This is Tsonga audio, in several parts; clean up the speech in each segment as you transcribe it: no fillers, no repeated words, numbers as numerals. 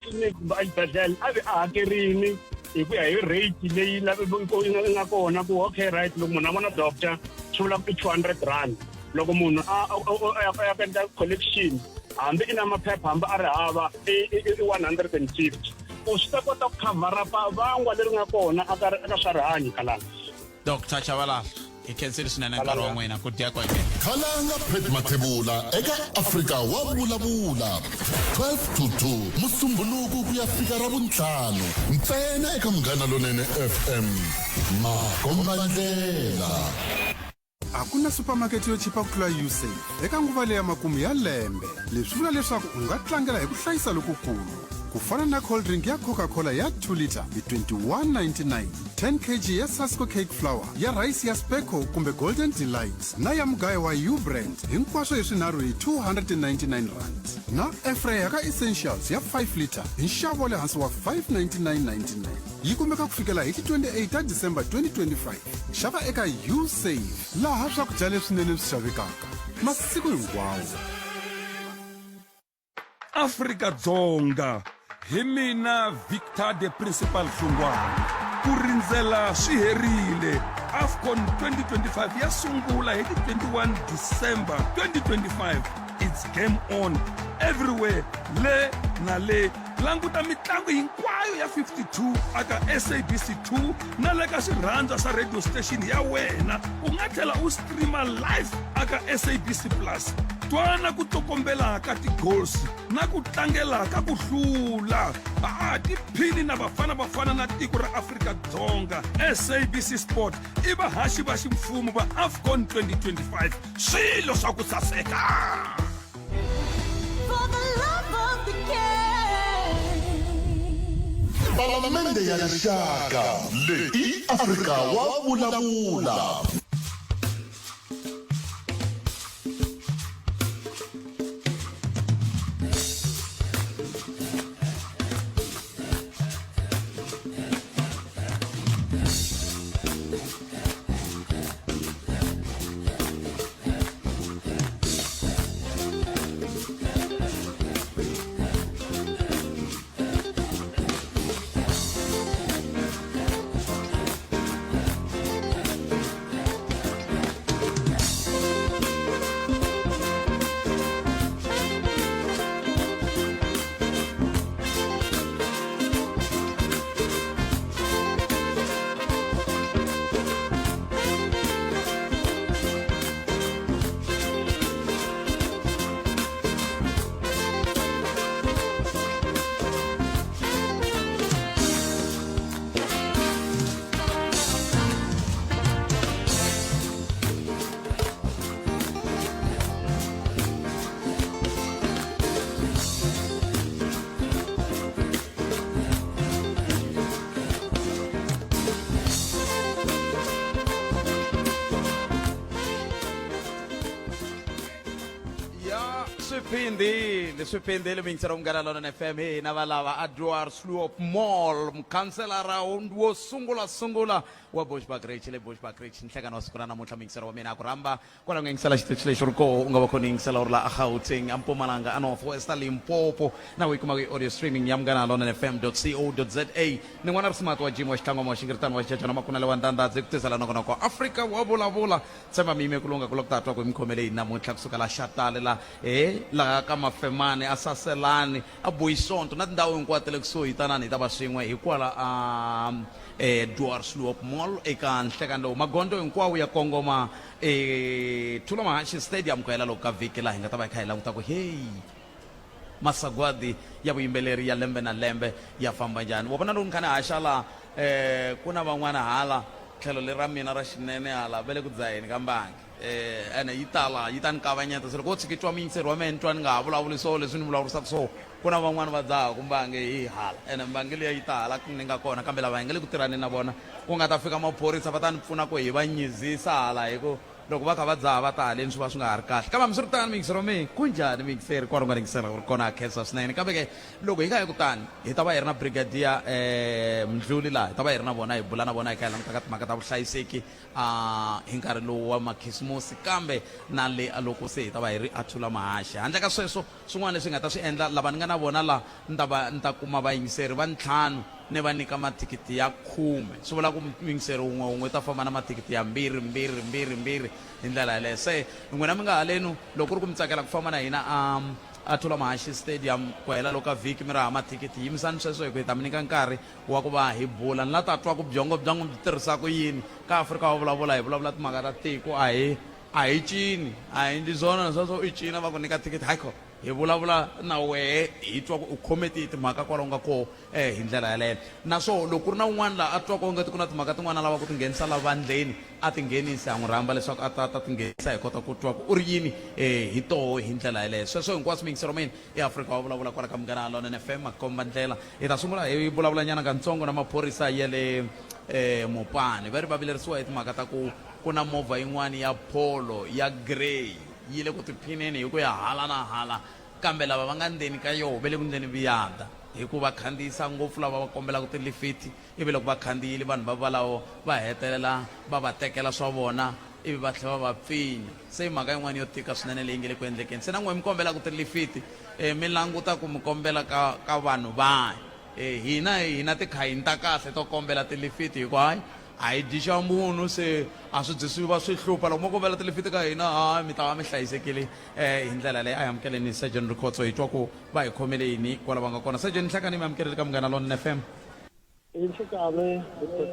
Tliliniki kumbe exibedhlele a vi a hakerini hi ku ya hi rate leyi yi nga kona ku okay right loko munhu a vona doctor swi vula ku i R200. Loko munhu a ya ku endla collection, hambi i na maphepha hambi a ri hava, i 150, ku swi ta kota ku khavhara vangwa leri nga kona aka swa rihanyo. Kalanga. Dr Chabalala, hi khensile swinene nkarhi wa n'wina ku dya kweke. Khalanga Pat Mathebula eka Afrika wa vulavula 12 to 2 Musumbhunuku ku ya fika Ravuntlhanu ntsena eka Munghana Lonene FM. Makombandlela. A ku na supamakete yo chipa ku tlula Usave eka nguva leya makumu ya lembe. Leswi vula leswaku u nga tlangela hi ku hlayisa lokukulu, ku fana na cold drink ya Coca-Cola ya 2 litre hi 21.99, 10 kg ya Sasko cake flour, ya rhayisi ya Spekko kumbe Golden Delight na ya mugayo wa U-Brand, hinkwaswo hi swinharhu hi R299. Na airfryer ya ka Essentials ya 5 litre hi nxavo wa le hansi wa 599.99. Yi kumeka ku fikela hi ti 28 ta December 2025. Xava eka Usave, laha swakudya leswinene swi xavekaka masiku hinkwawo. Afrika-Dzonga, hi mina Victor the Principal Hlungwani. Ku rindzela swi herile. AFCON 2025 ya sungula hi ti 21 December 2025. It's game on everywhere, le na le. Languta mitlangu hinkwayo ya 52 aka SABC 2 na le ka swirhandza swa radio station ya wena. U nga tlhela u streama live aka SABC Plus. Twana ku tlokombela ka ti-goals na ku tlangela ka ku hlula. A tiphini na Bafana Bafana na tiko ra Afrika-Dzonga. SABC Sport i vahaxi va ximfumo va AFCON 2025. Swilo swa ku saseka! Palamende ya Rixaka leyi i Afrika wa vulavula. Ya swi phindile, swi phindile miyingiselo Munghana Lonene FM. Hi hina valava a Dwarsloop Mall, mukhanselara wo sungula sungula wa Bushbuckridge le Bushbuckridge. Nhlekani wa siku ra namuntlha, muyingiselo wa mina a ku rhamba kwala u nga yingisela xitichi lexi ri koho, u nga va khona yingisela u ri la a Gauteng, a Mpumalanga, a North West, a Limpopo, na u yi kumaka hi audio streaming ya Munghana Lonene FM co za. Ni n'wana ri smart wa Jim wa Xitlangwama wa Xingiritani wa Xichachana Makunele wa Ndandadzi ku tisela nongonoko Afrika wa vulavula. Tshemba mi yime ku lungha ku loko ta twa ku hi mi khomele yini namuntlha kusuka la Xatale la he laha ka Mafemani a Saselani a Boisonto na tindhawu hinkwato ta le kusuhi. Tanani hi ta va swin'we hi kwala a Dwarsloop Mall eka nhlekani lowu magondzo hinkwawo ya kongoma e Thula Mahashi Stadium ku hela loko ka vhiki laha hi nga ta va hi kha hi languta ku heyi masagwadi ya vuyimbeleri ya lembe na lembe ya famba njhani. Wa vona loko ni kha ni haxa laha ku na van'wana hala tlhelo leri ra mina ra xinene hala va le ku dzaheni ka mbangi, ene yi tala yi ta ni kavanyeta. Se loko wo tshika i twa muyingiseri wa mehe ni twa ni nga ha vulavuli so leswi ni vulavurisaka so, ku na van'wana va dzahaku mbangi hi hala, ene mbangi liya yi ta hala ni nga kona, kambe lava hi nga le ku tirhani na vona ku nga ta fika maphorisa va ta ni pfuna ku hi va nyizisa hala hi ku. Loko va kha va dzaha va ta haleni swi va swi nga ha ri kahle. Kambe hambiswiritano miyingiseri wa mina, kunjhani miyingiseri kwala u nga yingisela u ri kona ha khensa swinene. Kambe ke loko hi nga yi kutani hi ta va hi ri na Brigadier Mdluli laha hi ta va hi ri na vona hi bula na vona hi kha hi languta ka timhaka ta vuhlayiseki a hi nkarhi lowu wa makhisimusi kambe na le a loko se hi ta va hi ri a Thula Mahaxi. Handle ka sweswo swin'wana leswi hi nga ta swi endla lava ni nga na vona la ni ta va ni ta kuma vayingiseri va ntlhanu ni va nyika mathikithi ya khume swi vula ku muyingiseri wun'we wun'we u ta famba na mathikithi ya mbirhi mbirhi mbirhi mbirhi hi ndlela yaleyo se n'wina mi nga halenu loko ku ri ku mi tsakela ku famba na hina a a Thula Mahaxi Stadium ku hela loko ka vhiki mi ri hava mathikithi yimisani sweswo hi ku hi ta mi nyika nkarhi wa ku va hi bula ni la ta twa ku byongo bya n'wi byi tirhisa ku yini ka Afrika wa vulavula hi vulavula timhaka ta tiko a hi a hi cini a hi endli swona sweswo i cina va ku nyika thikithi hayi hi vulavula na wehe hi twa ku u khome tihi timhaka kwala u nga koho eh hi ndlela yaleyo naswo loko ku ri na un'wana laha a twaka ongati ku na timhaka tin'wana a lava ku ti nghenisa la vandleni a ti nghenisi ha n'wi rhamba leswaku a ta ta ti nghenisa hi kota ku twa ku u ri yini eh hi toho hi ndlela yaleyo sweswo hinkwaswo miyingisero mina eAfrika wa vulavula kwala ka Munghana Lonene FM makomba ndlela hi ta sungula hi vulavulanyana katsongo na maphorisa ya le eh Mopani va ri va vilerisiwa hi timhaka ta ku ku na movha yin'wana ya Polo ya grey yi le ku tiphineni hi ku ya hala na hala kambe lava va nga ndzeni ka yoho va le ku ndleni viyada hi ku va khandziyisa ngopfu lava va kombelaka tilifiti ivi loko va khandziyile vanhu va valavo va hetelela va va tekela swa vona ivi va tlhela va va pfinya se i mhaka yin'wana yo tika swinene leyi nge le ku endlekeni se na n'we mi kombelaka tilifiti um mi languta ku mi kombela ka ka vanhu vahi um hina hina tikhayini ta kahle to kombela tilifiti hi ku hayi a hi dyi xa munhu se a swi byi swi va swi hlupha loko mo kombela tilifiti ka hina hayi mi ta va mi hlayisekile um hi ndlela leyi a hi amukeleni Surgeon Rikhotso hi twa ku va hi khomele yini kwala va nga kona Surgeon Nhlekani mi amukeleli ka Munghana Lonene FM. I nhlikani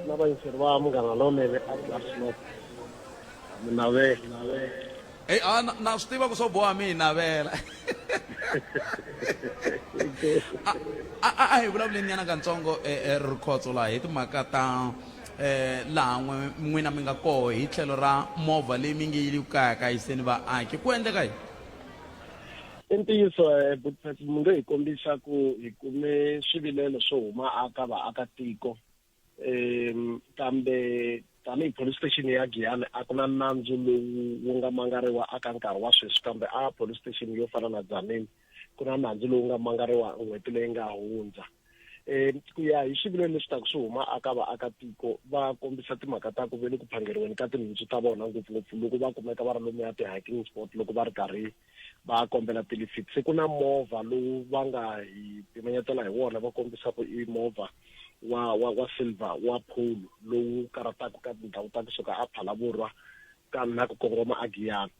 na vayingiseri va Munghana Lonene a Diepsloot mi navela. Hey, a na, na swi tiva ku swo boha mi hi navela. A a a hi vulavuleni nyana katsongo eh, eh, Rikhotso laha hi timhaka ta eh, laha n'wina mi nga koho hi tlhelo ra movha leyi mi nge yi le ku kayakayiseni vaaki ku endleka yini? I ntiyiso eh, Butpet mi nge hi kombisa ku hi kume swivilelo swo huma aka vaakatiko um kambe tanihi police station ya Giyani a ku na nandzu lowu wu nga mangariwa aka nkarhi wa sweswi kambe a police station yo fana na Tzaneen ku na nandzu lowu nga mangariwa n'hweti leyi nga hundza um ku ya hi swivilelo leswi taka swi huma aka vaakatiko va kombisa timhaka ta ku ve le ku phangeriweni ka tinhundzu ta vona ngopfungopfu loko va kumeka va ri lomuya ti-hiking spot loko va ri karhi va kombela tilifiti se ku na movha lowu va nga hi pimanyetela hi wona va kombisa ku i movha wa wa wa silver wa polo lowu karataka ka tindhawu ta kusuka a Phalaborwa ka na ku kongoma a Giyani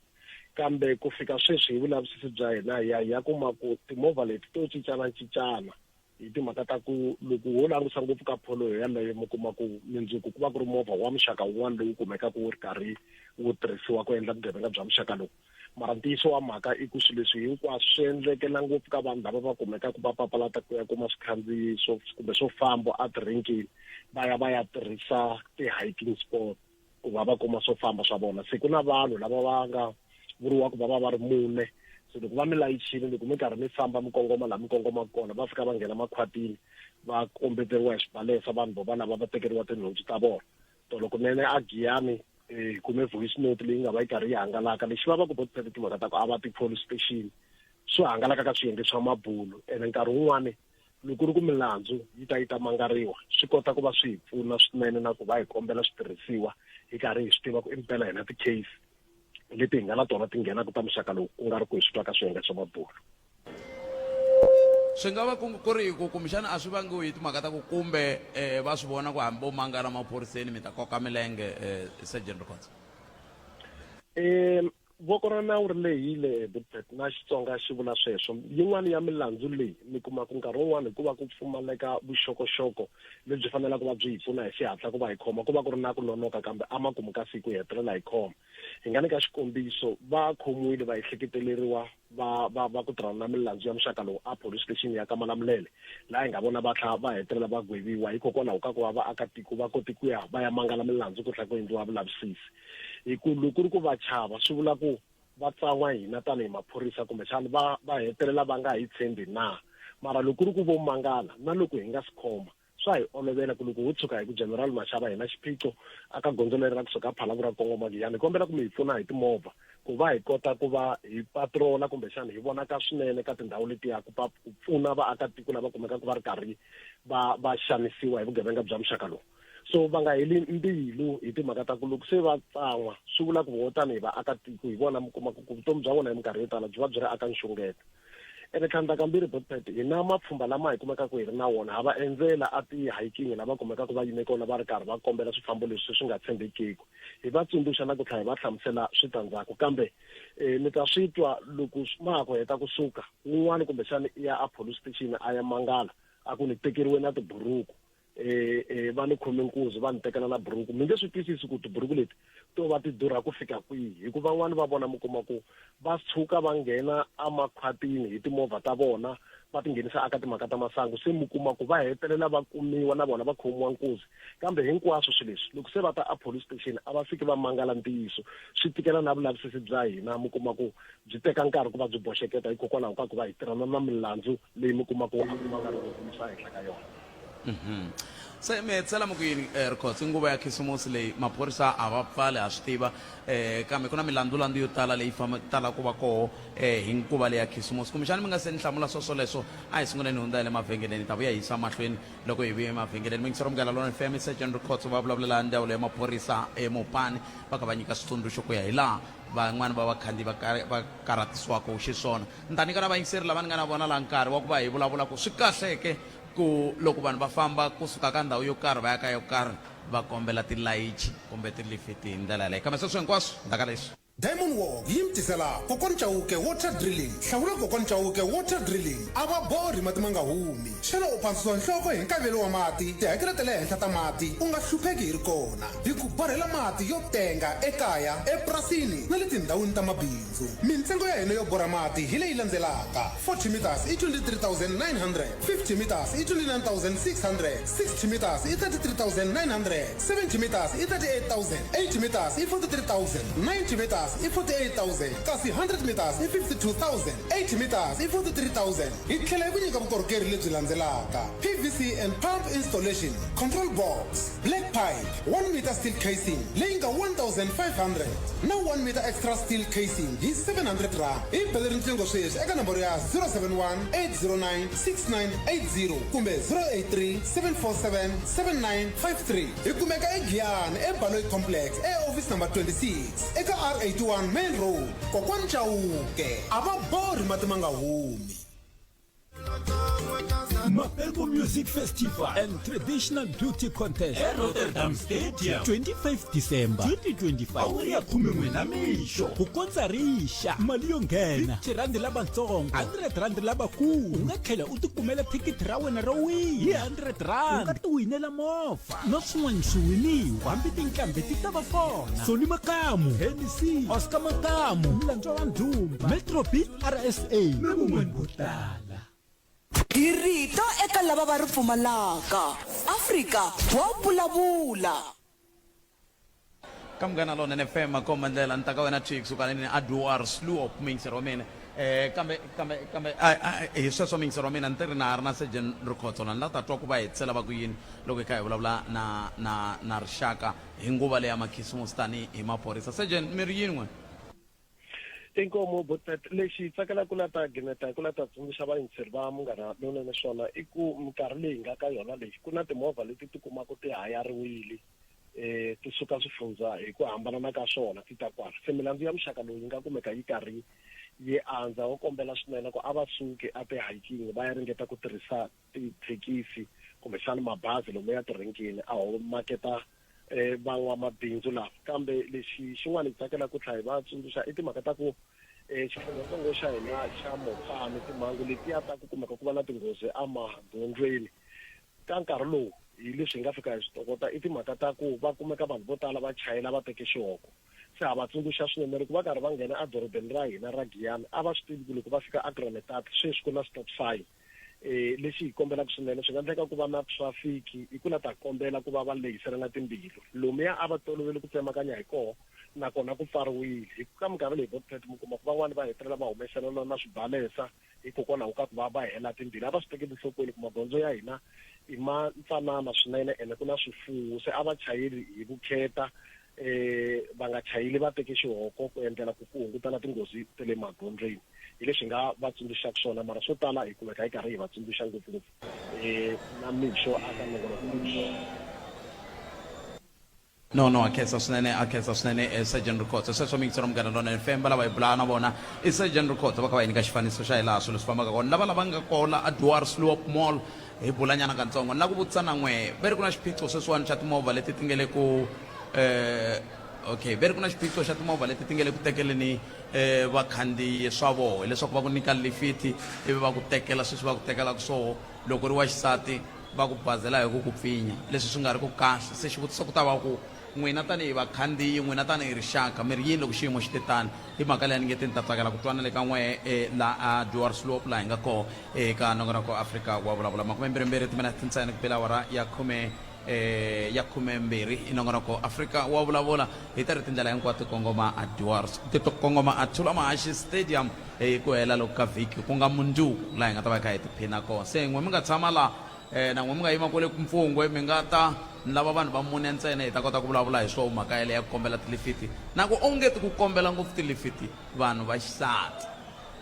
kambe ku fika sweswi hi vulavisisi bya hina hi ya hi ya kuma ku timovha leti to cincana cincana hi timhaka ta ku loko wo langusa ngopfu ka pholo yeleyo mi kuma ku mindzuku ku va ku ri movha wa muxaka wun'wana lowu kumekaka wu ri karhi wu tirhisiwa ku endla vugevenga bya muxaka lowu mara ntiyiso wa mhaka i ku swilo leswi hinkwaswo swi endlekela ngopfu ka vanhu lava va kumekaka va papalata ku ya kuma swikhandziyiso kumbe swo famba etirenkini va ya va ya tirhisa ti-hiking sport ku va va kuma swo famba swa vona se ku na vanhu lava va nga vuriwa ku va va va ri mune se loko va mi layichile loko mi karhi mi famba mi kongoma laha mi kongomaka kona va fika va nghena makhwatini va kombeteriwa hi swibalesa vanhu vo va lava va tekeriwa tinhundzu ta vona tolo kunene a Giyani eh, hi kume voice note leyi nga va yi karhi yi hangalaka lexi va va ku botisa timhaka ta ku a va ti-police station swi hangalaka ka swiyenge swa mabulu ene nkarhi wun'wani loko ku ri ku milandzu yi ta yi ta mangariwa swi kota ku va swi hi pfuna swinene na ku va hi kombela switirhisiwa hi karhi hi swi tiva ku impela hina ti-case leti hi nga na tona ti nghenaka ta muxaka lowu ku nga ri ku hi swi twa ka swiyenge swa mabulu swi nga va ku ri ku kumbexana a swi vangiwi hi timhaka ta ku kumbe um va swi vona ku hambi vo mangala maphoriseni mi ta koka milenge um sergeant Rikhotso um voko ra nawu ri lehile Butpet na Xitsonga xi vula sweswo yin'wana ya milandzu leyi mi kuma ku nkarhi wun'wana hikuva ku pfumaleka vuxokoxoko lebyi fanelaka va byi hi pfuna hi xihatla ku va hi khoma ku va ku ri na ku nonoka kambe emakumu ka siku hi hetelela hi khoma hi nga nyika xikombiso va khomiwile va ehleketeleriwa va va va ku tirhana na milandzu ya muxaka lowu a police station ya ka Malamulele laha hi nga vona va tlha va hetelela va gweviwa hikokwalaho ka ku va vaakatiko va kote ku ya va ya mangala milandzu ku tlhela ku endliwa vulavisisi hi ku loko ku ri ku va chava swi vula ku va tsan'wa hina tanihi maphorisa kumbexana va va hetelela va nga hi tshembi na mara loko ku ri ku vo mangala na loko hi nga si khoma. Swa hi olovela ku loko ho tshuka hi ku General Mashava hi na xiphiqo aka gondzo leri ra kusuka Phalaborwa ku kongoma Giyani, hi kombela ku mi hi pfuna hi timovha ku va hi kota ku va hi patrola kumbexana hi vonaka swinene ka tindhawu letiya ku pa ku pfuna vaakatiko lava kumekaka va ri karhi va va xanisiwa hi vugevenga bya muxaka lowu. So va nga heli mbilu hi timhaka ta ku loko se va tsan'wa swi vula ku voho tanihi vaakatiko hi vona mi kumaka ku vutomi bya vona hi minkarhi yo tala byi va byi ri aka nxungeto. Ene tlhandlakambirhi Botpet hi na mapfhumba lama hi kumekaka hi ri na wona ha va endzela a ti-hiking lava kumekaka va yime kona va ri karhi va kombela swifambo leswi swi nga tshembekiku hi va tsundzuxa na ku tlhela hi va hlamusela switandzhaku kambe um mi ta swi twa loko ma ha ku heta kusuka wun'wana kumbexana i ya a police station a ya mangala a ku ni tekeriwe na tiburuku eh eh va ni khome nkuzi va ni tekela na buruku mi nge swi twisisi ku tiburuku leti to va ti durha ku fika kwihi hikuva van'wani va vona mi kuma ku va tshuka va nghena emakhwatini hi timovha ta vona va ti nghenisa aka timhaka ta masangu se mi kuma ku va hetelela va kumiwa na vona va khomiwa nkuzi kambe hinkwaswo swilo leswi loko se va ta a police station a va fiki va mangala ntiyiso swi tikela na vulavisisi bya hina mi kuma ku byi teka nkarhi ku va byi boxeketa hikokwalaho ka ku va hi tirhana na milandzu leyi mi kuma ku a ku va nga ri ntiyiso ehenhla ka yona. Se mi hetisela mi ku yini eh, Rikhotso? I nguva ya khisimusi leyi maphorisa a va pfali ha swi tiva eh, kambe ku na milandzulandzu yo tala leyi famba tala ku va koho eh, hi nguva leyi ya khisimusi. Kumbexana mi nga se ni hlamula swo swoleswo, a hi sunguleni hi hundza hi le mavhengeleni, hi ta vuya hi yisa mahlweni loko hi vuya emavhengeleni. Muyingiseri wa Munghana Lonene FM, i Sergeant Rikhotso va vulavulela ndzawulo ya maphorisa eMopani va kha va nyika switsundzuxo ku ya hi laha van'wani va vakhandziyi va va karhatisiwaka xiswona. Ni ta nyika na vayingiseri lava ni nga na vona laha nkarhi wa ku va hi vulavula ku swi kahleke ku loko vanhu va famba kusuka ka ndhawu yo karhi va ya ka yo karhi va kombela tilayichi kumbe tilifiti hi ndlela yaleyo. Kambe sweswo hinkwaswo ndzhaku ka leswi. Diamond Walk yi mi tisela Kokwani Chauke Water Drilling. Hlawula Kokwani Chauke Water Drilling. A va borhi mati ma nga humi. Xana u pandzisiwa nhloko hi nkavelo wa mati, tihakelo ta le henhla ta mati? U nga hlupheki hi ri kona. Hi ku borhela mati yo tenga ekaya, epurasini na le tindhawini ta mabindzu. Mintsengo ya hina yo borha mati hi leyi landzelaka, 40 meters i 23,900, 50 meters i 29,600, 60 meters i 33,900, 70 meters i 38,000, 80 meters i 43,000, 90 meters i 48,000 kasi 100 meters i 52,000, 80 meters i 43,000. Hi tlhela hi ku nyika vukorhokeri lebyi landzelaka, PVC and pump installation, control box, Black pipe, 1 meter steel casing leyi nga 1500 na 1 meter extra steel casing hi 700 rand. Hi bele riqingho sweswi eka nomboro ya 071 809 6980 kumbe 083 747 7953. Hi kumeka eGiyani eBaloyi Complex eoffice number 26 eka R81 Main Road. Kokwani Chauke a va borhi mati ma nga humi. Mapeko Music Festival and Traditional Beauty Contest eRotterdam Stadium 25 December 2025 awara ya khumen'we na mixo ku kondza rixa mali yo nghena 50 rand lavatsongo 100 rand lavakulu u nga tlhela u tikumela thikithi ra wena ro wihi hi 100 rand u nga tiwinela movha na swin'wana swiwiniwa hambi tinqambi ti ta va kona Sony Makamu Hennessy Oscar Makamu Mlandzwa wa Ndhumba Metro Beat RSA na van'wana vo tala. Hi rito eka lava va ri pfumalaka. Afrika wa vulavula. Ka Munghana Lonene FM makomba ndlela ni ta ka wena Twix kusuka ni Aduar Sloop muyingiseri wa mina eh kambe kambe kambe hi sweswo muyingiseri wa mina ni ti ri na ha ri na Surgeon Rikhotso la ni la ta twa ku va hetisela va ku yini loko hi kha hi vulavula na na na rixaka hi nguva leya makhisimusi tani hi maphorisa Surgeon mi ri yini n'we Inkomu Botpet, lexi hi tsakelaka ku la ta gimeta hi ku la ta tsundzuxa vayingiseri va Munghana Lonene swona i ku minkarhi leyi hi nga ka yona leyi ku na timovha leti ti kumaka ti hayariwile um ti suka swifundzha hi ku hambanana ka swona ti ta kwala se milandzu ya muxaka lowu yi nga kumeka yi karhi yi andza wo kombela swinene ku a va suki a ti-hiking va ya ringeta ku tirhisa tithekisi kumbexana mabazi lomuya tirenkeni a ho maketa eh, van'wamabindzu lava kambe lexi xin'wana hi tsakela ku tlha hi va tsundzuxa i timhaka ta ku eh, xifundzhatsongo xa hina xa Mopani timhangu letiya ta ku kumeka ku va na tinghozi emagondzweni ka nkarhi lowu hi leswi hi nga fika hi swi tokota i timhaka ta ku va kumeka vanhu vo tala va chayela va teke xihoko se ha va tsundzuxa swinene loko va karhi va nghena edorobeni ra hina ra Giyani a va swi tivi ku loko va fika aGronetat sweswi ku na stop sign eh lexi hi kombelaka swinene swi nga endleka ku va na traffic i ku la ta kombela ku va va lehiselana timbilu lomuya a va tolovele ku tsemakanya hi koho nakona ku pfariwile hi ku ka minkarhi leyi botpet mi kuma ku van'wani va hetelela va humeselana na swibalesa hikokwalaho ka ku va va hela timbilu a va swi tekeli enhlokweni ku magondzo ya hina i ma ntsanana swinene ene ku na swifuwo se a va chayeli hi vukheta eh va nga chayeli va teke xihoko ku endlela ku ku hunguta na tinghozi ta le magondzweni hi leswi hi nga va tsundzuxaka swona mara swo tala hi kumeka hi karhi hi va tsundzuxa ngopfungopfu eh na mixo aka nongonoko No no a khensa swinene a khensa swinene eh, Sergeant Rikhotso sweswo miyingiselo munghana lona FM va lava hi bulaka na vona i Sergeant Rikhotso va kha va hi nyika xifaniso xa hilaha swilo swi fambaka kona lava lava nga kona a Dwarsloop Mall hi bulanyana katsongo ni lava ku vutisa na n'we ve ri ku na xiphiqo sweswiwani xa timovha leti ti nge le ku eh okay ve ri ku na xiphiqo xa timovha leti ti nge le ku tekeleni eh vakhandziyi swa voho hileswaku va ku nyika lifiti ivi va ku tekela sweswi va ku tekelaka swoho loko ri wa xisati va ku bazela hi ku ku pfinya, leswi swi nga ri ku kahle. Se xivutiso ku ta va ku, n'wina tanihi vakhandziyi, n'wina tanihi rixaka, mi ri yini loko xiyimo xi te tani? Hi mhaka leyi a ni nge te ni ta tsakela ku twa na le ka n'we la a Dwarsloop laha hi nga koho eka nongonoko Afrika wa Vulavula. Makumembirhimbirhi timinete ntsena ku bile awara ya khume ya khumembirhi i nongonoko Afrika wa Vulavula. Hi ta ri tindlela hinkwato ti kongoma a Dwars ti kongoma a Thulamahashe Stadium hi ku hela loku ka vhiki ku nga mundzuku laha hi nga ta va hi kha hi tiphina kona. Se n'we mi nga tshama laha na n'we mi nga yima kwale mpfungwe mi nga ta ni lava vanhu va mune ntsena hi ta kota ku vulavula hi swoho mhaka yaleyo ya ku kombela tilifiti na ku onge ti ku kombela ngopfu tilifiti vanhu va xisati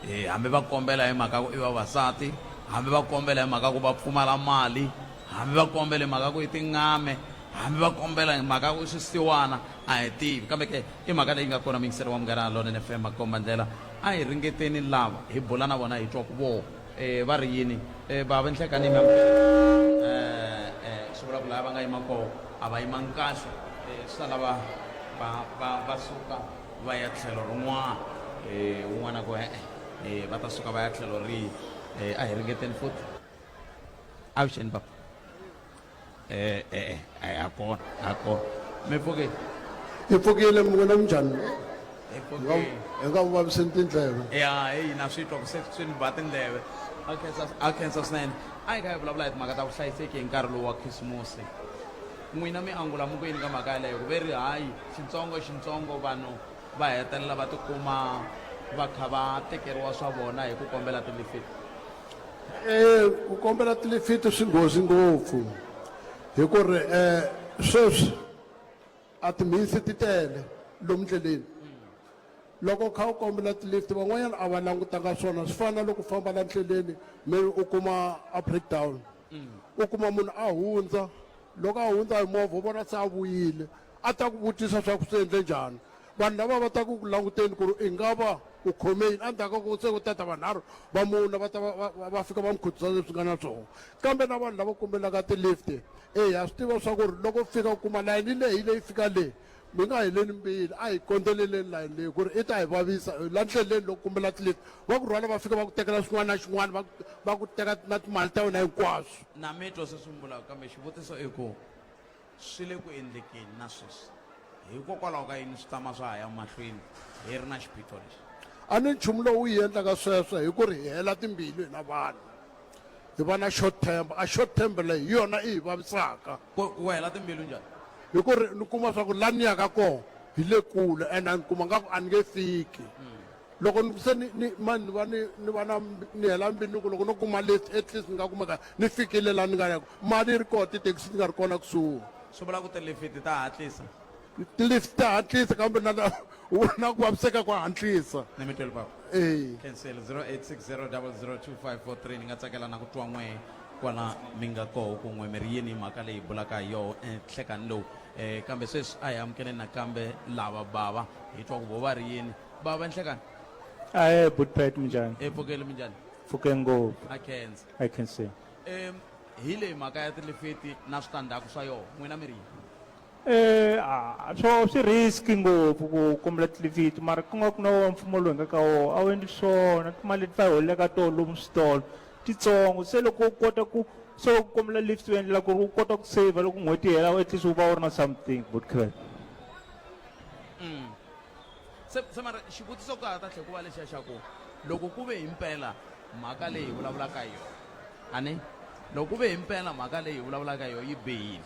e hambi va kombela hi mhaka ku i vavasati hambi va kombela hi mhaka ku va pfumala mali hambi va kombela hi mhaka ku i tingame hambi va kombela hi mhaka ku i swisiwana a hi tivi kambe ke i mhaka leyi nga kona muyingiseri wa Munghana Lonene FM makomba ndlela a hi ringeteni lava hi bula na vona hi twa ku vo um va ri yini um bava nhlekani mi amukela um swi vula ku lava va nga yima koho a va yimangi kahle um swi ta lava va va va suka va ya tlhelo rin'wana um un'wana ku e-e um va ta suka va ya tlhelo rihi um a hi ringeteni futhi avuxeni papa eh eh eh a kona a kona mi pfukile hi pfukile wena minjhani hi pfukile hi nga vaviseni tindleve ya heyi na swi twa ku se swi ni ba tindleve a khensa a khensa swinene a hi kha hi vulavula hi timhaka ta vuhlayiseki hi nkarhi lowu wa khisimusi n'wina mi angula mi ku yini ka mhaka yaleyo ku ve ri hayi xintsongo xintsongo vanhu va hetelela va tikuma va kha va tekeriwa swa vona hi ku kombela tilifiti Eh ku kombela tilifiti swi nghozi ngopfu hi ku ri eh sweswi a timhisi ti tele lomu ndleleni loko u kha u kombela tilift van'wanyana a va langutanga swona swi fana na loko u famba la ndleleni maybe u kuma a breakdown u kuma munhu a hundza loko a hundza hi movha u vona se a vuyile a ta ku vutisa swa ku swi endle njhani vanhu lava va ta ku ku languteni ku ri i nga va u khome yini endzhaku ka ku se ku tata vanharhu va mune va ta va fika va mi khutuza leswi nga na swona kambe na vanhu lava kombelaka ti-lift eya swi tiva swa ku ri loko fika u kuma layini leyi leyi fika leyi mi nga heleni mbilu a hi kondzeleleni layini leyi ku ri i ta hi vavisa la ndleleni loko kombela ti-lift va ku rhwala va fika va ku tekela xin'wana na xin'wana va va ku teka na timali ta wena hinkwaswo na mi twa sweswi mi vulaka kambe xivutiso i ku swi le ku endlekeni na sweswi hikokwalaho ka yini swi tama swa ha ya mahlweni hi ri na xiphiqo lexi a ni nchumu lowu yi endlaka sweswo hi ku ri hi hela timbilu hina vanhu hi va na xo themba a xo themba leyi hi yona i hi vavisaka ku hela timbilu njhani hi ku ri ni kuma swa ku la ni yaka kona hi le kule ene a ni kuma nga ku a ni nge fiki loko ni se ni ni ma ni va ni ni va na ni hela mbilu ni ku loko no kuma lift at least ni nga kumeka ni fikile laha ni nga yaka mali yi ri kona tithekisi ti nga ri kona kusuhi swi vula ku tilifiti ta hatlisa ti-lift ta hatlisa kambe na na na ku vaviseka ku hatlisa ni mi tweli papa e cancel 0860002543 ni nga tsakela na ku twa n'we kwala mi nga koho kun'we mi ri yini mhaka leyi bulaka hi yoho enhlekani lowu um kambe sweswi a hi amukeleni nakambe lava bava hi twa ku vo va ri yini bava nhlekani Ahe Bootpet minjhani? E pfukeli minjhani? Pfuke ngopfu. A khensa. I can see. Um hi leyi mhaka ya tilifiti na switandzhaku swa yona n'wina mi ri yini? Eh a swo swi risk ngopfu ku kombela tilifiti mara ku nga ku na wa mfumo lowu hi nga ka wona a wu endli swona timali leti va hi holelaka tona lomu switolo titsongo se loko u kota ku se u kombela lift u endlela ku ri u kota ku saver loko n'hweti yi hela at least u va u ri na something Bootpet. Se se mara xivutiso ka ha ta tlhe ku va lexiya xa ku loko ku ve himpela mhaka leyi hi vulavulaka hi yona a ni loko ku ve himpela mhaka leyi hi vulavulaka hi yona yi bihile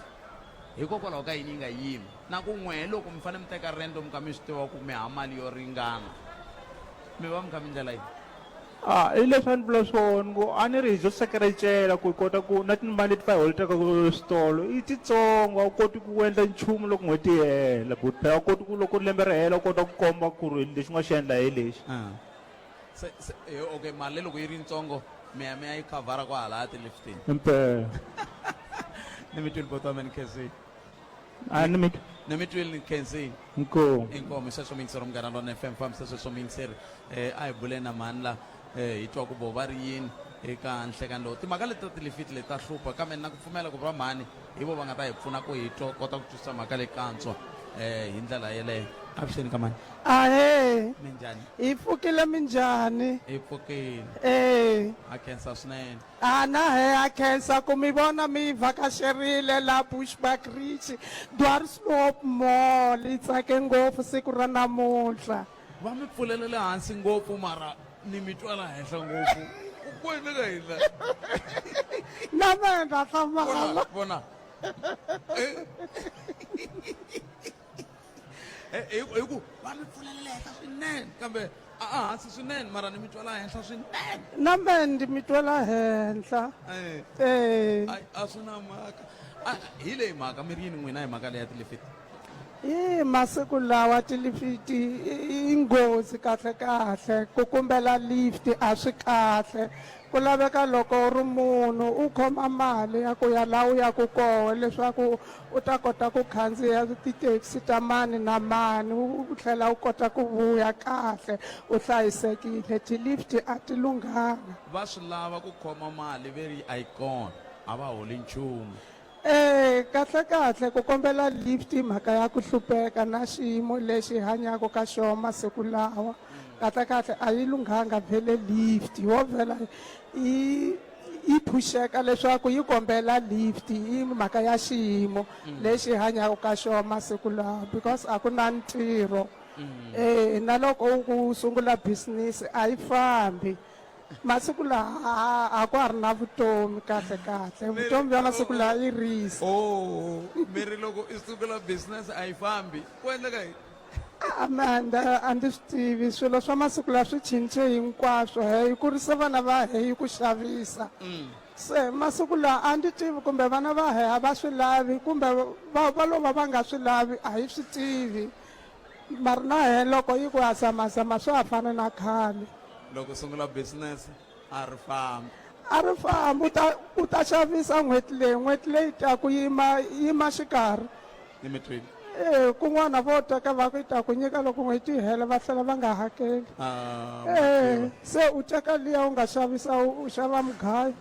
hikokwalaho ka yini yi nga yimi na ku n'wehe loko mi fanele mi teka rento mi kha mi swi tiva ku mi ha mali yo ringana mi va mi kha mi ndlela yini? A i leswi a ni vula swona ku a ni ri hi byo sekerecela ku hi kota ku na timali leti va hi holotaka switolo i titsongo a wu koti ku endla nchumu loko n'hweti yi hela but phela a wu koti ku loko lembe ri hela u kota ku komba ku ri lexi u nga xi endla hi lexi. Ah. Se, se, eh, okay mali leyi loko yi ri yitsongo mi ya mi ya yi khavhara kwahalaya tiliftini. Impela. Ni mi twile buti wa mina ni khensile. A ni mi Ni mi twile ni khensile. Inkomu. Inkomu hi sweswo miyingiseri Munghana Lonene FM fambisa sweswo miyingiseri eh, a hi buleni na mhani la eh, hi twa ku vo va ri yini eka nhlekani lowu timhaka leti ta tilifiti leti ta hlupha kambe na ku pfumela ku va mhani hi vo va nga ta hi pfuna ku hi twa kota ku twisisa mhaka leyi kantswa eh, hi ndlela yeleyo avuxeni ka mhani. Ahee. Minjhani? Hi pfukile minjhani? Hi pfukile. Ee. Ha khensa swinene. A na he ha khensa ku mi vona mi vhakaxerile la Bushbuckridge Dwarsloop Mall. Hi tsake ngopfu siku ra namuntlha. Va mi pfulele le hansi ngopfu mara ni mi twela henhla ngopfu. Ku endleka yini la? Na mehe ndza hlamala. Vona, vona. Eh. Eh, hi hi ku va mi pfulele henhla swinene kambe a a hansi swinene mara ni mi twela henhla swinene. Na mehe ndzi mi twela henhla. Eh. Eh. Ai, a swi na mhaka. A, hi leyi mhaka mi ri yini n'wina hi mhaka leyi ya tilifiti? Hi masiku lawa tilifiti i nghozi kahle kahle ku kumbela lift a swi kahle ku laveka loko u ri munhu u khoma mali ya ku ya laha u yaku koho leswaku u ta kota ku khandziya ti-taxi ta mani na mani u tlhela u kota ku vuya kahle u hlayisekile ti-lift a ti lunghanga. Va swi lava ku khoma mali ve ri a yi kona a va holi nchumu. E, kahle-kahle ku kombela lift i mhaka ya ku hlupeka na xiyimo lexi hi hanyaka ka xona masiku lawa. Kahle-kahle a yi lunghanga vhele lift, yo vhela yi yi phuxeka leswaku yi kombela lift hi mhaka ya xiyimo lexi hi hanyaka ka xona masiku lawa because a ku na ntirho. E, na loko u ku sungula business a yi fambi. Masiku lawa a kwa ha ri na vutomi kahle kahle. Vutomi bya masiku lawa i risk. Oh, mi ri loko i sungula business a yi fambi. Ku endleka yini? Amanda, a ndzi swi tivi swilo swa masiku lawa swi cince hinkwaswo he yi kurise vana va he yi ku xavisa. Se masiku lawa a ndzi tivi kumbe vana va he a va swi lavi kumbe va va lo va va nga swi lavi a hi swi tivi. Mara na he loko yi ku ha zamazama swa ha fana na khale. Loko u sungula business a ri fambi. A ri fambi u ta u ta xavisa n'hweti leyi n'hweti leyi taku yima yima xikarhi. Ni mi twile. E kun'wana vo teka va ku yi ta ku nyika loko n'hweti yi hela va tlhela va nga hakeli. Ah, E se u teka liya u nga xavisa u xava mugayo.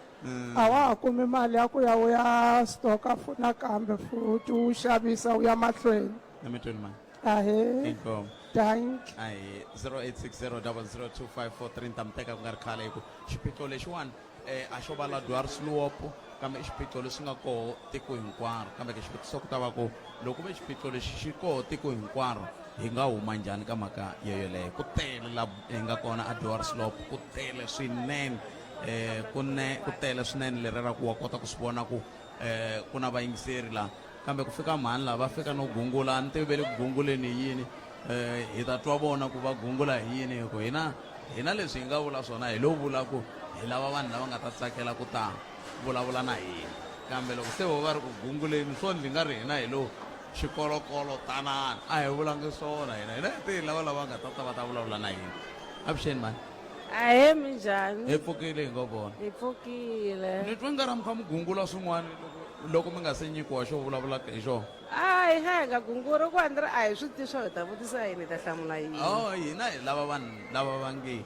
A wa ha kumi mali ya ku ya u ya stoka nakambe futhi u xavisa u ya mahlweni. Ni mi twile mani. Ahee. Inkomu. Thank. Ahi 0860002543 ni ta mi teka ku nga ri khale hi ku xiphiqo lexiwani eh, a xo va la Dwarsloop kambe i xiphiqo lexi nga koho tiko hinkwaro kambe ke xivutiso ku ta va ku loko ku ve xiphiqo lexi xi koho tiko hinkwaro hi nga huma njhani ka mhaka yoyoleyo ku tele la hi nga kona a Dwarsloop ku tele swinene eh ku ne ku tele swinene leri ra ku wa kota ku swi vona ku eh ku na vayingiseri la Kambe ku fika mhani laha va fika no gungula, a ni tivi ve le ku gunguleni hi yini. Hi ta twa vona ku va gungula hi yini hi ku hina hina leswi hi nga vula swona hi lo vula ku hi lava vanhu lava nga ta tsakela ku ta vulavula na hina. Kambe loko se vo va ri ku gunguleni swo ndli nga ri hina hi lo xikolokolo tanani a hi vulangi swona hina hina hi te hi lava lava nga ta ta va ta vulavula na hina. Avuxeni mhani. Ahee minjhani? Hi pfukile hi ngo vona. Hi pfukile. Ni twe nga ri mi kha mi gungula swin'wana loko loko mi nga se nyikiwa xo vulavula hi xona. A hi hi nga gunguri ku a ni ri a hi swi tivi swa hi ta vutisa yini hi ta hlamula yini. Oh hina hi lava vanhu lava va nge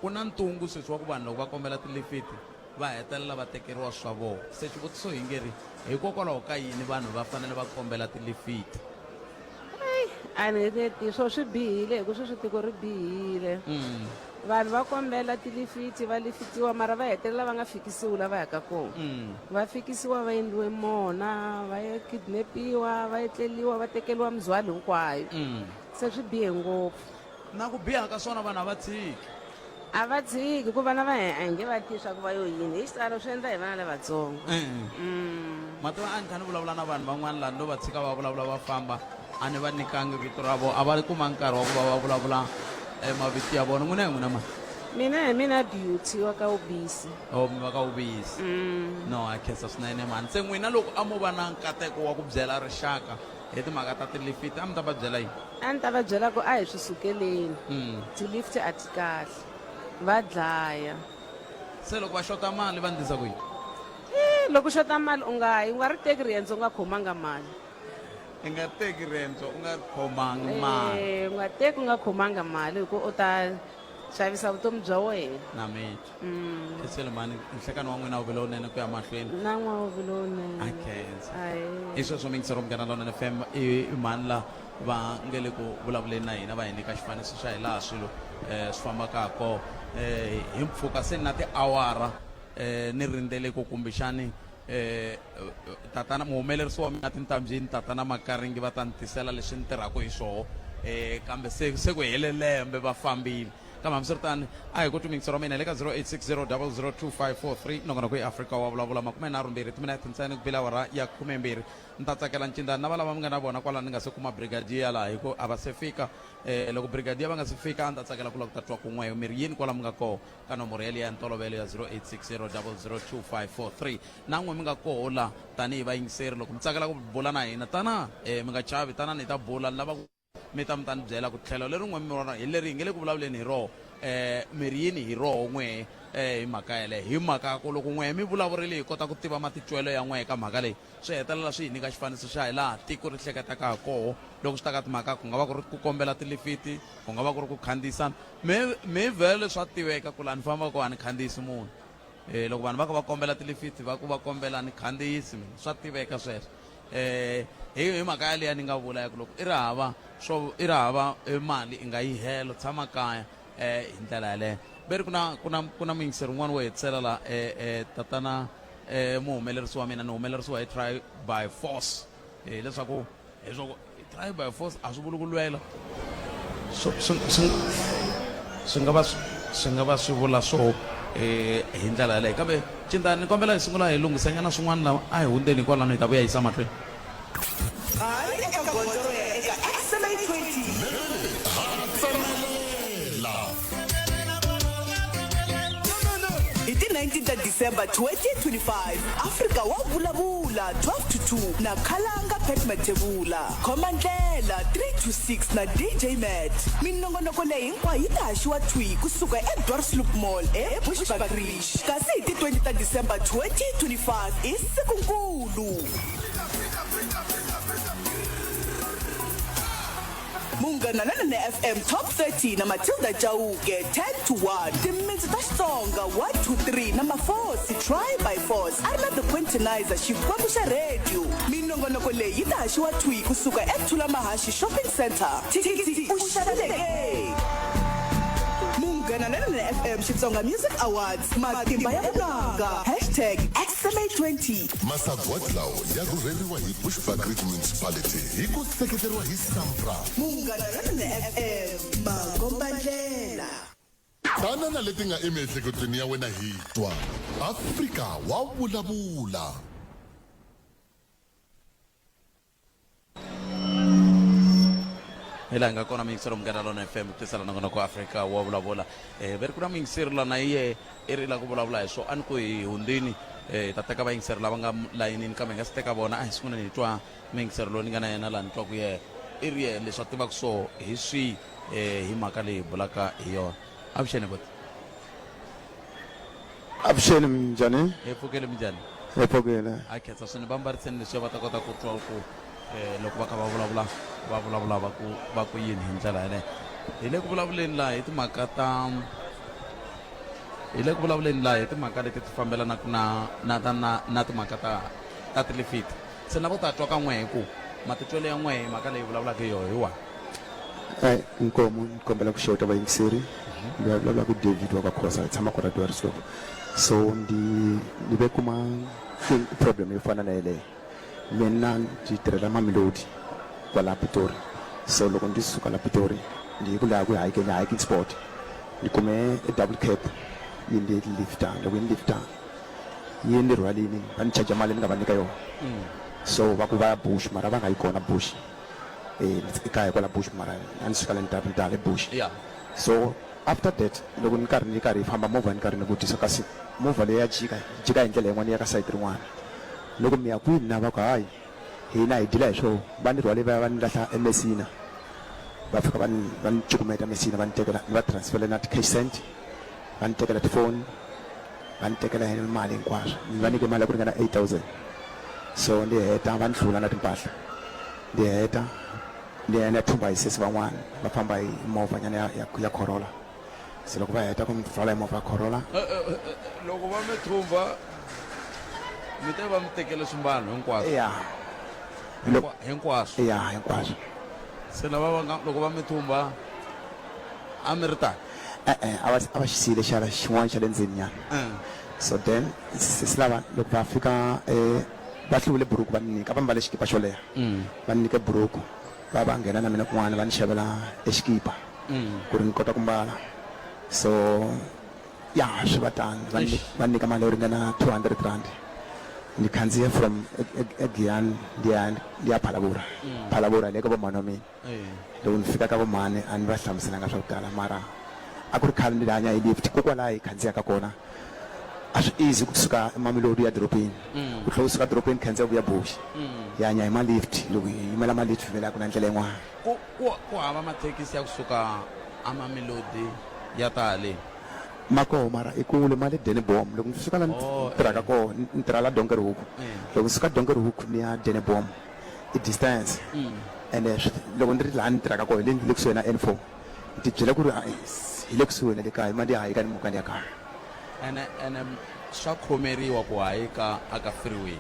ku na ntungu sweswi wa ku vanhu loko va kombela tilifiti va hetelela va tekeriwa swa vona. Se xivutiso hi nge ri hikokwalaho ka yini vanhu va fanele va kombela tilifiti? A ni nge tivi swo swi bihile hi ku sweswi tiko ri bihile. Vanhu va kombela tilifiti va lifitiwa mara va hetelela va nga fikisiwi la va yaka kona. Va fikisiwa va endliwe mona, va ya kidnapiwa, va etleliwa, va tekeriwa mindzhwalo hinkwayo. Se swi bihe ngopfu. Na ku biha ka swona vanhu a va tshiki. A va tshiki ku vana va hina a hi nge va tivi swa ku va yo yini hi xitalo swi endla hi vana lavatsongo. Ma tiva a ni kha ni vulavula na vanhu van'wana laha ni lo va tshika va vulavula va famba a ni va nyikangi vito ra vona a va kumanga nkarhi wa ku va va vulavula mavito ya vona n'wina hi n'wina mani. Mina hi mina Beauty wa ka Ubisi. O mi va ka Ubisi. No, a khensa swinene mhani. Se n'wina loko a mo va na nkateko wa ku byela rixaka hi timhaka ta tilifiti a mi ta va byela yini? A ni ta va byela ku a hi swi sukeleni. Ti-lift a ti kahle. Va dlaya. Se loko va xota mali va ndlisa ku yini? Eh, loko u xota mali u nga yi, u nga ri teki riendzo u nga khomanga mali. I nga teki riendzo u nga khomangi mali. Eh, u nga teki u nga khomanga mali hi ku u ta xavisa vutomi bya wena. Na mitwa. Khensile mhani, nhlekani wa n'wina wu ve lowunene ku ya mahlweni. Na n'wa wu ve lowunene. A khensa. Ahee. I sweswo miyingiseri wa Munghana Lonene FM i i mhani la va nge le ku vulavuleni na hina va hi nyika xifaniso xa hi laha swilo um swi fambaka ha kona. Um hi mpfhuka se ni na tiawara um ni rindzele ku kumbexani um tatana muhumelerisi wa mina tintambyini tatana Makaringi va ta ni tisela leswi ni tirhaka hi swoho um kambe se se ku hele lembe va fambile. Kambe hambiswiritano a hi ku twi miyingiseri wa mina hi le ka 0860002543 nongonoko i Afrika wa vulavula 32 timinete ntsena ku bile awara ya 12. Ni ta tsakela ncindani na valava mi nga na vona kwala ni nga se kuma brigadier laha hi ku a va se fika. Um loko brigadier va nga se fika a ni ta tsakela ku lava ku ta twa kun'we mi ri yini kwala mi nga koho ka nomboro yaliya ya ntolovelo ya 0860002543. Na n'we mi nga koho la tanihi vayingiseri loko mi tsakela ku bula na hina tana um mi nga chavi tanani hi ta bula ni lava ku mi ta mi ta ni byela ku tlhelo leri n'we mi rona hi leri hi nge le ku vulavuleni hi roho um mi ri yini hi roho n'we um hi mhaka yeleyo hi mhaka ya ku loko n'we mi vulavurile hi kota ku tiva matitwelo ya n'we eka mhaka leyi swi hetelela swi hi nyika xifaniso xa hi laha tiko ri hleketaka ha koho loko swi ta ka timhaka ku nga va ku ri ku kombela tilifiti ku nga va ku ri ku khandziyisana me me vhele swa tiveka ku laha ni fambaka kona a ni khandziyisi munhu um loko vanhu va kha va kombela tilifiti va ku va kombela a ni khandziyisi mina swa tiveka sweswo um hi hi mhaka yaliya ni nga vula ya ku loko i ri hava swo i ri hava mali i nga yi helo tshama kaya um hi ndlela yaleyo ve ri ku na ku na ku na muyingiseri un'wana wo hetisela la um tatana um muhumelerisi wa mina ni humelerisiwa hi try by force hileswaku leswaku try by force a swi vuli ku lwela swi swi swi swi nga va swi nga va swi vula swo eh hi ndlela yaleyo kambe cinta ni kombela hi sungula hi lunghisanyana swin'wana lawa a hi hundzeni kwalano hi ta vuya yisa mahlweni Hayi eka gondzo ro ya eka XMA 20. Ha tsemelela. Hi ti 19 ta December 2025, Afrika wa vulavula 12 to 2 na Khalanga Pat Mathebula, Khoma Ndlela 3 to 6 na DJ Matt. Minongonoko leyi hinkwayo yi ta haxiwa thwi kusuka eDwarsloop Mall eBushbuckridge. Kasi hi ti 20 ta December 2025 i sikunkulu. Munghana Lonene FM Top 30 na Matilda Chauke 10 to 1 Timitsu ta Xitsonga 1 2 3 na Mafosi Try by Force a ri na The Quintinizer xikwembu xa radio Minongonoko leyi yi ta haxiwa thwi kusuka eThulamahashi Shopping Centre Thikithi u xavile ke? Munghana Lonene FM Xitsonga Music Awards Matimba ya vunanga hashtag XMA20 Masagwadi lawa ya rhurheriwa hi Bushbuckridge Municipality hi ku seketeriwa hi SAMPRA. Munghana Lonene FM, makombandlela. Tana na leti nga emiehleketweni ya wena hi twa. Afrika wa vulavula. Hi laha hi nga kona muyingiseri Munghana Lona FM ku tisela nongonoko wa Afrika wa vulavula. Eh ve ri ku na muyingiseri la na ye i ri la ku vulavula hi swo a ni ku hi hundzini eh hi ta teka vayingiseri lava nga layinini kambe hi nga si teka vona a hi sunguleni hi twa muyingiseri loyi ni nga na yena laha ni twaku yehe i ri yehe leswi a tivaka swo hi swihi eh hi mhaka leyi hi bulaka hi yona. Avuxeni buti. Avuxeni minjhani? Hi pfukile minjhani? Hi pfukile. A khensa swinene va mbariseni leswiya va ta kota ku twa ku eh, loko va kha va vulavula va vulavula va ku va ku yini hi ndlela yaleyo. Hi le ku vulavuleni laha hi timhaka ta hi le ku vulavuleni laha hi timhaka leti ti fambelanaka na na ta na na timhaka ta ta tilifiti. Se na vo ta twa ka n'we hi ku matitwelo ya n'we hi mhaka leyi vulavulaka hi yoho hi wahi? Eh, inkomu ni kombela ku xeweta vayingiseri loyi a vulavulaka David wa ka Khosa hi tshama kwala Dwarsloop so ndi ni ve kuma problem yo fana na yeleyo mina ndzi tirhela Mamelodi kwala Pitori so loko ndzi suka la Pitori ndi ku laha ku hikeni hiking spot ni kume e double cab yi ndi lifta loko yi ni lifta yi ni rhwalini va ni charge mali ni nga va nyika yona so va ku va ya bush mara va nga yi kona bush eh ekaya kwala bush mara a ni suka le ni ta ni ta le bush Yeah. so After that loko ni karhi ni karhi hi famba movha ni karhi ni vutisa kasi movha leyi ya jika yi jika hi ndlela yin'wana yi ya ka sayiti rin'wana. Loko mi ya kwini na va ku hayi hina hi deal-a hi swo va ni rhwale va ya va ni lahla eMessina va fika va ni va ni cukumeta Messina va ni tekela ni va transfer-le na ti-cash send va ni tekela tifoni va ni tekela mali hinkwaswo ni va nyike mali ya ku ringana 8000 so ni heta va ni hlula na timpahla ni heta ni ya ni ya thumba hi sesi van'wana va famba hi movha nyana ya, ya, ya Corolla se loko va heta ku ni rhwala hi movha ya Corolla eh, eh, eh, loko va mi thumba mi te va mi tekele swimbalo hinkwaswo ya hinkwaswo ya hinkwaswo se lava va nga loko va mi thumba a mi ri tani E-e a va a va xi siyile xala xin'wana xa le ndzeni nyana so then sesi lava loko va fika va hluvule buruku va ni nyika a va mbale xikipa xo leha va ni nyike buruku va va nghena na mina kun'wana va ni xavela e xikipa ku ri ni kota ku mbala so ya swi va tano va ni va ni nyika mali yo ringana 200 rand ni khandziye from eGiyani ndi ya ndi ya Phalaborwa Phalaborwa hi le ka vo mhani wa mina. Loko ni fika ka vo mhani a ni va hlamuselanga swa ku tala mara a ku ri khale ni hanya hi lift kokwalaho hi khandziyaka kona a swi easy ku suka eMamelodi u ya dorobeni u tlhela u suka dorobeni khandziya u vuya Bush hi hanya hi ma lift loko hi yimela ma lift vhele a ku na ndlela yin'wana. Ku ku ku hava mathekisi ya kusuka eMamelodi ya ta haleni? Ma koho mara i kule ma le Denneboom loko ni suka la ni tirhaka koho ni tirha la Donkerhoek loko ni suka Donkerhoek ni ya Denneboom i distance ene loko ni ri laha ni tirhaka kona hi le le kusuhi na N4 ni ti byela ku ri hi le kusuhi na le kaya ma ndi hayika ni muka ni ya kaya ene ene swa khomeriwa ku hayika aka freeway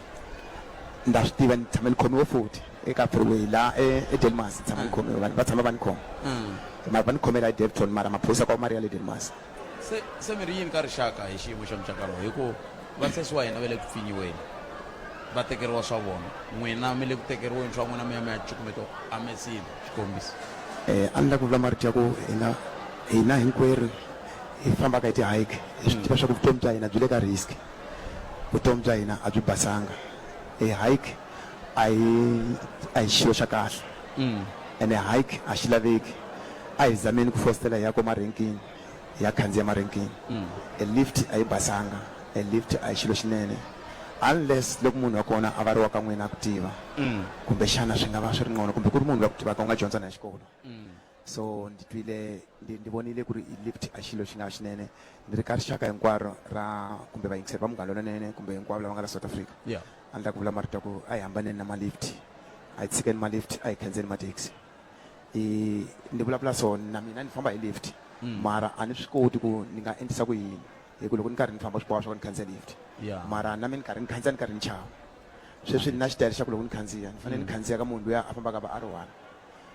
nda swi tiva ni tshama ni khomiwe futhi eka freeway laha eDelmas ni tshama ni khomiwe vanhu va tshama va ni khoma mara va ni khomela eDevton mara maphorisa kwa ma ri ya le Delmas Se se mi ri yini ka rixaka hi xiyimo xa muxaka lowu? Hi ku vasesi wa hina va le ku pfinyiweni, va tekeriwa swa vona, n'wina mi le ku tekeriweni swa n'wina mi ya mi ya cukumetiwa emesini, xikombiso. A ni lava ku vula marito ya ku hina hina hinkwerhu hi fambaka hi ti-hike hi swi tiva swa ku vutomi bya hina byi le ka risk, vutomi bya hina a byi basanga. E hike a hi a hi xilo xa kahle ene hike a xi laveki, a hi zameni ku fositela hi ya ko marenkini. Hi ya khandziya marenkeni. E lift a yi basanga, e lift a hi xilo xinene unless loko munhu wa kona a va ri wa ka n'wina a ku tiva kumbexana swi nga va swi ri ngcono kumbe ku ri munhu loyi a ku tivaka u nga dyondza na yena xikolo. So ndzi twile ndzi ndzi vonile ku ri lift a xilo xi nga xinene ni ri ka rixaka hinkwaro ra kumbe vayingiseri va Munghana Lonene kumbe hinkwavo lava nga la South Africa a ni lava ku vula marito ya ku a hi hambaneni na ma-lift a hi tshikeni ma-lift a hi khandziyeni mathekisi. I ni vulavula so na mina ni famba hi lift mara a ni swi koti ku ni nga endlisa ku yini hi ku loko ni karhi ni famba swi boha swa ku ni khandziya lift Yeah. mara na mina ni karhi ni khandziya ni karhi ni chava sweswi ni na xitayele xa ku loko ni khandziya ni fanele ni khandziya ka munhu luya a fambaka va a ri one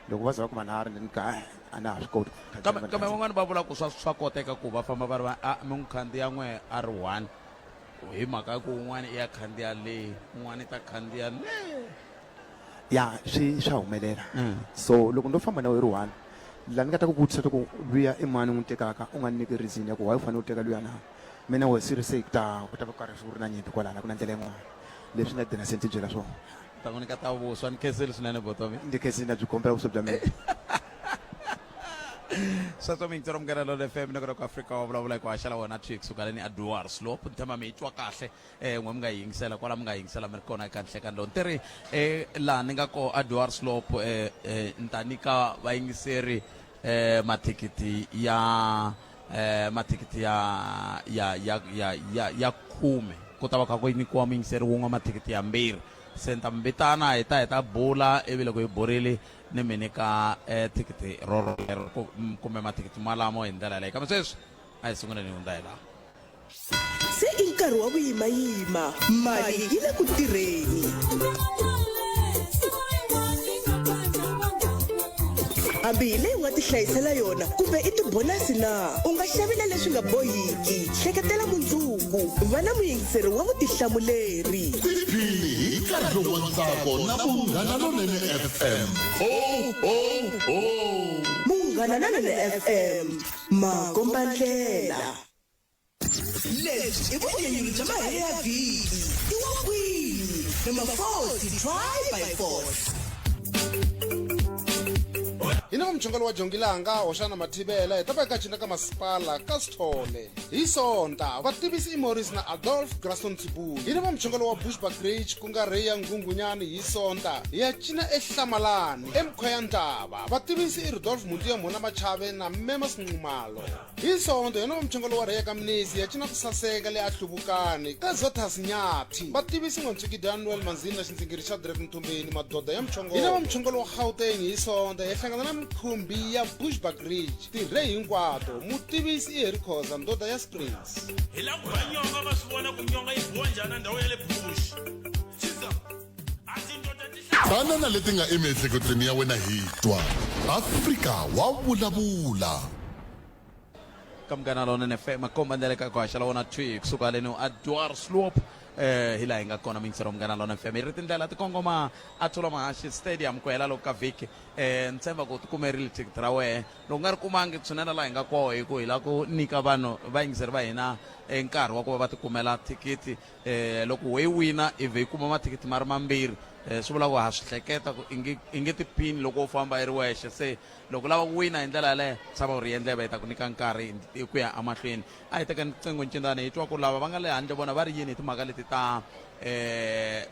loko va za va ku manharhu ni ka a na ha swi koti ku khandziya Kambe ni va ni kambe khandziya. van'wani va vula ku swa swa koteka ku va famba va ri va a mi n'wi khandziya n'we a ri one hi mhaka ya ku un'wana i ya khandziya le un'wana i ta khandziya le. Ya swi swa humelela so loko ndo famba na wena ri one la ni nga ta ku vutisa ta ku luya i mani u n'wi tekaka u nga ni nyiki reason ya ku why u fanele u teka luya na mina wehe swi ri se ku ta ku ta va karhi ku ri na nyimpi kwalano a ku na ndlela yin'wana leswi nga gcina se ni ti byela swona. Ta ku nyika ta vuswa ni khensile swinene buti wa mina. Ndzi khensile na byi kombela vuswa bya mina. Sweswo mi yingisela Munghana Lonene FM na ku Afrika wa vulavula hi ku haxa la wena Twix suka leni a Dwarsloop ni tshemba mi yi twa kahle eh n'we mi nga yingisela kwala mi nga yingisela mi ri kona eka nhlekani lowu ni ri eh laha ni nga ko a Dwarsloop eh, eh ni ta nyika vayingiseri eh mathikithi ya eh mathikithi ya ya ya ya ya ya khume ku ta va kha ku nyikiwa muyingiseri wun'we mathikithi ya mbirhi se ni ta mi vitana hi ta hi ta bula ivi loko hi burile ni mi nyika eh, thikithi rorolero kumbe mathikithi malamo hi ndlela yaleyo kambe sweswi a hi sunguleni hi hundza hi laha Se i nkarhi wa vuyimayima, mali yi le ku tirheni. Hambi hi leyi u nga tihlayisela yona kumbe i tibonasi na, u nga xavi na leswi nga bohiki. Hleketela mundzuku, va na muyingiseri wa vutihlamuleri. Tiphini hi nkarhi lowu wa ntsako na Munghana Lonene FM. Ho, ho, ho! Munghana Lonene FM, makombandlela. Lebyi i vunyanyuri bya mahelo ya vhiki. I wa kwini? Number 40 try by force. Hi na va muchongolo wa Jongilanga, Hoxana Mathibela, hi ta va hi ka cina ka masipala ka Sithole. Hi Sonta, vativisi i Morris na Adolf Graston Tsibuyi. Hi na va muchongolo wa Bushbuckridge ku nga Ray Nghunghunyani hi Sonta, hi ya cina eHlamalani, eMkhweyantava. Vativisi i Rudolf Mhunti Mhona Machave na Memas Nxumalo. Hi Sonto, hi na va muchongolo wa Ray ka Mnisi, hi ya cina ku saseka le a Hluvukani ka Zotas Nyathi. Vativisi N'wantswiki Daniel Manzini na Xindzingiri Shadrack Mthombeni, madoda ya muchongolo. Hi na va muchongolo wa Gauteng hi Sonta, hi hlangana na mikhumbi ya Bushbuckridge, tirhe hinkwato. Mutivisi i Harry Khoza, ndoda ya Springs. Hi lava ku ba nyonga va swi vona ku nyonga yi biwa njhani na ndhawu ya le Bush. Chiza. A tindoda ti Tana na leti nga emiehleketweni ya wena hi twa. Afrika wa vulavula. Ka Munghana Lonene FM komba ndlela ka ku haxa la wona thwi kusuka haleni a Dwarsloop hi laha hi nga kona miyingisero Munghana Lonene FM hi ri tindlela ti kongoma a Thula Mahashi Stadium ku hela loko ka vhiki ni tshemba ku ti kumerile thikithi ra wehe loko nga ri kumangi tshunela laha hi nga koho hi ku hi lava ku nyika vanhu vayingiseri va hina nkarhi wa ku va va ti kumela thikithi loko ho yi wina i vhe yi kuma mathikithi ma ri mambirhi swi vula ku ha swi hleketa ku i nge i nge tiphini loko wo famba i ri wexe se Loko u lava ku wina hi ndlela yaleyo, tshama u rhiye ndleve, hi ta ku nyika nkarhi hi ku ya emahlweni. A hi tekeni riqingho ncindani hi twa ku lava va nga le handle vona va ri yini hi timhaka leti ta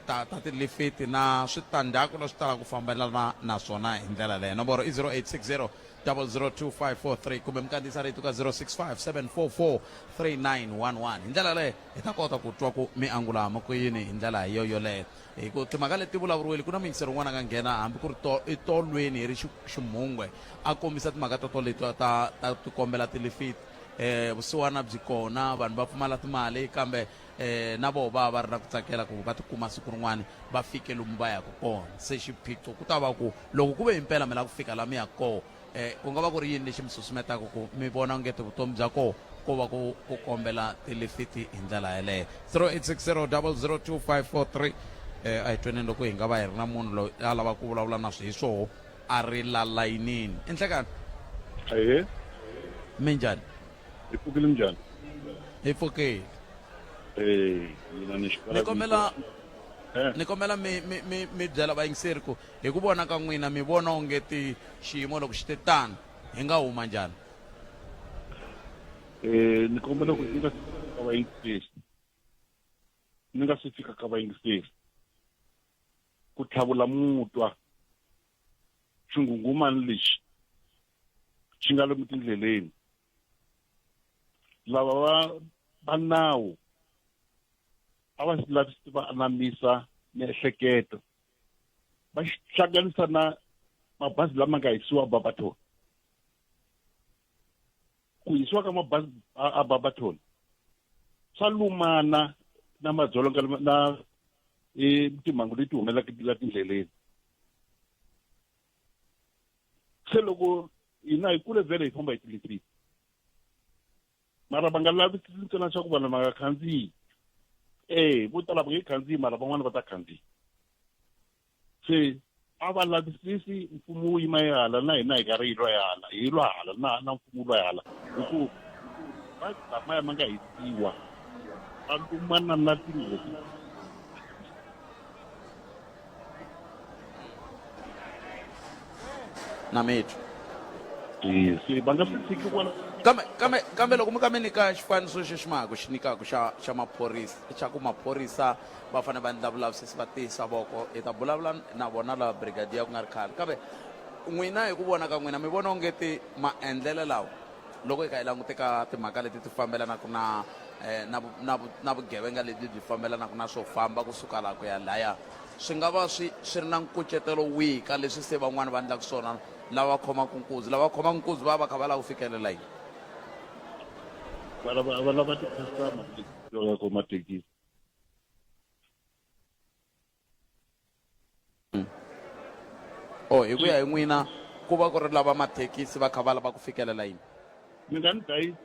ta ta tilifiti na switandzhaku leswi talaka ku fambelana na swona hi ndlela leyo. Nomboro i 0860 002543 kumbe mi kandziyisa rito ka 065 744 3911. Hi ndlela leyo hi ta kota ku twa ku mi angula ma ku yini hi ndlela yo yoleyo. Hi ku timhaka leti ti vulavuriwile, ku na muyingiseri un'wana a nga nghena hambi ku ri to, etolweni hi ri ximhungwe a kombisa timhaka to toleto ta, ta ti kombela tilifiti. Vusiwana byi kona, vanhu va pfumala timali, kambe na voho va va va ri na ku tsakela ku va tikuma siku rin'wana va fike lomu va yaka kona. Se xiphiqo ku ta va ku loko ku ve himpela mi lava ku fika la mi yaka kona, ku nga va ku ri yini lexi mi susumetaka ku mi vona ongeti vutomi bya koho ko va ku ku kombela tilifiti hi ndlela yeleyo? 0860 002543 a hi tweneni loko hi nga va hi ri na munhu loyi a lava ku vulavula na hi swoho a ri la layinini. I nhlekani. Ahee. Minjhani? Hi pfukile minjhani? Hi pfukile. Eh, mina ni xikala Ni kombela ni kombela mi mi mi mi byela vayingiseri ku Hi ku vona ka n'wina, mi vona onge ti xiyimo loko xi te tano, hi nga huma njhani? Eh, ni kombela ku ni nga si fika ka vayingiseri, ni nga si fika ka vayingiseri, ku tlhavula mutwa xinghunghumani lexi xi nga lomu tindleleni, lava va va nawu a va xi lavisisi va anamisa miehleketo va xi hlanganisa na mabazi lama nga hisiwa Barberton. Ku hisiwa ka mabazi a Barberton swa lumana na madzolonga na e timhangu leti humelelaka la tindleleni. Se loko hina hi kule vhele hi famba hi tilifiti, mara va nga lavisisi ntsena swa ku vanhu va nga khandziyi. E vo tala va nge khandziyi, mara van'wana va ta khandziya. Se a va lavisisi, mfumo wu yima hala na hina hi karhi hi lwa hala, hi lwa hala na na mfumo wu lwa hala, hi ku mabazi lamaya ma nga hisiwa a lumana na tinghozi. Na mitwa. Eh, se va nga swi tshiki kwala. Kambe kambe kambe loko mi ka mi nyika xifaniso xexi ma ha ku xi nyikaka xa xa maphorisa, xa ku maphorisa va fanele va endla vulavisisi va tiyisa voko, hi ta vulavula na vona lava brigadier ku nga ri khale. Kambe n'wina hi ku vona ka n'wina mi vona onge ti maendlelo lawa loko hi kha hi langute ka timhaka leti ti fambelanaka na na na na vugevenga lebyi byi fambelanaka na swo famba kusuka laha ku ya laya, swi nga va swi swi ri na nkucetelo wihi ka leswi se van'wani va endlaka swona lava khomaka nkuzi? Lava khomaka nkuzi va va kha va lava ku fikelela yini? Va lava va lava ti-customer leti tirhaka mathekisi. Oh, hi ku ya hi n'wina ku va ku ri lava mathekisi va kha va lava ku fikelela yini? Mi nga ni dlayisa.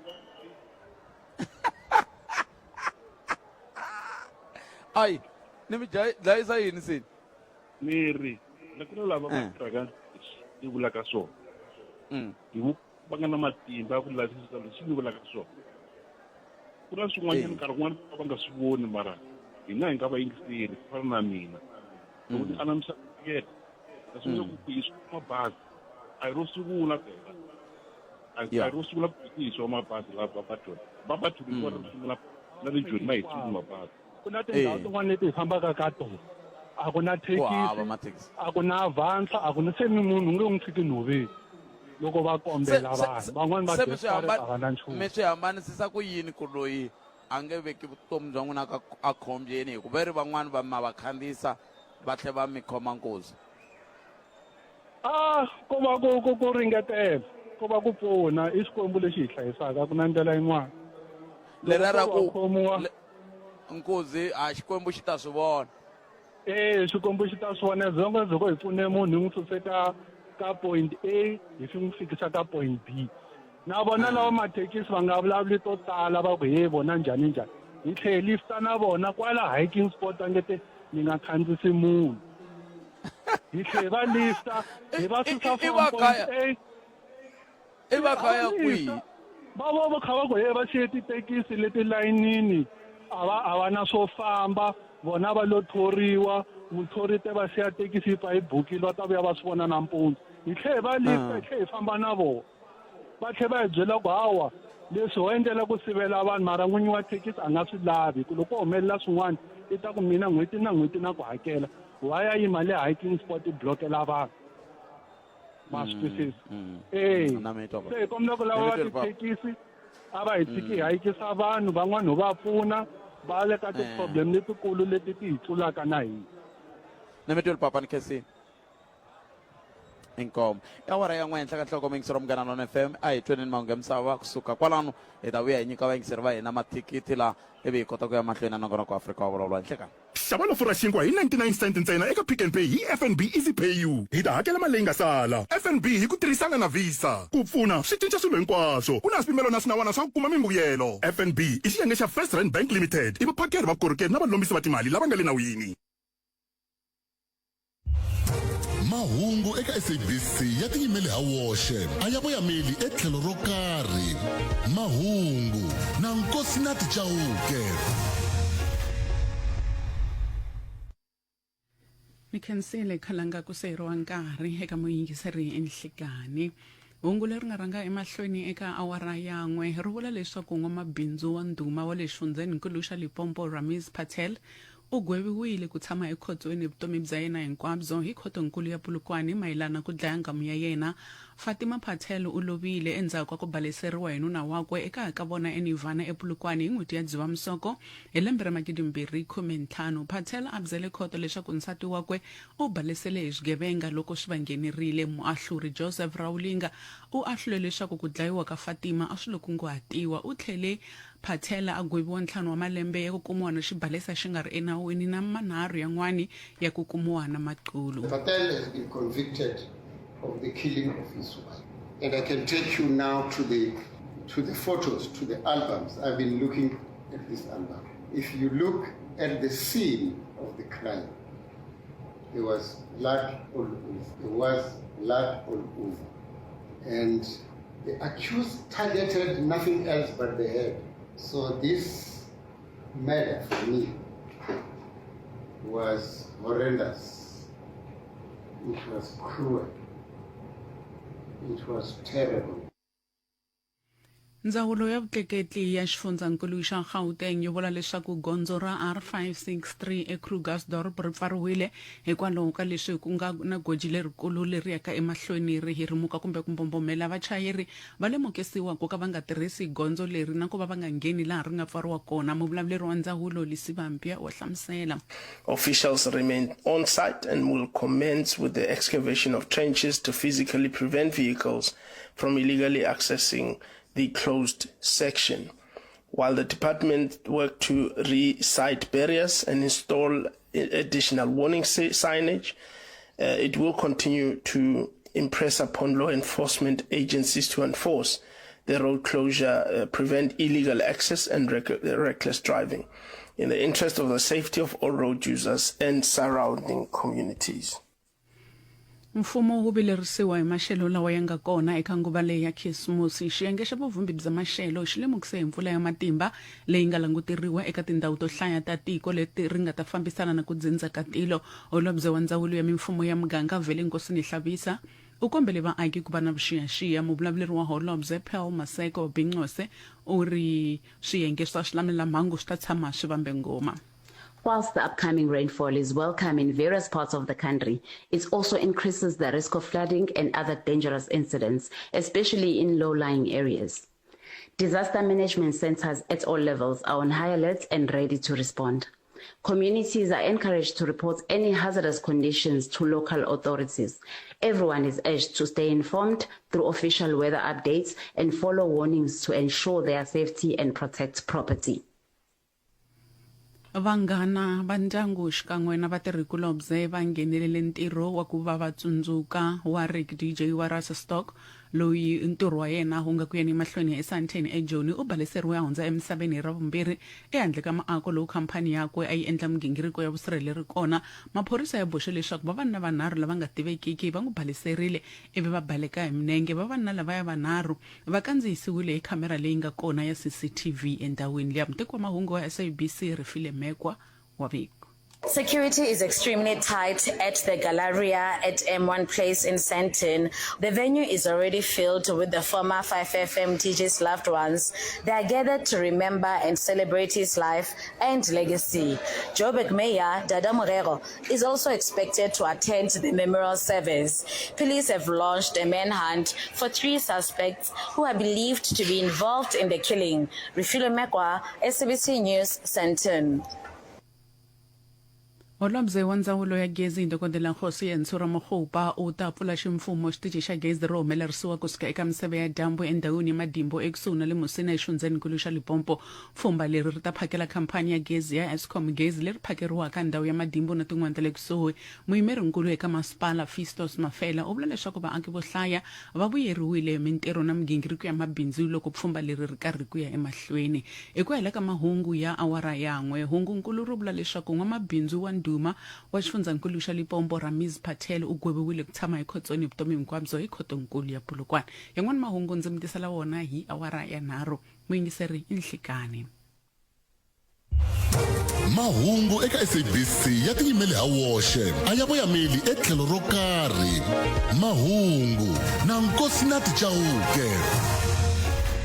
Ayi, ni mi dlayisa yini se? Ni ri, na ku na lava va tirhaka ni vulaka swona. Hi va nga na matimba ya ku lavisisa leswi ni vulaka swona. Ku na swin'wanyana nkarhi wun'wana va nga swi voni, mara hina hi nga vayingiseri ku fana na mina. Loko ni anamisa miehleketo, na swi vona ku ku hisiwa mabazi. A hi ro sungula phela. A hi ro sungula ku hisiwa mabazi la Barberton. Barberton hi kona ro sungula na le Joni ma hisiwile mabazi. Ku na tindhawu tin'wana leti hi fambaka ka tona a ku na thekisi a ku na avansa a ku na se ni munhu nge n'wi tshiki nhoveni loko va kombela vanhu van'wani va desperate a va na nchumu. Mi swi hambanisisa ku yini ku loyi a nge veki vutomi bya n'wina ka ekhombyeni hi ku ve ri van'wani va ma va khandziyisa va tlhe va mi khoma nkuzi? A ko va ku ku ku ringetela ko va ku pfuna i Xikwembu lexi hi hlayisaka a ku na ndlela yin'wana. Leriya ra ku nkuzi a Xikwembu xi ta swi vona. E Xikwembu xi ta swi vona as long as loko hi pfune munhu hi n'wi suse ka ka point A hi fi n'wi fikisa ka point B. Na vona lava mathekisi va nga vulavuli to tala va ku he vona njhani njhani. Hi tlhe hi lifta na vona kwala hiking spot a nge te mi nga khandzisi munhu. Hi tlhe hi va lifta hi va susa from point A. I va kha ya kwihi? Va va va kha va ku he va siye tithekisi leti layinini a va a va na swo famba vona va lo thoriwa muthori te va siya thekisi yi pfa yi bukile va ta vuya va swi vona nampundzu hi tlhe hi va lifta hi tlhe hi famba na vona va tlhe va hi byela ku hawa leswi ho endlela ku sivela vanhu mara n'winyi wa thekisi a nga swi lavi ku loko ko humelela swin'wana i ta ku mina n'hweti na n'hweti na ku hakela wa ya yima le hiking spot i blokela vanhu ma swi twisisa e se hi kombela ku lava va tithekisi a va hi tshiki hi hayikisa vanhu van'wana ho va pfuna va le ka ti-problem letikulu leti ti hi tlulaka na hina. Ni mi twile papa ni khensile. Inkomu. I awara ya n'we henhla ka nhloko muyingiseri wa Munghana Lonene FM. A hi tweneni mahungu ya misava kusuka kwalano hi ta vuya hi nyika vayingiseri va hina mathikithi la ivi hi kota ku ya mahlweni na nongonoko wa Afrika wa vulavula. Nhlekani. Xava lofo ra xinkwa hi 99 cent ntsena eka Pick n Pay hi FNB Easy Pay You. Hi ta hakela mali leyi nga sala. FNB hi ku tirhisana na Visa. Ku pfuna swi cinca swilo hinkwaswo. Ku na swipimelo na swinawana swa ku kuma mimbuyelo. FNB i xiyenge xa First Rand Bank Limited. I vaphakeri va vukorhokeri na valombisi va timali lava nga le nawini. Mahungu eka SABC ya tiyimele ha woxe, a ya voyameli etlhelo ro karhi. Mahungu na Nkosinathi Chauke. Ni khensile khalanga ku seyiriwa nkarhi eka muyingiseri enhlikani. Hungu leri nga rhanga emahlweni eka awara ya n'we ri vula leswaku n'wamabindzu wa ndhuma wa le xifundzheninkulu xa Limpopo Ramiz Patel U gweviwile ku tshama ekhotsweni vutomi bya yena hinkwabyo hi Khotonkulu ya Polokwane mayelana ku dlaya nghamu ya yena. Fatima Patel u lovile endzhaku ka ku baleseriwa hi nuna wakwe ekaya ka vona eNirvana ePolokwane hi n'hweti ya Dzivamusoko hi lembe ra 2015. Patel a byele khoto leswaku nsati wakwe u balesele hi swigevenga loko swi va nghenerile. Muahluri Joseph Raulinga u ahlule leswaku ku dlayiwa ka Fatima a swi lo kunguhatiwa. U tlhele Phathela a gweviwa ntlhanu wa malembe ya ku kumiwa na xibalesa xi nga ri enawini na manharhu yan'wani ya ku kumiwa na maqulu. Patel has been convicted of the killing of his wife. And I can take you now to the, to the photos, to the albums. I've been looking at this album. If you look at the scene of the crime, there was blood all over. There was blood all over. And the accused targeted nothing else but the head. So this murder for me was horrendous. It was cruel. It was terrible. Ndzawulo ya vutleketli ya xifundzankulu xa Gauteng yi vula leswaku gondzo ra R563 eKrugersdorp ri pfariwile hikwalaho ka leswi ku nga na goji lerikulu leri yaka emahlweni ri hirimuka kumbe ku mbombomela. Vachayeri va lemukisiwa ku ka va nga tirhisi gondzo leri na ku va va nga ngheni laha ri nga pfariwa kona, muvulavuleri wa ndzawulo Lisiba Mpya wa hlamusela. Officials remain on site and will commence with the excavation of trenches to physically prevent vehicles from illegally accessing the closed section. While the department worked to re-site barriers and install additional warning signage, uh, it will continue to impress upon law enforcement agencies to enforce the road closure, uh, prevent illegal access and rec reckless driving in the interest of the safety of all road users and surrounding communities. Mfumo wu vilerisiwa hi maxelo lawa ya nga kona eka nguva leyi ya Khisimusi. Xiyenge xa vuvhumbi bya maxelo xi lemukise hi mpfula ya matimba leyi nga languteriwa eka tindhawu to hlaya ta tiko leti ri nga ta fambisana na ku dzindza ka tilo. Holobye wa Ndzawulo ya Mimfumo ya Muganga Velenkosini Hlabisa U kombele vaaki ku va na vuxiyaxiya. Muvulavuleri wa Holobye Pearl Maseko Binqose u ri swiyenge swa swilamulelamhangu swi ta tshama swi vambe ngoma. Whilst the upcoming rainfall is welcome in various parts of the country, it also increases the risk of flooding and other dangerous incidents, especially in low-lying areas. Disaster management centers at all levels are on high alert and ready to respond. Communities are encouraged to report any hazardous conditions to local authorities. Everyone is urged to stay informed through official weather updates and follow warnings to ensure their safety and protect property. Vanghana va ndyangu xikan'we na vatirhikulobye va nghenelele ntirho wa ku va va tsundzuka Warwick DJ wa Rasestock loyi ntirho wa yena wu nga ku yeni emahlweni eSandton eJoni u baleseriwe a hundza emisaveni hi Ravumbirhi ehandle ka muako lowu khamphani yakwe a yi endla migingiriko ya vusirheleri kona. Maphorisa ya boxe leswaku vavanuna vanharhu lava nga tivekiki va n'wi baleserile ivi va baleka hi minenge. Vavanuna lavaya vanharhu va kandziyisiwile hi khamera leyi nga kona ya CCTV endhawini liya. Muteki wa mahungu wa SABC Refile Mekwa wa vika. Security is extremely tight at the Galleria at M1 Place in Sandton. The venue is already filled with the former 5FM DJ's loved ones. They are gathered to remember and celebrate his life and legacy. Joburg Mayor Dada Morero is also expected to attend the memorial service. Police have launched a manhunt for three suspects who are believed to be involved in the killing. Refilwe Mekwa, SABC News, Sandton. Holobye wa Ndzawulo ya Gezi Dokodela Kgosientsho Ramokgopa u ta pfula ximfumo xitichi xa gezi ro humelerisiwa kusuka eka miseve ya dyambu endhawini ya Madimbo ekusuhi na le Musina exifundzheninkulu xa Limpopo. Pfhumba leri ri ta phakela khamphani ya gezi ya Eskom gezi leri phakeriwaka ndhawu ya Madimbo na tin'wana ta le kusuhi. Muyimerinkulu eka masipala Fistos Mafela u vula leswaku vaaki vo hlaya va vuyeriwile hi mintirho na migingiriko ya mabindzu loko pfhumba leri ri karhi ku ya emahlweni. Hi ku hela ka mahungu ya awara yan'we, hungunkulu ri vula leswaku n'wamabindzu wa ndhuma wa xifundzhankulu xa Limpopo Ramiz Patel u gweviwile ku tshama ekhotsweni vutomi hinkwabyo hi khotonkulu ya Polokwane. Yan'wana mahungu ndzi mi tisela wona hi awara ya nharhu. Muyingiseri i Nhlikani. Mahungu eka SABC ya tiyimele ha woxe a ya voyameli etlhelo ro karhi. Mahungu na Nkosinathi Chauke.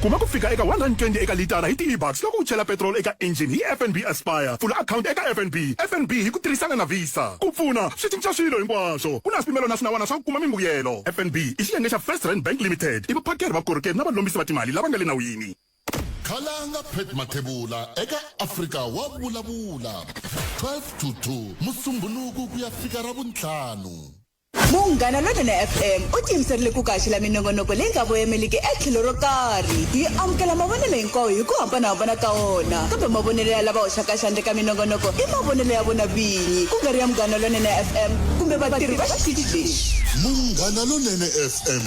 Kuma ku fika eka 120 eka litara hi ti-eBucks loko u chela petiroli eka injhini hi FNB Aspire. Pfula akhawunti eka FNB. FNB hi ku tirhisana na Visa. Ku pfuna swi cinca swilo hinkwaswo. Ku na swipimelo na swinawana swa ku kuma mimbuyelo. FNB i xiyenge xa First Rand Bank Limited. I vaphakeri va vukorhokeri na valombisi va timali lava nga le nawini. Khalanga Pat Mathebula eka Afrika wa Vulavula 12 to 2 Musumbhunuku ku ya fika Ravuntlhanu. Munghana Lonene FM u tiyimiserile ku ku haxela minongonoko leyi nga voyameliki etlhelo ro karhi. Hi amukela mavonelo hinkwawo hi ku hambanahambana ka wona, kambe mavonelo ya lava hoxaka xandla eka minongonoko i mavonelo ya vona vinyi, ku nga ri ya Munghana Lonene FM kumbe vatirhi va xitichi lexi. Munghana Lonene FM,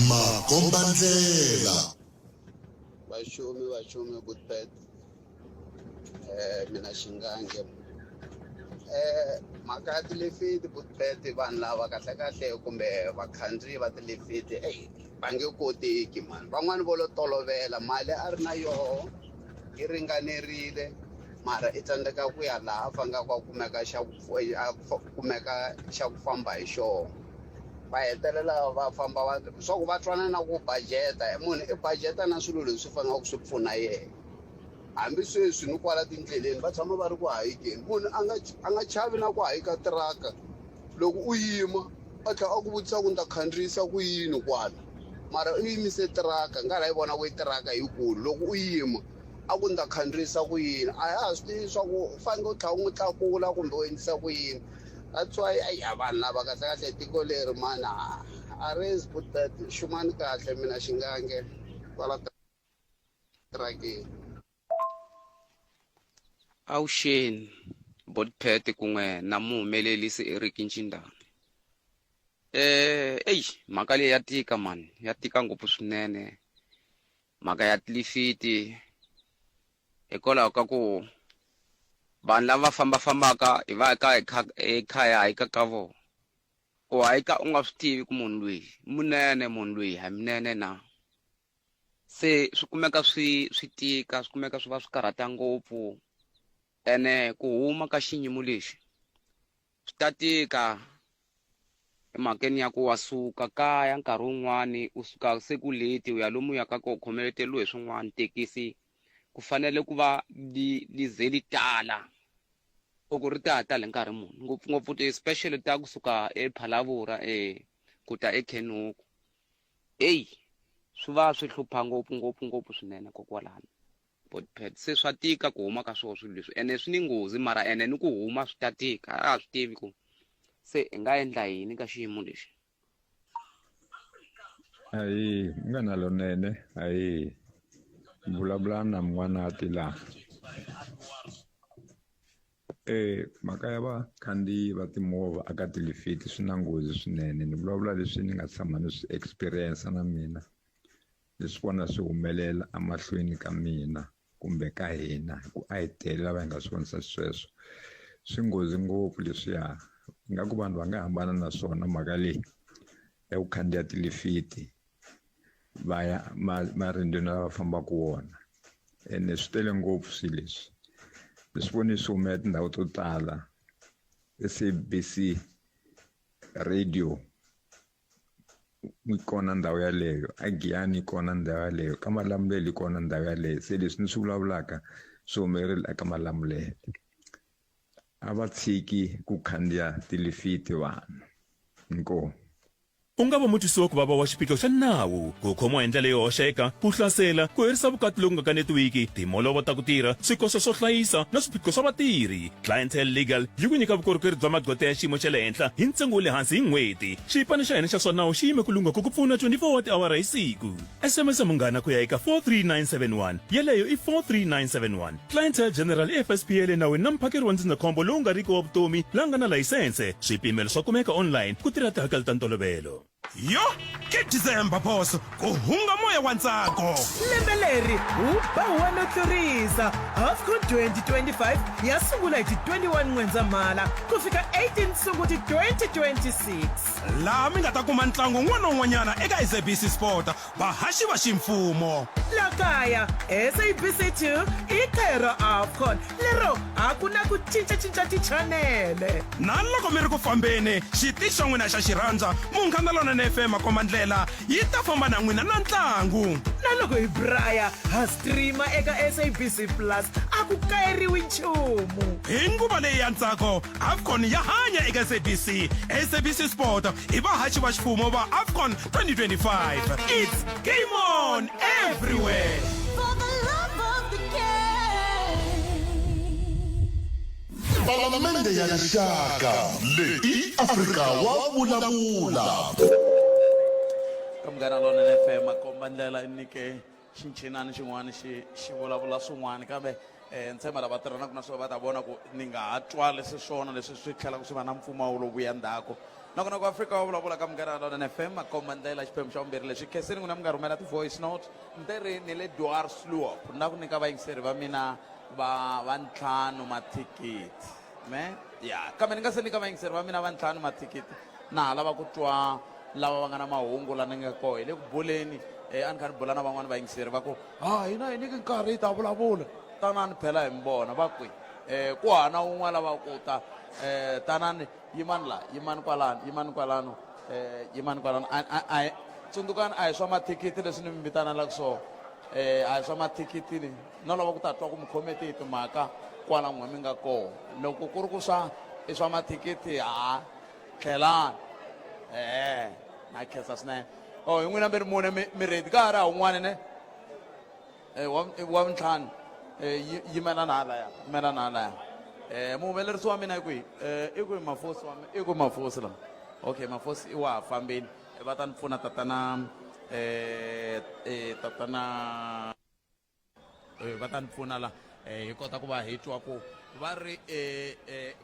makombandlela. Vaxumi vaxumi good pet eh mina xingange eh mhaka ya tilifiti good pet vanhu lava kahle kahle kumbe vakhandziyi va tilifiti eyi va nge koteki mani van'wani vo lo tolovela mali a ri na yoho yi ringanerile mara i tsandzeka ku ya laha a faneleke a kumeka xa ku a kumeka xa ku famba hi xona va hetelela va famba va swa ku va twana na ku budget-a munhu i budget-a na swilo leswi faneleke swi pfuna yena hambi sweswi ni kwala tindleleni va tshama va ri ku hayikeni munhu a nga a nga chavi na ku hayika tiraka loko u yima a tlhela a ku vutisa ku ni ta khandziyisa ku yini kwala mara u yimise tiraka nkarhi a yi vona ku i tiraka yikulu loko u yima a ku ni ta khandziyisa ku yini a ya ha swi tivi swa ku u fanele u tlhela u n'wi tlakula kumbe u endlisa ku yini that's why ayi a vanhu lava kahle kahle tiko leri mani a ri is good that xumani kahle mina xingange kwala tirakeni Avuxeni Botpet kun'we na muhumelerisi Eric Nchindana. Eh eyi mhaka leyi ya tika mani ya tika ngopfu swinene mhaka ya tilifiti hikwalaho ka ku vanhu lava fambafambaka hi va ka hi kha hi kha hi hayika ka vona u hayika u nga swi tivi ku munhu loyi i munene munhu loyi a hi munene na se swi kumeka swi swi tika swi kumeka swi va swi karhata ngopfu ene ku huma ka xiyimo lexi swi ta tika. Emhakeni ya ku wa suka kaya nkarhi wun'wani u suka se ku late u ya lomu u yaka kona u khomeleteriwe hi swin'wana thekisi ku fanele ku va li li ze li tala u ku ri ta tala hi nkarhi muni ngopfungopfu ti-special ta kusuka ePhalaborwa ku ta eCanoe heyi swi va swi hlupha ngopfu ngopfu ngopfu swinene kokwalano. Botpet se swa tika ku huma ka swona swilo leswi ene swi ni nghozi mara ene ni ku huma swi ta tika a ha swi tivi ku se hi nga endla yini ka xiyimo lexi. Ahee, munghana lonene ahee vulavula na N'wanati laha mhaka ya vakhandziyi va timovha aka tilifiti swi na nghozi swinene ni vulavula leswi ni nga tshama ni swi experience na mina ni swi vona swi humelela emahlweni ka mina kumbe ka hina hi ku a hi tele lava hi nga swi vonisa xisweswo swi nghozi ngopfu leswiya ingaku vanhu va nga hambana na swona mhaka leyi ya ku khandziya tilifiti va ya marindzweni lava fambaka wona ene swi tele ngopfu swilo leswi ni swi vone swi humelela tindhawu to tala S_A_B_C radio yi kona ndhawu yaleyo a Giyani yi kona ndhawu yaleyo ka Malamulele yi kona ndhawu yaleyo se leswi ni swi vulavulaka swi humelerile eka Malamulele a va tshiki ku khandziya tilifiti vanhu inkomu. U nga va mutwisi wa ku vava wa xiphiqo xa nawu, ku khomiwa hi ndlela yo hoxeka, ku hlasela, ku herisa vukati loku nga kanetiwiki, timholovo ta ku tirha, swikoxo swo hlayisa na swiphiqo swa vatirhi. Clientele Legal yi ku nyika vukorhokeri bya magqweta ya xiyimo xa le henhla hi ntsengo wa le hansi hi n'hweti. Xipano xa hina xa swa nawu xi yime ku lungha ku ku pfuna 24 wa tiawara hi siku. SMS Munghana ku ya eka 43971, yeleyo i 43971. Clientele General i FSP ya le nawini na muphakeri wa ndzindzakhombo lowu nga riki wa vutomi la nga na layisense. Swipimelo swa kumeka online ku tirha tihakelo ta ntolovelo. Yo, ke December boss, ku hunga moya wa ntsako. Lembe leri wu ba huwa no tlurisa. AFCON 2025 ya sungula hi ti 21 N'wendzamhala ku fika 18 Sunguti 2026. Laha mi nga ta kuma ntlangu wun'wana na wun'wanyana eka SABC Sport, vahaxi va ximfumo. La kaya, SABC 2 i kaya ra AFCON lero a ku na ku cincacinca tichanele. Na loko mi ri ku fambeni, xitichi xa n'wina xa xirhandza, Munghana Lonene FM Makombandlela, yi ta famba na n'wina na ntlangu. Na loko hi braya, ha streama eka SABC Plus, a ku kayeriwi nchumu. Hi nguva leyi ya ntsako, AFCON ya hanya eka SABC. SABC Sport i vahaxi va ximfumo va AFCON 2025. It's game on everywhere. Palamende ya Rixaka leyi i Afrika wa vulavula. Ka Munghana Lonene FM makomba ndlela i nyike xinchinani xin'wana xi xi vulavula swin'wana kambe um ni tshemba lava tirhanaka na swona va ta vona ku ni nga ha twa leswi swona leswi swi tlhelaka swi va na mpfumawulo vuya ndzhaku nakona ku Afrika wa vulavula ka Munghana Lonene FM makomba ndlela xiphemu xa vumbirhi leswi khenseni n'wina mi nga rhumela ti-voice note ni te ri ni le Dwarsloop na ku nyika vayingiseri va mina va va ntlhanu mathikithi me ya kambe ni nga se nyika vayingiseri va mina va ntlhanu mathikithi na ha lava ku twa lava va nga na mahungu la ni nga koho hi le ku buleni um a ni kha ni bula na van'wani vayingiseri va ku ha hina hi nyiki nkarhi hi ta vulavula tanani phela hi mi vona va kwihi um ku hana wun'we lava ku ta um tanani yimani la yimani kwalano yimani kwalano um yimani kwalano a a tsundzukani a hi swa mathikithi leswi ni mi vitanelaka swona um a hi swa mathikithi ni no lava ku ta twa ku mi khome tihi timhaka kwala n'we mi nga kona loko ku ri ku swa i swa mathikithi ha tlhelani e na khensa swinene o hi n'wina mi ri mune mi mi ready ka ha ri ha wun'wana ne Eh, wa wa vuntlhanu Eh, yimela na halaya yimela na halaya um muhumelerisi wa mina i kwihi um i kwihi mafosi wa i kwihi mafosi la okay mafosi i wa ha fambeni va ta ni pfuna tatana um tatana va ta ni pfuna la hi kota ku va hi twa ku va ri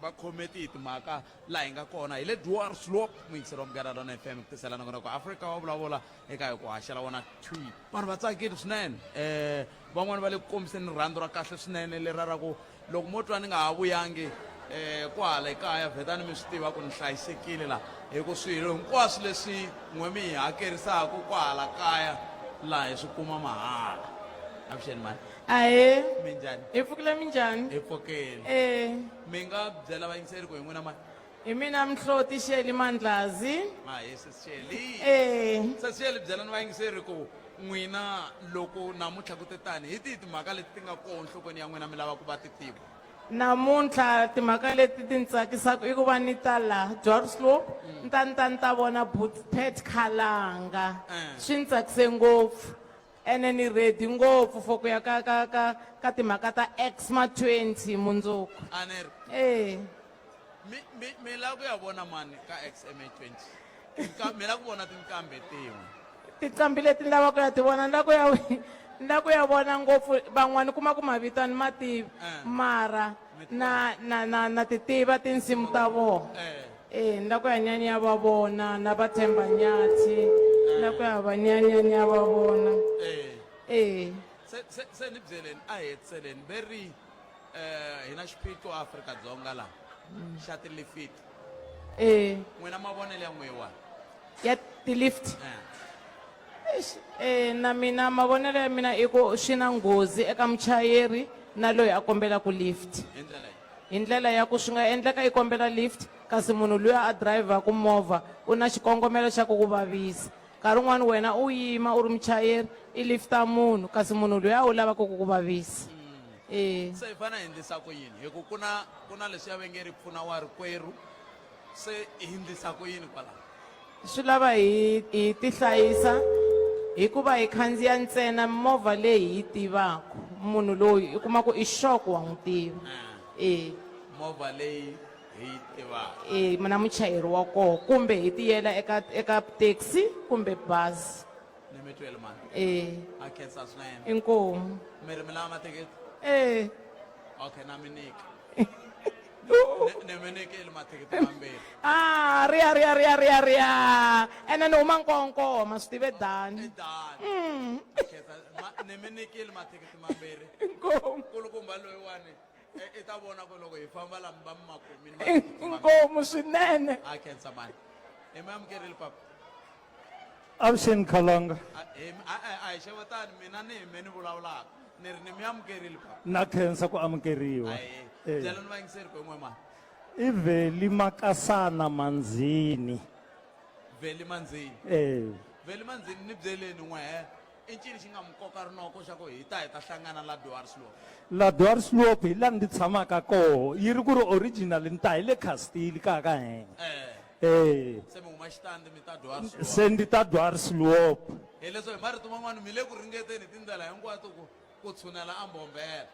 va khome tihi timhaka laha hi nga kona hi le Dwarsloop muyingiseri wa Munghana Lonene FM ku tisela nongonoko Afrika wa vulavula eka hi ku haxela wona thwi vanhu va tsakile swinene um van'wani va le ku kombiseni rirhandzu ra kahle swinene lera ra ku loko mo twa ni nga ha vuyangi um kwahala ekaya vhetani mi swi tiva ku ni hlayisekile laha hi ku swilo hinkwaswo leswi n'we mi hi hakerisaka kwahala kaya laha hi swi kuma mahala avuxeni mani Ahee. Minjhani? Hi pfukile minjhani? Hi pfukile. Eh. Mi nga byela vayingiseri ku hi n'wina mani? Hi mina Mhloti Sheli Mandlazi. Mahe sesisheli. Eh. Sesisheli byelani vayingiseri ku n'wina loko namuntlha ku te tani hi tihi timhaka leti ti nga koho nhlokweni ya n'wina mi lava ku va ti tiva? Namuntlha timhaka leti ti ni tsakisaka i ku va ni ta la Dwarsloop ni ta ni ta ni ta vona Boet Pat Khalanga. Swi ni tsakise ngopfu ene ni ready ngopfu for ku ya ka ka ka ka timhaka ta Exma 20 mundzuku. A ni ri. Eh. Mi mi mi lava ku ya vona mani ka XMA 20? Tinka mi lava ku vona tinqambi tin'we. Tinqambi leti ni lavaka ku ya ti vona ni lava ku ya ni lava ku ya vona ngopfu van'wani u kuma ku mavito a ni ma tivi mara na na na na ti tiva tinsimu ta vona. Eh ni lava ku ya ni ya ni ya va vona na va Themba Nyathi ni lava ku ya va ni ya ni ya ni ya va vona. Eh. Se se se ni byeleni a hi hetiseleni ve ri eh hi na xiphiqo Afrika-Dzonga laha xa tilifiti. Eh. N'wina mavonelo ya n'wehe wahi? Ya ti-lift? Eh. Eish, eh na mina mavonelo ya mina i ku swi na nghozi eka muchayeri na loyi a kombelaka lift. Hi ndlela yihi? Hi ndlela ya ku swi nga endleka i kombela lift kasi munhu luya a dirayivhaku movha u na xikongomelo xa ku ku vavisa. Nkarhi wun'wani wena u yima u ri muchayeri i lifta munhu kasi munhu luya u lavaka ku ku vavisa. E. Se hi fanele hi endlisa ku yini? Hi ku ku na ku na leswiya va nge ri pfuna wa rikwerhu se hi endlisa ku yini kwalaho? Swi lava hi hi tihlayisa hikuva hi khandziya ntsena movha leyi hi yi tivaka. Munhu loyi u kuma ku i sure ku wa n'wi tiva. E. Movha leyi hi yi tivaka. E, na muchayeri wa koho kumbe hi tiyela eka eka taxi kumbe bazi. Ni mi twele mani. E. A khensa swinene. Inkomu. Mi ri mi lava mathikithi? E. Okay, na mi nyika. Ni mi nyikile mathikithi mambirhi. Ah, riya riya riya riya riya. Ene ni huma Nkowankowa, ma swi tive Dani. Dani. Khensa, ni mi nyikile mathikithi mambirhi. Inkomu. Nkulukumba loyiwani i ta vona ku loko hi famba la mi va mi ma kumile mathikithi mambirhi. Inkomu swinene. A khensa mani. Hi mi amukerile papa. Avuxeni Khalanga. A hi a a hi xewetani mina ni hi me ni vulavulaka. Ni ri ni mi amukerile papa. Na khensa ku amukeriwa. Ahee. Eh. Byela ni vayingiseri ku hi n'we mani. I Veli Makasana Manzini. Veli Manzini. Eh. Veli Manzini ni byeleni n'wehe i ncini xi nga mi koka rinoko xa ku hi ta hi ta hlangana la Dwarsloop. La Dwarsloop hi laha ndzi tshamaka koho yi ri ku ri original ni ta hi le Castile ka ka hina. Eh. Eh. Se mi huma xitandi mi ta Dwarsloop. Se ndzi ta Dwarsloop. Hi leswo hi marito man'wana mi le ku ringeteni hi tindlela hinkwato ku ku tshunela a Mbombela.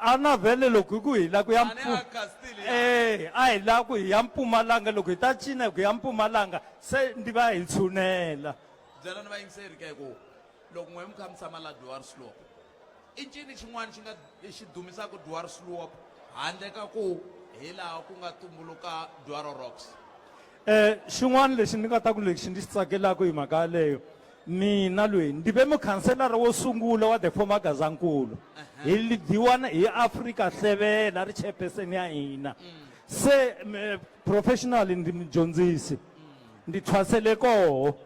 A na vhele loko hi ku hi lava ku ya A ni a Castile ya. Eh, a hi lava ku hi ya Mpumalanga loko hi ta cina ku ya Mpumalanga se ndi va hi tshunela. Byelani vayingiseri ke ku loko n'we mi kha mi tshama la Dwarsloop i ncini xin'wana xi nga xi dumisaka Dwarsloop handle ka ku hi laha ku nga tumbuluka Dwaro Rocks? Eh, xin'wana lexi ni nga ta ku lexi ndzi xi tsakelaka hi mhaka yaleyo mina loyi ndzi ve mukhanselara wo sungula wa the former Gazankulu hi lidiwa hi Afrika Hlevela ri chairperson ya hina se professionally ndzi mudyondzisi ndzi thwasele koho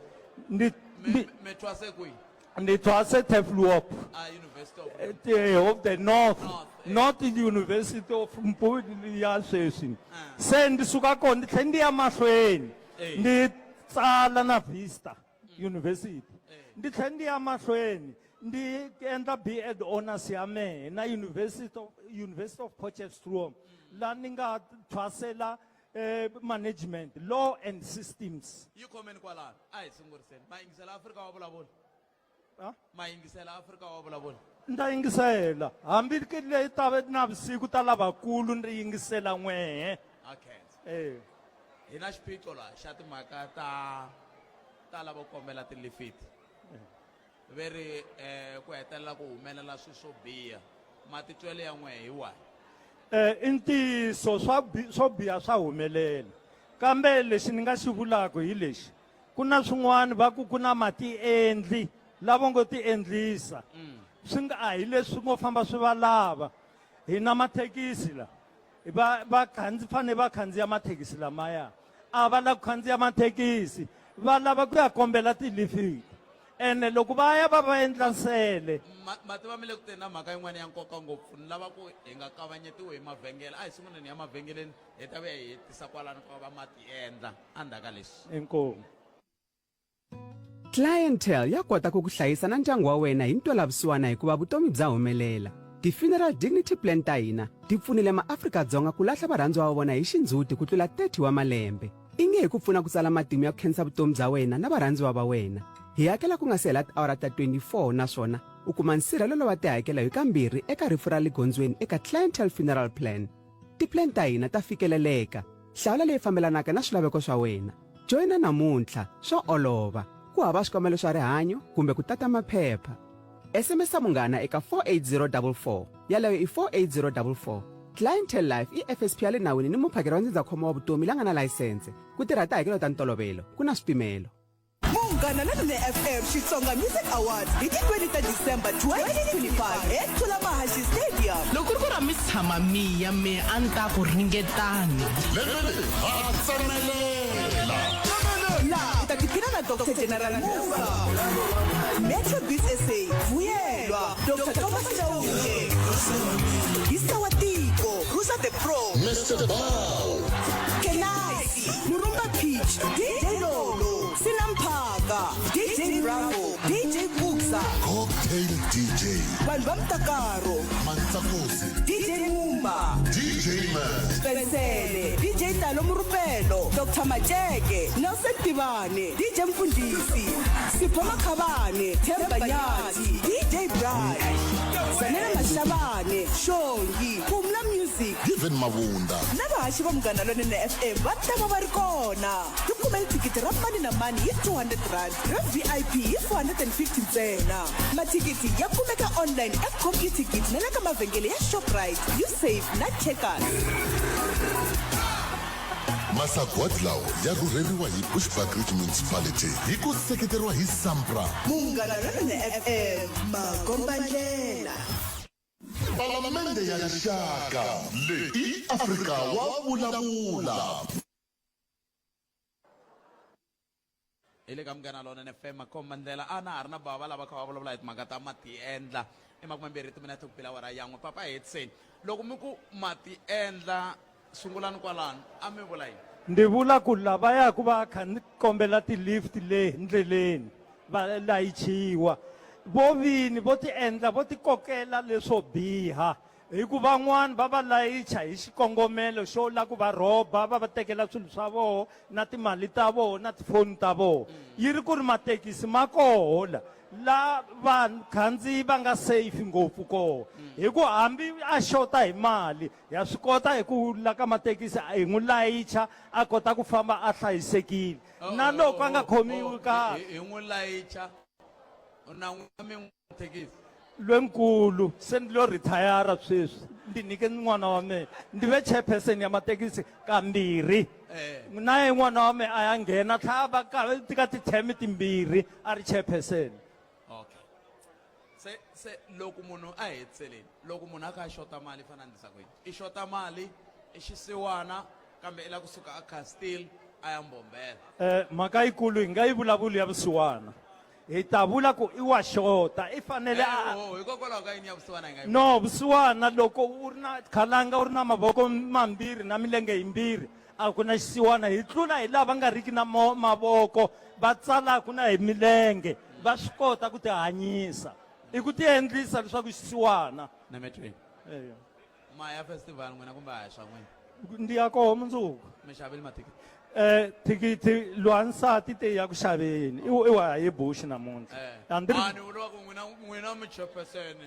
ndzi Mi mi thwase kwihi? Ndzi thwase Turfloop. A University of Of the North. North University of Mpu ya sweswi. Se ndzi suka kona ndzi tlhela ndzi ya mahlweni. Ndzi tsala na Vista University. Ndzi tlhela ndzi ya mahlweni ndzi endla B.Ed honors ya mehe na University of Potchefstroom. La ni nga thwasela management, law and systems. Yi khomeni kwalano. A hi sunguriseni. Ma yingisela Afrika wa vulavula? Ha? Ma yingisela Afrika wa vulavula? Ni ta yingisela. Hambi ki leyi ta va navusiku ta lavakulu ni yingisela n'wehe. A khensa. Eh. Hi na xiphiqo laha xa timhaka ta ta lava ku kombela tilifiti. Ve ri ku hetelela ku humelela swilo swo biha. Matitwelo ya n'wehe hi wahi? I ntiyiso swa swo biha swa humelela. Kambe lexi ni nga xi vulaka hi lexi, ku na swin'wana va ku ku na matiendli lavo ngo tiendlisa. Swi nga a hi leswi ngo famba swi va lava. Hi na mathekisi la. Va va khandzi fanele va khandziya mathekisi lamaya. A va lavi ku khandziya mathekisi, va lava ku ya kombela tilifiti. Ene loko va ya va va endla nsele. Ma ma tiva mi le ku teni na mhaka yin'wana ya nkoka ngopfu ni lava ku hi nga kavanyetiwi hi mavhengele a hi sunguleni ya mavhengeleni hi ta vuya hi hetisa kwalano ka va ma ti endla endzhaku ka leswi. Inkomu. Clientele ya kota ku ku hlayisa na ndyangu wa wena hi ntwelavusiwana hikuva vutomi bya humelela. Ti-Funeral Dignity Plan ta hina ti pfunile maAfrika-Dzonga ku lahla varhandziwa va vona hi xindzhuti ku tlula 30 wa malembe. I nge hi ku pfuna ku tsala matimu ya ku khensa vutomi bya wena na varhandziwa va wena. Hi hakela ku nga si hela tiawara ta 24 naswona u kuma nsirhelelo wa tihakelo hi kambirhi eka rifu ra le gondzweni eka Clientele Funeral Plan. Ti-plan ta hina ta fikeleleka. Hlawula leyi fambelanaka na swilaveko swa wena. Joyina namuntlha, swa olova. Ku hava swikombelo swa rihanyo kumbe ku tata maphepha. SMS munghana eka 48044. Yaleyo i 48044. Clientele Life i FSP ya le nawini ni muphakeri wa ndzindzakhombo wa vutomi la nga na layisense. Ku tirha tihakelo ta ntolovelo, ku na swipimelo. Munghana Lonene FM Xitsonga Music Awards hi ti 20 ta December 2025 eThulamahashe Stadium. Loko ku ri ku ra mi tshama mi ya me a ni ta ku ringetani. Lembe leri ha tsemelela. Laha u ta tiphina na Doctor General Musa, Metro Beats SA, Vuyelwa, Doctor Thomas Chauke, Hisa wa Tiko, Rusa the Pro, Mister Bow, Kenaisi, Murumba Peach, DJ Lolo, Sinamphaka, DJ Bravo, DJ Buksa, Cocktail DJ, vanhu va Mtakaro, Mantsakusi, DJ Mumba, DJ Man, Pensele, DJ Talo Murupelo, Dr Macheke, Nelson Tivane, DJ Mfundisi, Sipho Makhabane, Themba Nyathi, DJ Brian, Zanele Mashabane, Shongi, Pumla Music, Given Mavunda, na vahaxi va Munghana Lonene FM va ta va va ri kona. Ti kumeli thikithi ra mani na mani hi R200, ra VIP hi R450 ntsena. Mathikithi ya kumeka online eComputicket na le ka mavhengele ya Shoprite, Usave na Checkers. Masagwadi lawa ya rhurheriwa hi Bushbuckridge Municipality hi ku seketeriwa hi SAMPRA. Munghana Lonene FM, makombandlela. Palamende ya Rixaka leyi i Afrika wa vulavula. Hi le ka Munghana Lonene FM makomba ndlela a na ha ri na bava lava kha va vulavula hi timhaka ta matiendla i makumembirhi timinete ku bela awara yan'we papa hetiseni loko mi ku matiendla sungulani kwalano a mi vula yini Ndzi vula ku lavaya ku va kha ni kombela ti-lift le ndleleni va layichiwa vo vini vo ti endla vo ti kokela leswo biha hi ku van'wani va va layicha hi xikongomelo xo la ku va rhoba va va tekela swilo swa voho na timali ta voho na tifoni ta voho yi ri ku ri mathekisi ma koho la la vakhandziyi va nga safe ngopfu koho hi ku hambi a xota hi mali Ya swi kota hi ku la ka mathekisi hi n'wi layicha a kota ku famba a hlayisekile na loko a nga khomiwi kahle. Hi n'wi layicha na n'wina mi n'wi thekisi. Lwenkulu se ni lo rithayara sweswi ndzi nyike n'wana wa mina ndzi ve chairperson ya mathekisi kambirhi na ye n'wana wa mina a ya nghena tlhela va ka ti-term timbirhi a ri chairperson. Okay. Se se loko munhu a hetiseleni loko munhu a kha a xota mali i fanele a endlisa ku yini i xota mali i xisiwana kambe i lava kusuka a Castile a ya Mbombela. Eh, mhaka yikulu hi nga yi vulavuli ya vusiwana hi ta vula ku i wa xota i fanele a Eh, oh, hikokwalaho ka yini ya vusiwana hi nga yi no vusiwana loko u ri na khalanga u ri na mavoko mambirhi na milenge yimbirhi a ku na xisiwana hi tlula hi lava nga riki na mavoko va tsalaku na hi milenge va swi kota ku tihanyisa i ku tiendlisa leswaku xisiwana na metweni Eya. ma ya festival n'wina kumbe a hi swa n'wina ndi ya koho mundzuku mi xavile mathikithi eh thikithi lwansati te ya ku xaveni i i wa ye bush namuntlha A ndzi ri- ani vuriwa ku n'wina n'wina mi chairperson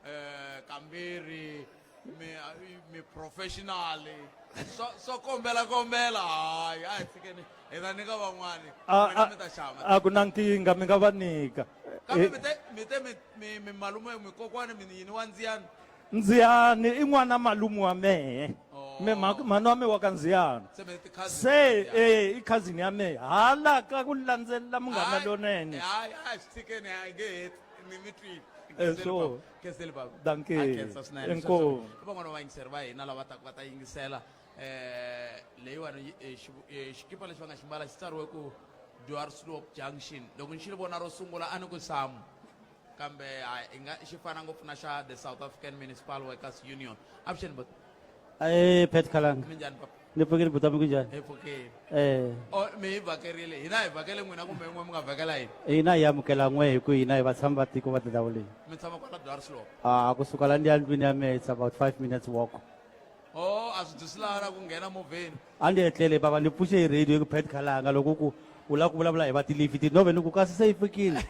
eh kambirhi mi mi professional swo swo kombela kombela hayi a hi tshikeni hi ta nyika van'wani A- n'wina a- mi ta xava a ku na nkingha mi nga va nyika kambe Eh, mi te mi te mi mi mi malume mi kokwani mi yini wa ndziyani ndziyani i n'wana malume wa mehe me mhani wa me wa ka ndziyani se mi ti-cousin se eh i cousin ya mehe hala ka ku landzelela munghana lonene hayi a swi tshikeni a nge heti ni mi twile Eh, swo. Khensile baba. Dankie. A khensa swinene. Inkomu. I van'wana va vayingiseri va hina lava taka va ta yingisela eh leyiwani eh, xikipa lexi va nga xi mbala xi tsariwe ku Dwarsloop Junction loko ni xi vona ro sungula a ni ku samu kambe hayi i nga xi fana ngopfu na xa the South African Municipal Workers Union avuxeni bot Eh, Pat Khalanga. Minjhani papa? Ni pfukile buti wa mina kunjhani? Hi pfukile. Eh, O mi hi vhakerile hina hi vhakele n'wina kumbe n'we mi nga vhakela hina hina hi amukela n'we hi ku hina hi vatshami va tiko va tindhawu leyi. mi tshama kwala Dwarsloop Ah, kusuka la ndiya ndlwini ya mehe it's about 5 minutes walk. o a swi dyisi ku nghena movheni A ndzi etlele bava ni pfuxe hi radio hi ku Pat Khalanga loko ku u lava ku vulavula hi va tilifiti no ve ni ku kasi se yi fikile.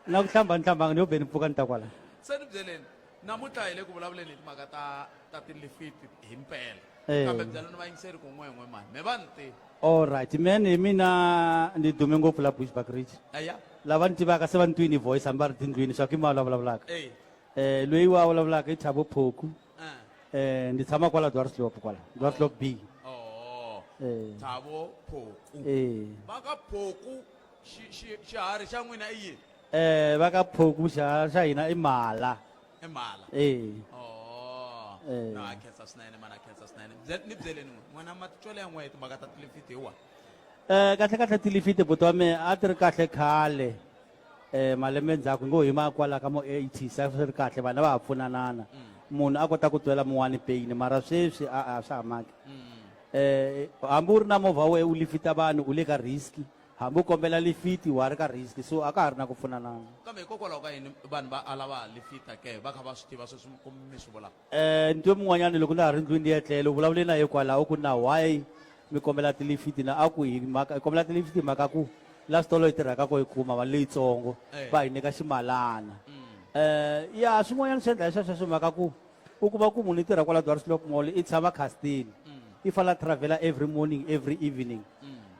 Na ku hlamba ni hlambanga ni yo vhe ni pfuka ni ta kwala. Se ni byeleni namuntlha hi le ku vulavuleni hi timhaka ta ta tilifiti hi mpela Eh. kambe byelani vayingiseri ku n'we n'we mani me va ni tivi All right, man, hi mina ni dume ngopfu la Bushbuckridge. Aya. Lava ni tivaka se va ni twini voice hambi va ri tindlwini swa ku i mani la vulavulaka. Eh. Eh, loyi wa vulavulaka i Thabo Phoku. Eh, ndzi tshama kwala Dwarsloop kwala, Dwarsloop B. Oh. Eh. Thabo Phoku. Eh. Va ka Phoku xi xi xiharhi xa n'wina i yini? Eh, va ka Phoku xa xa hina i mhala. I mhala. Eh. Oh. Eh. No, a khensa swinene mana a khensa swinene. Ni byeleni n'we. N'wina matitwelo ya n'we hi timhaka ta tilifiti hi wa. Eh, kahle kahle tilifiti buti wa mehe a ti ri kahle khale. Eh, malembe ndzhaku ngo hi ma kwala ka mo 80s a swi ri kahle vanhu a va ha pfunanana. Munhu a kota ku twela mun'wani pain mara sweswi a a swa ha maki. Eh, hambi u ri na movha wa wena u lifita vanhu u le ka risk. Hambi u kombela lifiti wa ha ri ka risk so a ka ha ri na ku pfunanana. Kambe hikokwalaho ka yini vanhu va ala va ha lifita ke va kha va swi tiva sweswi mi swi vulaka? Eh, ni twe mun'wanyana loko na ha ri ndlwini ni etlele u vulavule na ye kwalaho ku na why mi kombela tilifiti na a ku hi mhaka hi kombela tilifiti hi mhaka ku la switolo hi tirhaka ko hi kuma mali leyitsongo Eh. va hi nyika ximalana. Eh, ya swin'wanyana swi endla hi sweswo mhaka ku u kuma ku munhu i tirha kwala Dwarsloop Mall i tshama Castile i fanele a travel-a every morning every evening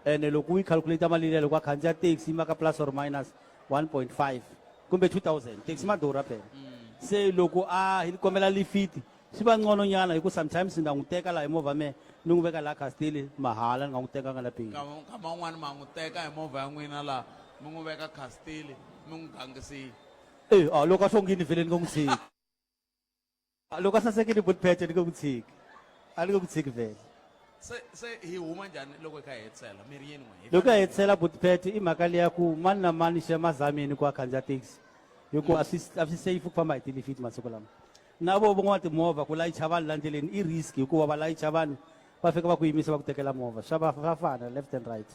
ene loko u yi calculate mali liya loko a khandziya taxi yi maka plus or minus 1.5 kumbe 2000 taxi ma durha phela se loko a hi kombela lifiti swi va ngcono nyana hi ku sometimes ni nga n'wi teka laha hi movha me ni n'wi veka laha Castile mahala ni nga n'wi tekanga la peni Nkama nkama wun'wani ma n'wi teka hi movha ya n'wina laha mi n'wi veka Castile mi n'wi gangisile. E a loko a xongini vhele ni nga n'wi tshiki loko a sasekile butpete ni nge ku tshiki a ni nge ku tshiki vhele Se se hi huma njhani loko hi kha hi hetisela mi ri yini n'we? Hi loko a hetisela butpete i mhaka leya ku mani na mani xa mazameni ku a khandziya taxi hi ku a swi a swi safe ku famba hi tilifiti masiku lama na vo van'wana timovha ku layicha vanhu la ndleleni i risk hikuva va layicha vanhu va fika va ku yimisa va ku tekela movha swa va swa fana left and right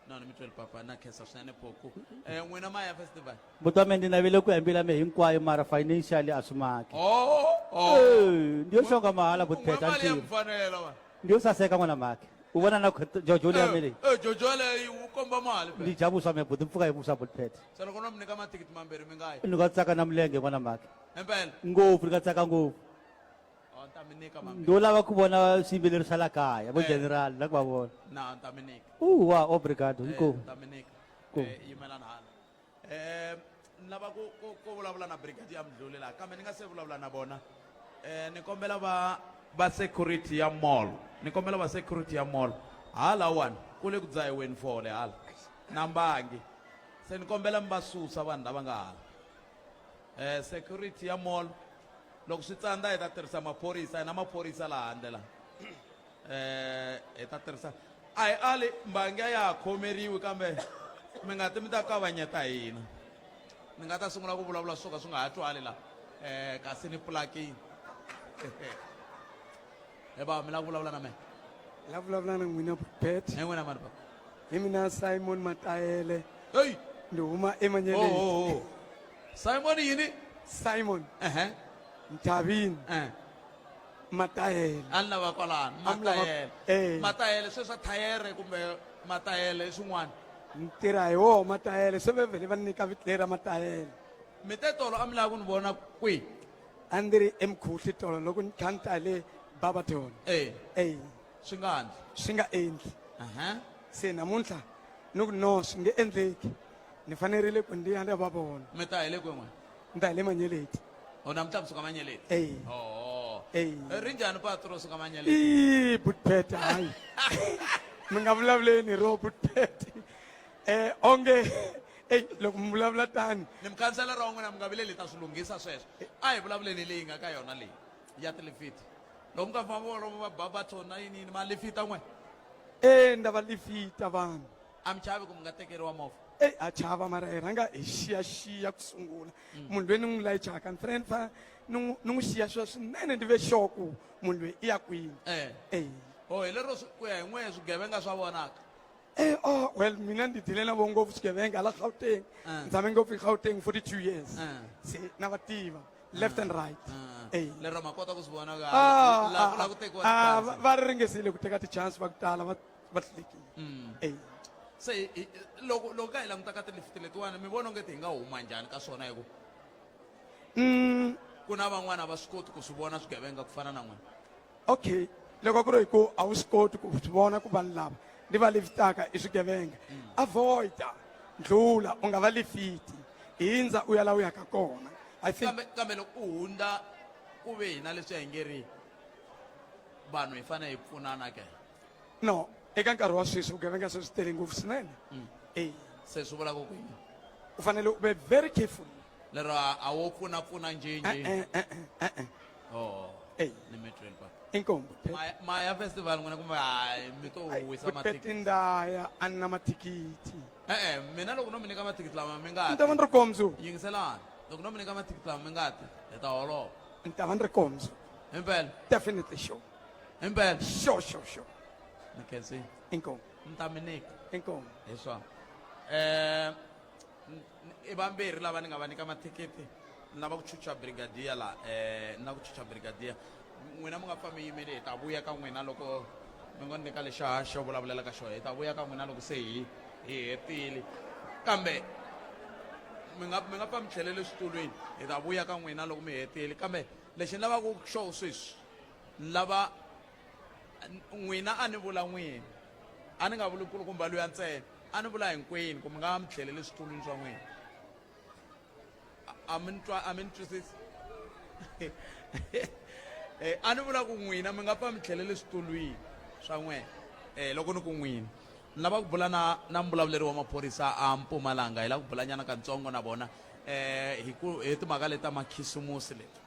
No ni mi tweli papa na khensa swinene Phoku. Eh n'wina ma ya festival. Buti wa mina ni navele ku ya mbilu ya mina hinkwayo mara financially a swi maki Oh oh. Eh, ndi yo xonga mahala buti N'we Pete a mali ya ni mi fanela wa. ndi yo saseka n'wana mhaki u vona na jojo leyi ya mina leyi Eh Jojo leyi wu komba mali ni phela. dya vuswa me buti mpfuka hi vuswa buti Pete Se loko no mi nyika mathikithi mambirhi mi nga yi. ni nga tsaka na milenge n'wana mhaki Impela. ngopfu ni nga tsaka ngopfu Oh ni ta mi nyika mambirhi. ndo lava ku vona swiyimbeleri swa la kaya vo Eh. general la ku va vona Na ni ta mi nyika. u wa obrigado Eh, inkomu ni ta mi nyika. Inkomu. Eh yimelani hala. Eh ni lava ku ku ku vulavula na brigadier Mdluli laha kambe ni nga se vulavula na vona. Eh ni kombela va va security ya mall. Ni kombela va security ya mall. Hala wani ku le ku dzahiweni fole hala. Na mbangi. Se ni kombela mi va susa vanhu lava nga hala. Eh security ya mall loko swi tsandza hi ta tirhisa maphorisa hi na maphorisa laha handle laha. Eh hi ta tirhisa a hi ali mbangi a ya ha khomeriwi kambe mi nga ti mi ta kavanyeta hina ni nga ta sungula ku vulavula swo ka swi nga ha twali laha eh kasi ni pulakini he baba mi lava ku vulavula na mehe la vulavula na n'wina Pet. Hi n'wina mani baba? Hi mina Simon Matayele. Hey. Ni huma eManyeleni. Oh, oh, oh. Simon yini? Simon. Ehe. Nthavini. Eh. Matayele. A ni lava kwalano. A mi lava- Matayele. Eh. Matayele sweswa thayere kumbe matayele i swin'wana. Ni tirha hi woho Matayele se va vhele va ni nyika vito leri ra Matayele. Mi te tolo a mi lava ku ni vona kwihi? A ndzi ri eMkhuhlu tolo loko ni kha ni ta le Barberton. Eh. Eh. Swi nga endli. Swi nga endli. Aha. Se namuntlha ni ku no swi nge endleki. Ni fanerile ku ndi ya ni ya va vona. Mi ta hi le kwihi n'wina? Ni ta hi le Manyeleti. Oh namuntlha mi suka Manyeleti. Eh. Oh. Eh. Ri njhani patu ro suka Manyeleti? Ii, Boetpet hayi. Mi nga vulavuleni hi roho Boetpet. Eh onge ey loko mi vulavula tani Ni mukhanselara wa n'wina mi nga vileli hi ta swi lunghisa sweswo. A hi vulavuleni leyi nga ka yona leyi ya tilifiti. Loko mi nga famba lomu va Barberton na yini yini ma lifita n'we. Eh nda va lifita vanhu. A mi chavi ku mi nga tekeriwa movha? Ey ha chava mara hi rhanga hi xiyaxiya ku sungula. Munhu loyi ni n'wi layichaka ni fanele ni fa ni n'wi ni n'wi xiyaxiya swinene ni ve sure ku munhu loyi i ya kwini. Eh. Ey. Oh hi lero ku ya hi n'wehe swigevenga swa vonaka. Eh, oh, well mina ni dile na vo ngopfu swigevenga la Gauteng. Ni tshame ngopfu eGauteng 42 years. Se na va tiva left and right. Ey. Lero ma kota ku swi vona ka Ah, la ku la ku tekiwa ah, ti-chance. va ri ringesile ku teka ti-chance va ku tala va va hlulekile. Ey. Se loko loko ka hi languta ka tilifti letiwani mi vona onge ti hi nga huma njhani ka swona hi ku ku na van'wana a va swi koti ku swi vona swigevenga ku fana na n'wina. Okay, loko ku ri hi ku a wu swi koti ku swi vona ku vanhu lava ni va liftaka i swigevenga, avoida ndlula u nga va lifiti, hindza u ya la u yaka kona. I think Kambe kambe loko u hundza ku ve hina leswi hi nge ri vanhu hi fanele hi pfunana ke. No, eka nkarhi wa sweswi vugevenga se swi tele ngopfu swinene. E. Se swi vula ku ku yini? U fanele u ve very careful. Lero a wo pfuna pfuna njhe njhe. Eh, eh, eh, eh. Oh. Ey. Ni mi twile pa. Inkomu. Maya festival n'wina kumbe hayi mi to wisa mathikithi. Tindaya a ni na mathikithi. Eh eh mina loko no mi nyika mathikithi lama mi nga Ni ta va ni ri koho mundzuku. Yingiselani. Loko no mi nyika mathikithi lama mi nga ti hi ta holova. Ni ta va ni ri koho mundzuku. Himpela. Definitely sure. Himpela. Sure, sure, sure. Ni khensile. Inkomu. Ni ta mi nyika. Inkomu. Hi swona. I vambirhi lava ni nga va nyika mathikithi. Ni lava ku chucha brigadier la, ni lava ku chucha brigadier. N'wina mi nga pfa mi yimile hi ta vuya ka n'wina loko mi ngo nyika lexa xo vulavulela ka xona. Hi ta vuya ka n'wina loko se hi hi hetile. Kambe mi nga mi nga pfa mi tlhelele switulwini. Hi ta vuya ka n'wina loko mi hetile. Kambe lexi ni lavaka ku xo sweswi, ni lava n'wina a ni vula n'wina. A ni nga vuli nkulukumba luya ntsena. A ni vula hinkwenu ku mi nga mi tlhelele switulwini swa n'wina. A mi ni twa, a mi ni twisisi? A ni vula ku n'wina mi nga pfa mi tlhelele switulwini swa n'wina. Loko ni ku n'wina. Ni lava ku bula na na mbulavuleri wa maphorisa a Mpumalanga. Hi lava ku bula nyana katsongo na vona hi ku hi timhaka leti ta makhisimusi leti.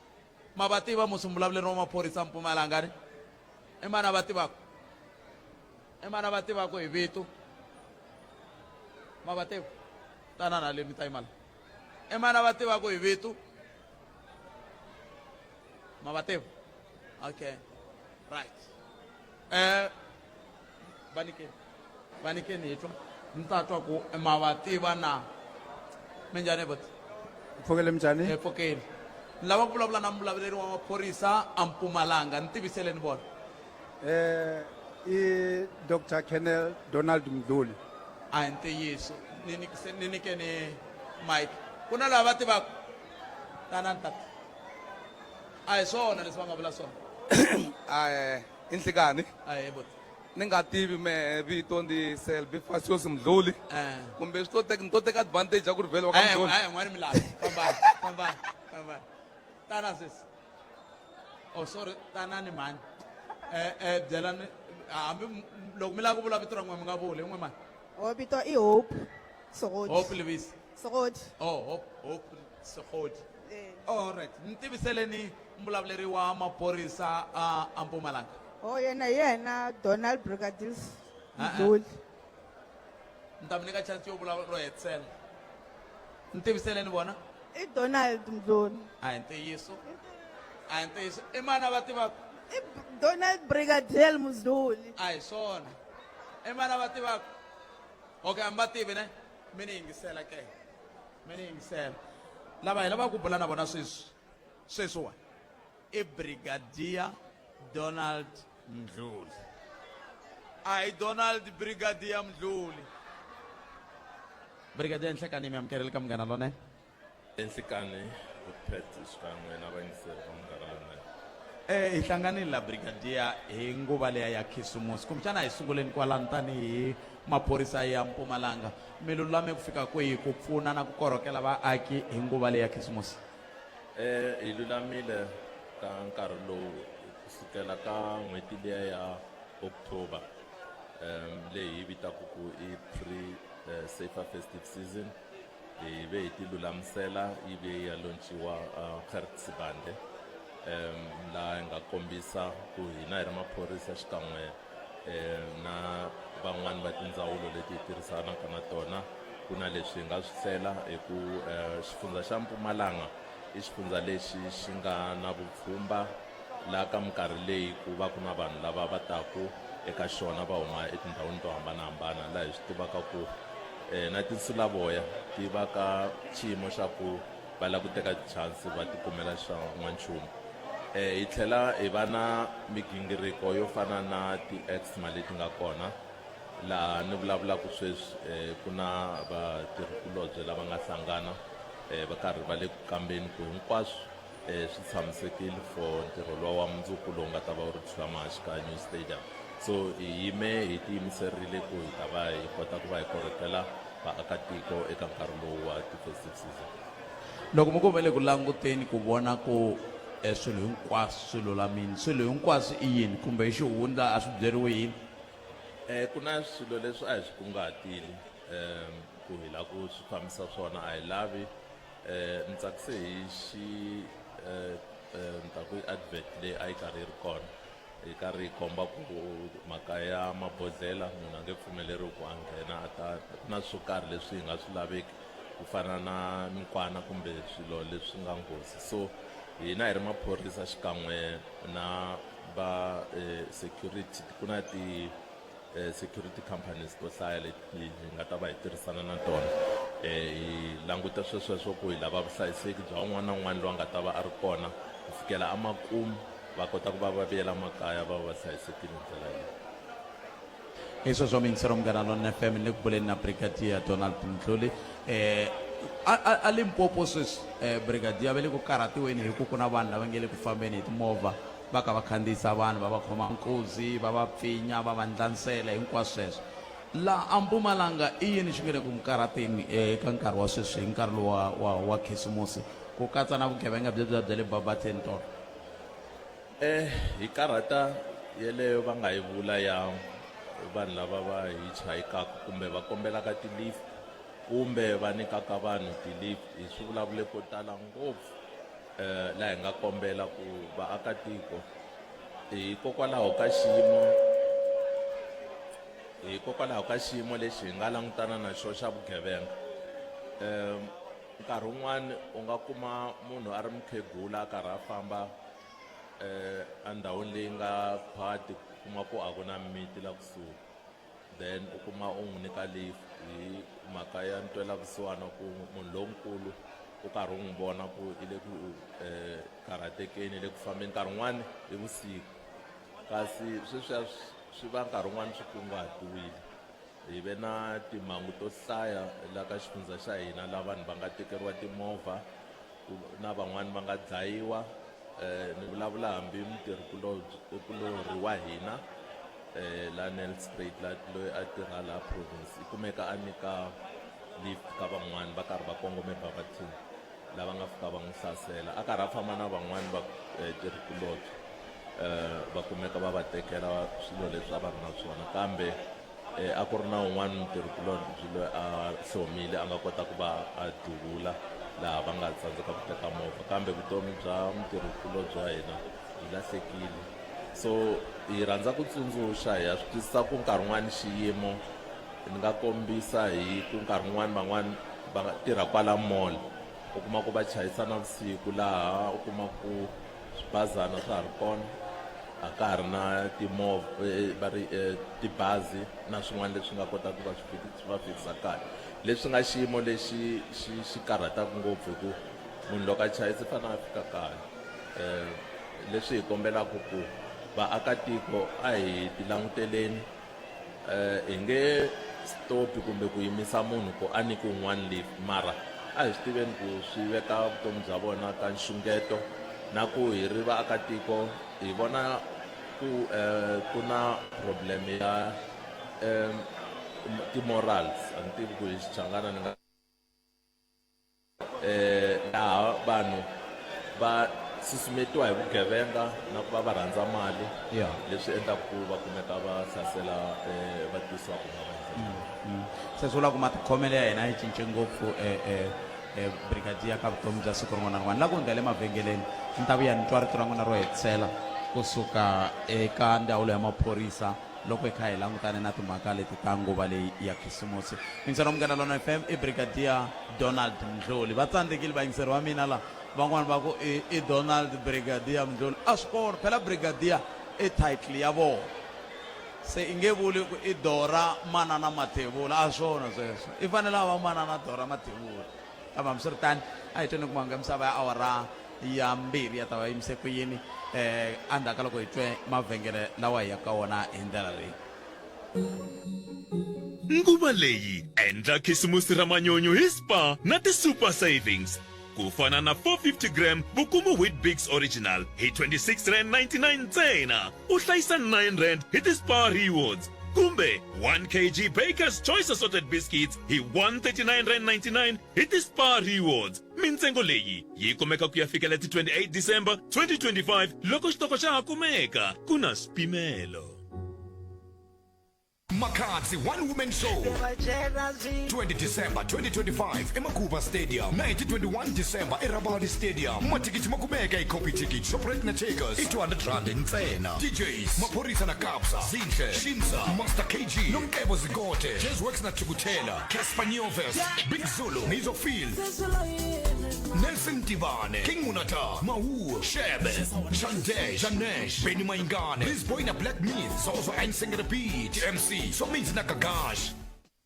Ma va tiva musi mbulavuleri wa maphorisa a Mpumalanga ni? I mani a va tivaka? I mani a va tivaka hi vito? Ma va tiva? Tanana le mi ta yima la. I mani a va tivaka hi vito? Ma va tiva? Okay. Right. Va nyikeni. Va nyikeni hi twa. Ni ta twa ku ma va tiva na. Minjhani buti? Pfukele minjhani? Hi pfukile. Ni lava ku vulavula na mulavuleri wa maphorisa a Mpumalanga. Ni tiviseleni vona. I Doctor Colonel Donald Mdluli. A hi ntiyiso. Ni nyikise, ni nyikeni mic. Ku na lava va tivaka? Tanani tata. A hi swona leswi va nga vula swona. I nhlikani. Ahee buti. Ni nga tivi mehe vito ndi Selby Fasios Mdluli. Kumbe swi to teka, ni to teka advantage ya ku ri vhele wa ka Mdluli. N'wani mi lavi. Fambani, fambani, fambani. Tana sesi. Oh sorry, tanani mhani. Byelani hambi loko mi lava ku vula vito ra n'wina mi nga vuli, n'we mhani. Oh, vito i Hope Segodi. Hope Lewis. Segodi. Oh, Hope, Hope Segodi. All right. Ni tiviseleni mbulavuleri wa maphorisa a Mpumalanga. Oh, yena hi yena Donald Brigadier Ah, ah. Mdluli. Ni ta mi nyika chance yo vulavula ro hetisela. Ni tiviseleni vona. I Donald Mdluli. A hi ntiyiso. A hi ntiyiso. I mani a va tivaka? I Donald Brigadier Mdluli. A hi swona. I mani a va tivaka? Okay, a mi va tivi ne? Mi ni yingisela ke. Mi ni yingisela. Lava hi lavaka ku bula na vona sweswi. Sweswiwa i Brigadier Donald Mdluli. A hi Donald Brigadier Mdluli. Brigadier Nhlekani, mi amukerile ka Munghana Lonene. Enhlekani, Pat xikan'we na vayingiseri va Munghana Lonene. Hi hlanganile la Brigadier hi nguva leya ya Khisimusi. Kumbexana hi sunguleni kwalano tanihi maphorisa ya Mpumalanga. Mi lulame ku fika kwihi ku pfuna na ku korhokela vaaki hi nguva leya Khisimusi? Hi lulamile ka nkarhi lowu kusukela ka n'hweti liya ya October, leyi hi vitaka ku i pre safer festive season. Hi ve hi ti lulamisela, yi ve ya launchiwa Gert Sibande, laha hi nga kombisa ku hina hi ri maphorisa xikan'we um na van'wani va tindzawulo leti hi tirhisanaka na tona ku na leswi hi nga swi hlela hi ku um xifundza xa Mpumalanga i xifundza lexi xi nga na vupfhumba laha ka minkarhi leyi ku va ku na vanhu lava va taku eka xona va huma etindhawini to hambanahambana laha hi swi tivaka ku um na tinsulavoya ti va ka xiyimo xa ku va lava ku teka chance va tikumela xa n'wanchumu um hi tlhela hi va na migingiriko yo fana na ti-exma leti nga kona laha ni vulavulaka sweswi um ku na vatirhikulobye lava nga hlangana um va karhi va le ku kambeni ku hinkwaswo um swi tshamisekile for ntirho luwa wa mundzuku lowu nga ta va wu ri Thulamahashe ka New Stadium so hi yime hi tiyimiserile ku hi ta va hi kota ku va hi korhokela vaakatiko eka nkarhi lowu wa ti-festive season. Loko mi ku va le ku languteni ku vona ku eh, swilo hinkwaswo swi lulamile swilo hinkwaswo i yini kumbe hi xihundla a swi byeriwi yini? Eh ku na swilo leswi a hi swi kunguhatile um ku hi lava ku swi fambisa swona a hi lavi eh ni tsakise hi xi eh eh, ni ta ku i advert leyi a yi karhi yi ri kona yi karhi yi komba ku mhaka ya mabodhlela munhu a nge pfumeleriwi ku a nghena a ta ku na swo karhi leswi hi nga swi laveki ku fana na minkwana kumbe swilo leswi nga nghozi so hina hi ri maphorisa xikan'we na va eh, security ku na ti eh, security companies to hlaya leti hi nga ta va hi tirhisana na tona eh, hi languta swesweswo ku hi lava vuhlayiseki bya un'wana na un'wana loyi a nga ta va a ri kona ku fikela emakumu va kota ku va va vuyela makaya va va hlayisekile hi ndlela leyi. Hi sweswo miyingisero Munghana Lonene FM ni le ku buleni na Brigadier Donald Mdluli eh a, a, a Limpopo sweswi eh, Brigadier va le ku karhatiweni hi ku ku na vanhu lava nge le ku fambeni hi timovha va ka va khandziyisa vanhu va va khoma nkuzi va va pfinya va va ndlansela hinkwaswo sweswo la a Mpumalanga i yini xi nge le ku mi karhateni eh, eka nkarhi wa sweswi hi nkarhi lowu wa, wa, wa khisimusi ku katsa na vugevenga byebya bya le Barberton tolo Eh, hi karhata yeleyo va nga yi vula ya vanhu lava va hitchhikaka kumbe va kombelaka ti-lift kumbe va nyikaka vanhu ti-lift hi swi vulavule ko tala ngopfu eh laha hi nga kombela ku vaakatiko hikokwalaho ka xiyimo hikokwalaho ka xiyimo lexi hi nga langutana na xona xa vugevenga um nkarhi wun'wani u nga kuma munhu a ri mukhegula a karhi a famba eh endhawini leyi nga khwati kuma ku a ku na miti la kusuhi then u kuma u n'wi nyika lift hi mhaka ya ntwelavusiwana ku munhu lonkulu u karhi u n'wi vona ku i le ku eh, karhatekeni i le ku fambeni nkarhi wun'wani i vusiku kasi sweswiya swi va nkarhi wun'wani swi kunguhatiwile Hi ve na timhangu to hlaya la ka xifundza xa hina la vanhu va nga tekeriwa timovha ku na van'wani va nga dlayiwa eh, ni vulavula hambi mutirhikulorhi wa hina eh, la Nelspruit la loyi a tirha la province i kumeka a nyika lift ka van'wani va karhi va kongome Barberton lava nga fika va n'wi hlasela a karhi a famba na van'wani va eh, tirhikulobye eh, va kumeka va va tekela swilo leswi a va ri na swona kambe eh, a ku ri na un'wana mutirhikulobye loyi a hlomile a nga kota ku va a duvula laha va nga tsandzeka ku teka movha kambe vutomi bya mutirhikulobye wa hina byi lahlekile so hi rhandza ku tsundzuxa hi ya swi twisisa ku nkarhi wun'wani xiyimo ni nga kombisa hi ku nkarhi wun'wani van'wani va nga tirha kwala mall u kuma ku va chayisa navusiku laha u kuma ku swibazana swa ha ri kona a ka ha ri na timovha eh, va ri eh, tibazi na swin'wana leswi nga kotaka ku va swi swi va fikisa kaya leswi nga xiyimo lexi xi xi karhataka ngopfu hi ku munhu loko a chayisa i fanele a fika kaya um leswi hi kombelaka ku vaakatiko a hi tilanguteleni eh hi nge stopi kumbe ku yimisa munhu ku a nyiki un'wana lift mara a hi swi tiveni ku swi veka vutomi bya vona ka nxungeto na ku hi ri vaakatiko hi vona ku eh ku na problem ya um ti-morals a ni tivi ku hi Xichangana ni nga eh laha vanhu va susumetiwa hi vugevenga na ku va va rhandza mali Yeah. leswi endlaka ku va kumeka va hlasela eh, va twisiwa ku vava hi ndlela Se swi vula ku matikhomelo ya hina yi cince ngopfu eh, eh, eh, brigadier ka vutomi bya siku rin'wana na rin'wana la ku hundza le mavhengeleni ni ta vuya ni twa rito ra n'wina ro hetisela kusuka eka ndzawulo ya maphorisa. loko hi kha hi langutane na timhaka leti ta nguva leyi ya khisimusi. Yingisela Munghana Lona FM i Brigadier Donald Mdluli. Va tsandzekile vayingiseri va mina la van'wani va ku i, i Donald Brigadier Mdluli. A swi kona phela Brigadier i title ya vona. Se i nge vuli ku i Dora Manana Mathebula, a swona sweswo. I fanele a va Manana Dora Mathebula. Kambe hambiswiritano a hi tweni ku mhaka misava ya awara ya mbirhi ya ta va yimise ku yini eh endzhaku ka loko hi twe mavhengele lawa hi ya ka wona hi ndlela leyi. Nguva leyi, endla khisimusi ra manyunyu hi Spar na ti-Super Savings. Ku fana na 450 gram Vukumu Weet-Bix Original hi R26.99 ntsena, u hlayisa R9 hi ti-Spar Rewards. Kumbe 1 kg Baker's Choice Assorted Biscuits hi R139.99 hi ti-Spar Rewards. Mintsengo leyi yi kumeka ku ya fikela ti 28 December 2025 loko xitoko xa ha kumeka ku na swipimelo. Makhadzi One Woman Show 20 December 2025 eMaguba Stadium 1921 December eRabadi Stadium. Mathikithi makumeka eCopy Ticket Shoprite na Checkers i 200 rand ntsena. DJs Maphorisa na Kabza Zinhle Shinza Master KG Nomcebo Zikode Jazzworx na Thukuthela Cassper Nyovest Big Zulu Mizo Phil Nelson Tivane King Munata Mawu Shebe Shande Janesh Benny Mayingane Bizboy na Black Myth Zozo and Singing the Beat MC Somizi na Gagash.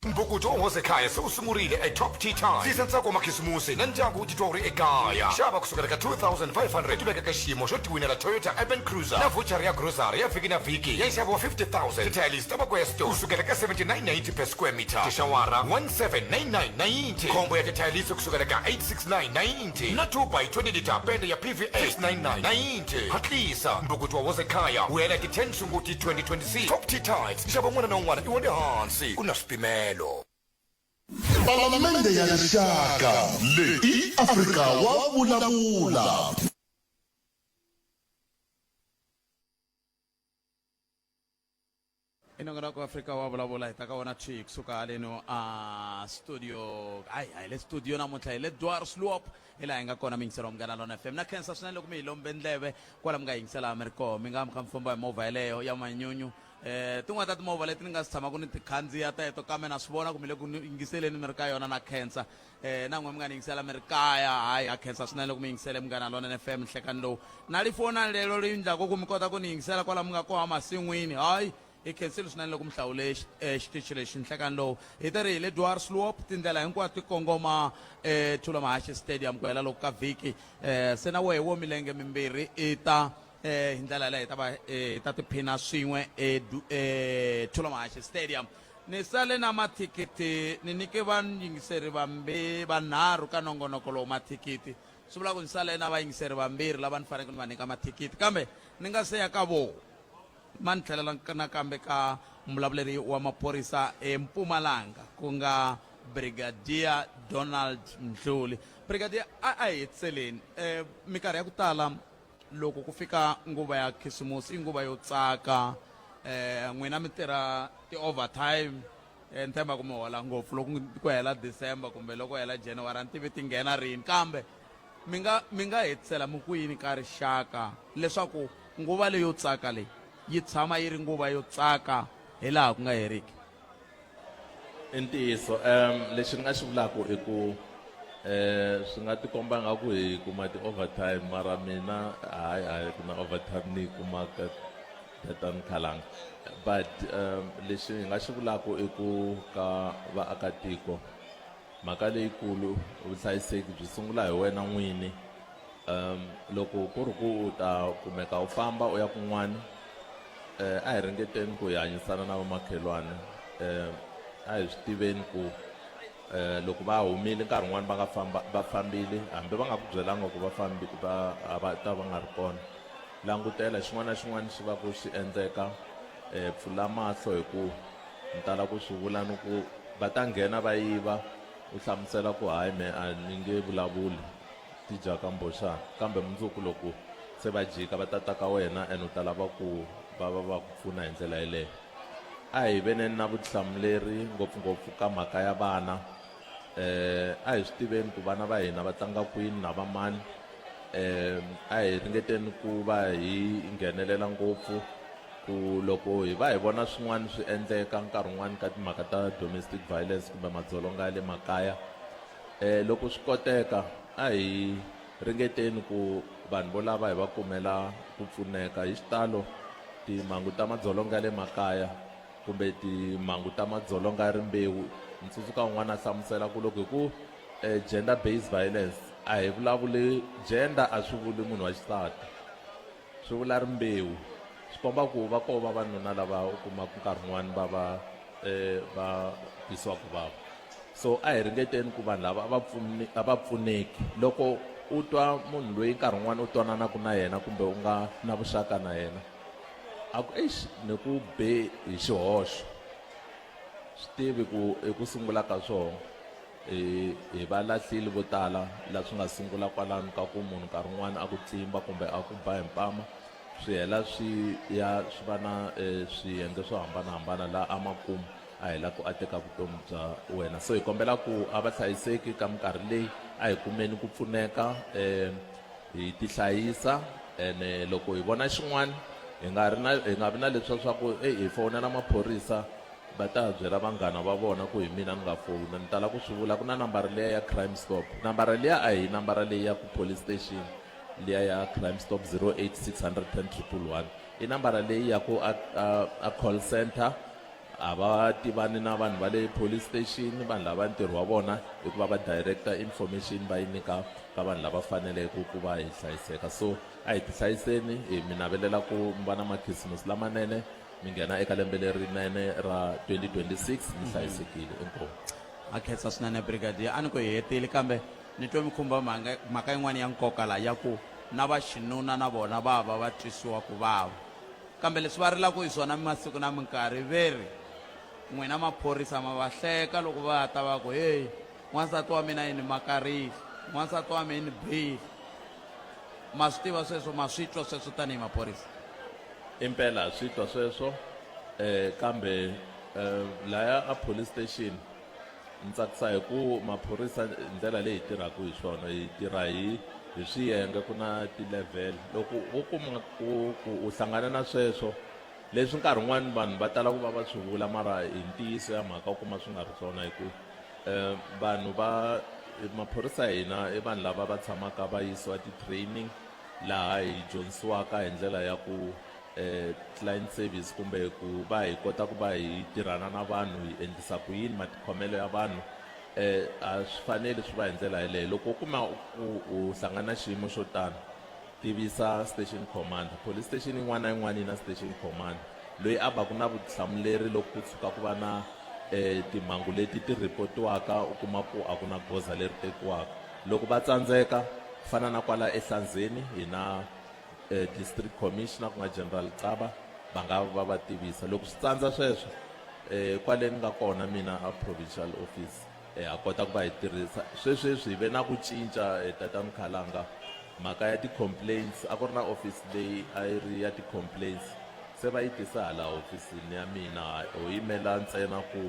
Mbhukuto wa Hosekhaya se wu sungurile eTop Tea Time. Tisa ntsako wa makhisimusi na ndyangu wu titwa wu ri ekaya. Xava kusukela ka 2500 ti veka ka xiyimo xo tiwinela Toyota Urban Cruiser na voucher ya grocery ya vhiki na vhiki ya nxavo wa 50000. Tithayilisi ta Makwesto kusukela ka 7990 per square meter. Tixawara 179990. Khombo ya tithayilisi kusukela ka 86990 na 2 by 20 liter pende ya PVA 69990. Hatlisa, mbhukuto wa Hosekhaya wu hela ti 10 Sunguti 2026. Top Tea Tiles, nxavo wun'wana na wun'wana i wa le hansi, ku na swipimelo. Palamende ya Rixaka leyi i Afrika wa vulavula. I nongonoko wa Afrika wa vulavula hi ta ka wona thwi kusuka haleno a studio hayi a hi le studio namuntlha hi le Dwarsloop hi laha hi nga kona miyingiselo wa Munghana Lona FM na khensa swinene loko mi hi lombe ndleve kwala mi nga yingisela mi ri koho mi nga mi kha mi famba hi movha yeleyo ya manyunyu eh tin'wana ta timovha leti ni nga si tshamaka ni ti khandziya teto kambe na swi vona ku mi le ku ni yingiseleni mi ri ka yona na khensa eh na n'we mi nga ni yingisela mi ri kaya hayi ha khensa swinene loko mi yingisele Munghana Lonene FM nhlekani lowu na lifona lelo ri endlaku ku mi kota ku ni yingisela kwala mi nga kona masin'wini hayi hi khensile swinene loko mi hlawule xitichi lexi nhlekani lowu hi te ri hi le Dwarsloop tindlela hinkwato ti kongoma Thulo Mahashi Stadium ku hela loko ka vhiki se na wehe wo milenge mimbirhi i ta hi ndlela yaleyo hi ta va hi ta tiphina swin'we eThulo Mahashi Stadium. Ni sale na mathikithi ni nyike vayingiseri vanharhu ka nongonoko lowu mathikithi. Swi vula ku ni sale na vayingiseri vambirhi lava ni faneleke ni va nyika mathikithi. Kambe ni nga se ya ka vona, ma ni tlhelela nakambe ka muvulavuleri wa maphorisa eMpumalanga ku nga Brigadier Donald Mdluli. Brigadier, a a hi hetiseleni. Minkarhi ya ku tala loko ku fika nguva ya khisimusi i nguva yo tsaka n'wina mi tirha ti-overtime ni tshemba ku mi hola ngopfu loko ku hela December kumbe loko hela January a ni tivi ti nghena rini kambe mi nga mi nga hetisela mi ku yini ka rixaka leswaku nguva leyo tsaka leyi yi tshama yi ri nguva yo tsaka hi laha ku nga heriki. I ntiyiso um lexi ni nga xi vulaka i ku um swi nga tikomba nga ku hi kuma ti-overtime mara mina hayi hayi ku na overtime ni yi kumaka tatani khalanga but um lexi hi nga xi vulaka i ku ka vaakatiko mhaka leyikulu vuhlayiseki byi sungula hi wena n'wini um loko ku ri ku u ta kumeka u famba u ya kun'wani eh a hi ringeteni ku hi hanyisana na vamakhelwani eh a hi swi tiveni ku eh loko va humile nkarhi wun'wani va nga famba va fambile hambi va nga ku byelanga ku va fambi va a va ta va nga ri kona langutela xin'wana na xin'wana xi va ku xi endleka eh pfula mahlo hi ku ni tala ku swi vula ni ku va ta nghena va yiva u hlamusela ku hayi me a ni nge vulavuli ti dyaka mboxana kambe mundzuku loko se va jika va ta ta ka wena and u ta lava ku va va va ku pfuna hi ndlela yeleyo a hi veneni na vutihlamuleri ngopfungopfu ka mhaka ya vana eh a hi swi tiveni ku vana va hina va tlanga kwini na va mani eh a hi ringeteni ku va hi nghenelela ngopfu. Ku loko hi va hi vona swin'wana swi endleka nkarhi wun'wani ka timhaka ta domestic violence kumbe madzolonga ya le makaya eh loko swi koteka a hi ringeteni ku vanhu vo lava hi va kumela ku pfuneka hi xitalo timhangu ta madzolonga ya le makaya kumbe timhangu ta madzolonga ya rimbewu ni tsundzuka un'wana a hlamusela ku loko hi ku eh, gender based violence a hi vulavuli gender a swi vuli munhu wa xisati swi vula rimbewu swi komba ku va koho vavanuna lava u kumaka nkarhi wun'wani va va eh, va twisiwa ku vava so a hi ringeteni ku vanhu lava a va pfuni a va pfuneki loko u twa munhu loyi nkarhi wun'wani u twananaka na yena kumbe u nga na vuxaka na yena a ku eish ni ku be hi xihoxo swi tivi ku eku sungula ka swona hi hi va lahlile vo tala la swi nga sungula kwalano ka ku munhu nkarhi wun'wani a ku tlimba kumbe a ku ba hi mpama swi hela swi ya swi va na eh, swiyenge swo hambanahambana laha a makumu a hela ku a teka vutomi bya wena so hi kombela ku a va hlayiseki ka minkarhi leyi a hi kumeni ku pfuneka um hi tihlayisa ene loko hi vona xin'wana hi nga ri na hi nga vi na leswiya swa ku eyi hi fowunela maphorisa va ta byela vanghana va vona ku hi mina ni nga fowuna ni tala ku swi vula ku na nambara liya ya crime stop nambara liya a hi nambara leyi ya ku police station liya ya crime stop 08610 111 i nambara leyi ya ku a, a, a call center a va tivani na vanhu va le police station vanhu lava ntirho wa vona i ku va va director information va yi nyika ka vanhu lava faneleke ku va hi hlayiseka so a hi tihlayiseni hi mi navelela ku mi va na makhisimusi lamanene mi nghena eka lembe lerinene ra 2026 mi hlayisekile inkomu A khensa swinene brigadier a ni ku hi hetile kambe ni twe mi khumba mhaka mhaka yin'wana ya nkoka laha ya ku na va xinuna na vona va va va twisiwa ku vava kambe leswi va rilaka hi swona masiku na minkarhi ve ri n'wina maphorisa ma va hleka loko va ta va ku heyi n'wansati wa mina yi ni makarile n'wansati wa mina yi ni bile ma swi tiva sweswo ma swi twa sweswo tanihi maphorisa Impela ha swi twa sweswo eh kambe eh laya a police station ni tsakisa hi ku maphorisa ndlela leyi hi tirhaka hi swona hi tirha hi hi swiyenge ku na ti-level loko u kuma ku ku u hlangana na sweswo leswi nkarhi wun'wani vanhu va tala ku va va swi vula mara hi ntiyiso ya mhaka u kuma swi nga ri swona hi ku um vanhu va maphorisa ya hina i vanhu lava va tshamaka va yisiwa ti-training laha hi dyondzisiwaka hi ndlela ya ku eh, client service kumbe ku va hi kota ku va hi tirhana na vanhu hi endlisa ku yini matikhomelo ya vanhu eh a swi faneli swi va hi ndlela yeleyo loko u kuma u u hlangana na xiyimo xo tano tivisa station commander police station yin'wana na yin'wana yi na station commander loyi a va ku na vutihlamuleri loko ku tshuka ku va na eh timhangu leti ti ripotiwaka u kuma ku a ku na goza leri tekiwaka loko va tsandzeka fana na kwala ehlanzeni hi na eh, district commissioner ku nga general Xaba va nga va va tivisa loko swi tsandza sweswo eh kwale ni nga kona mina a provincial office eh ha kota ku va hi tirhisa swesweswi hi ve na ku cinca eh, tata Mkhalanga mhaka ya ti-complaints a ku ri na office leyi a yi ri ya ti-complaints Se va yi tisa hala hofisini ya mina, ho yimela ntsena ku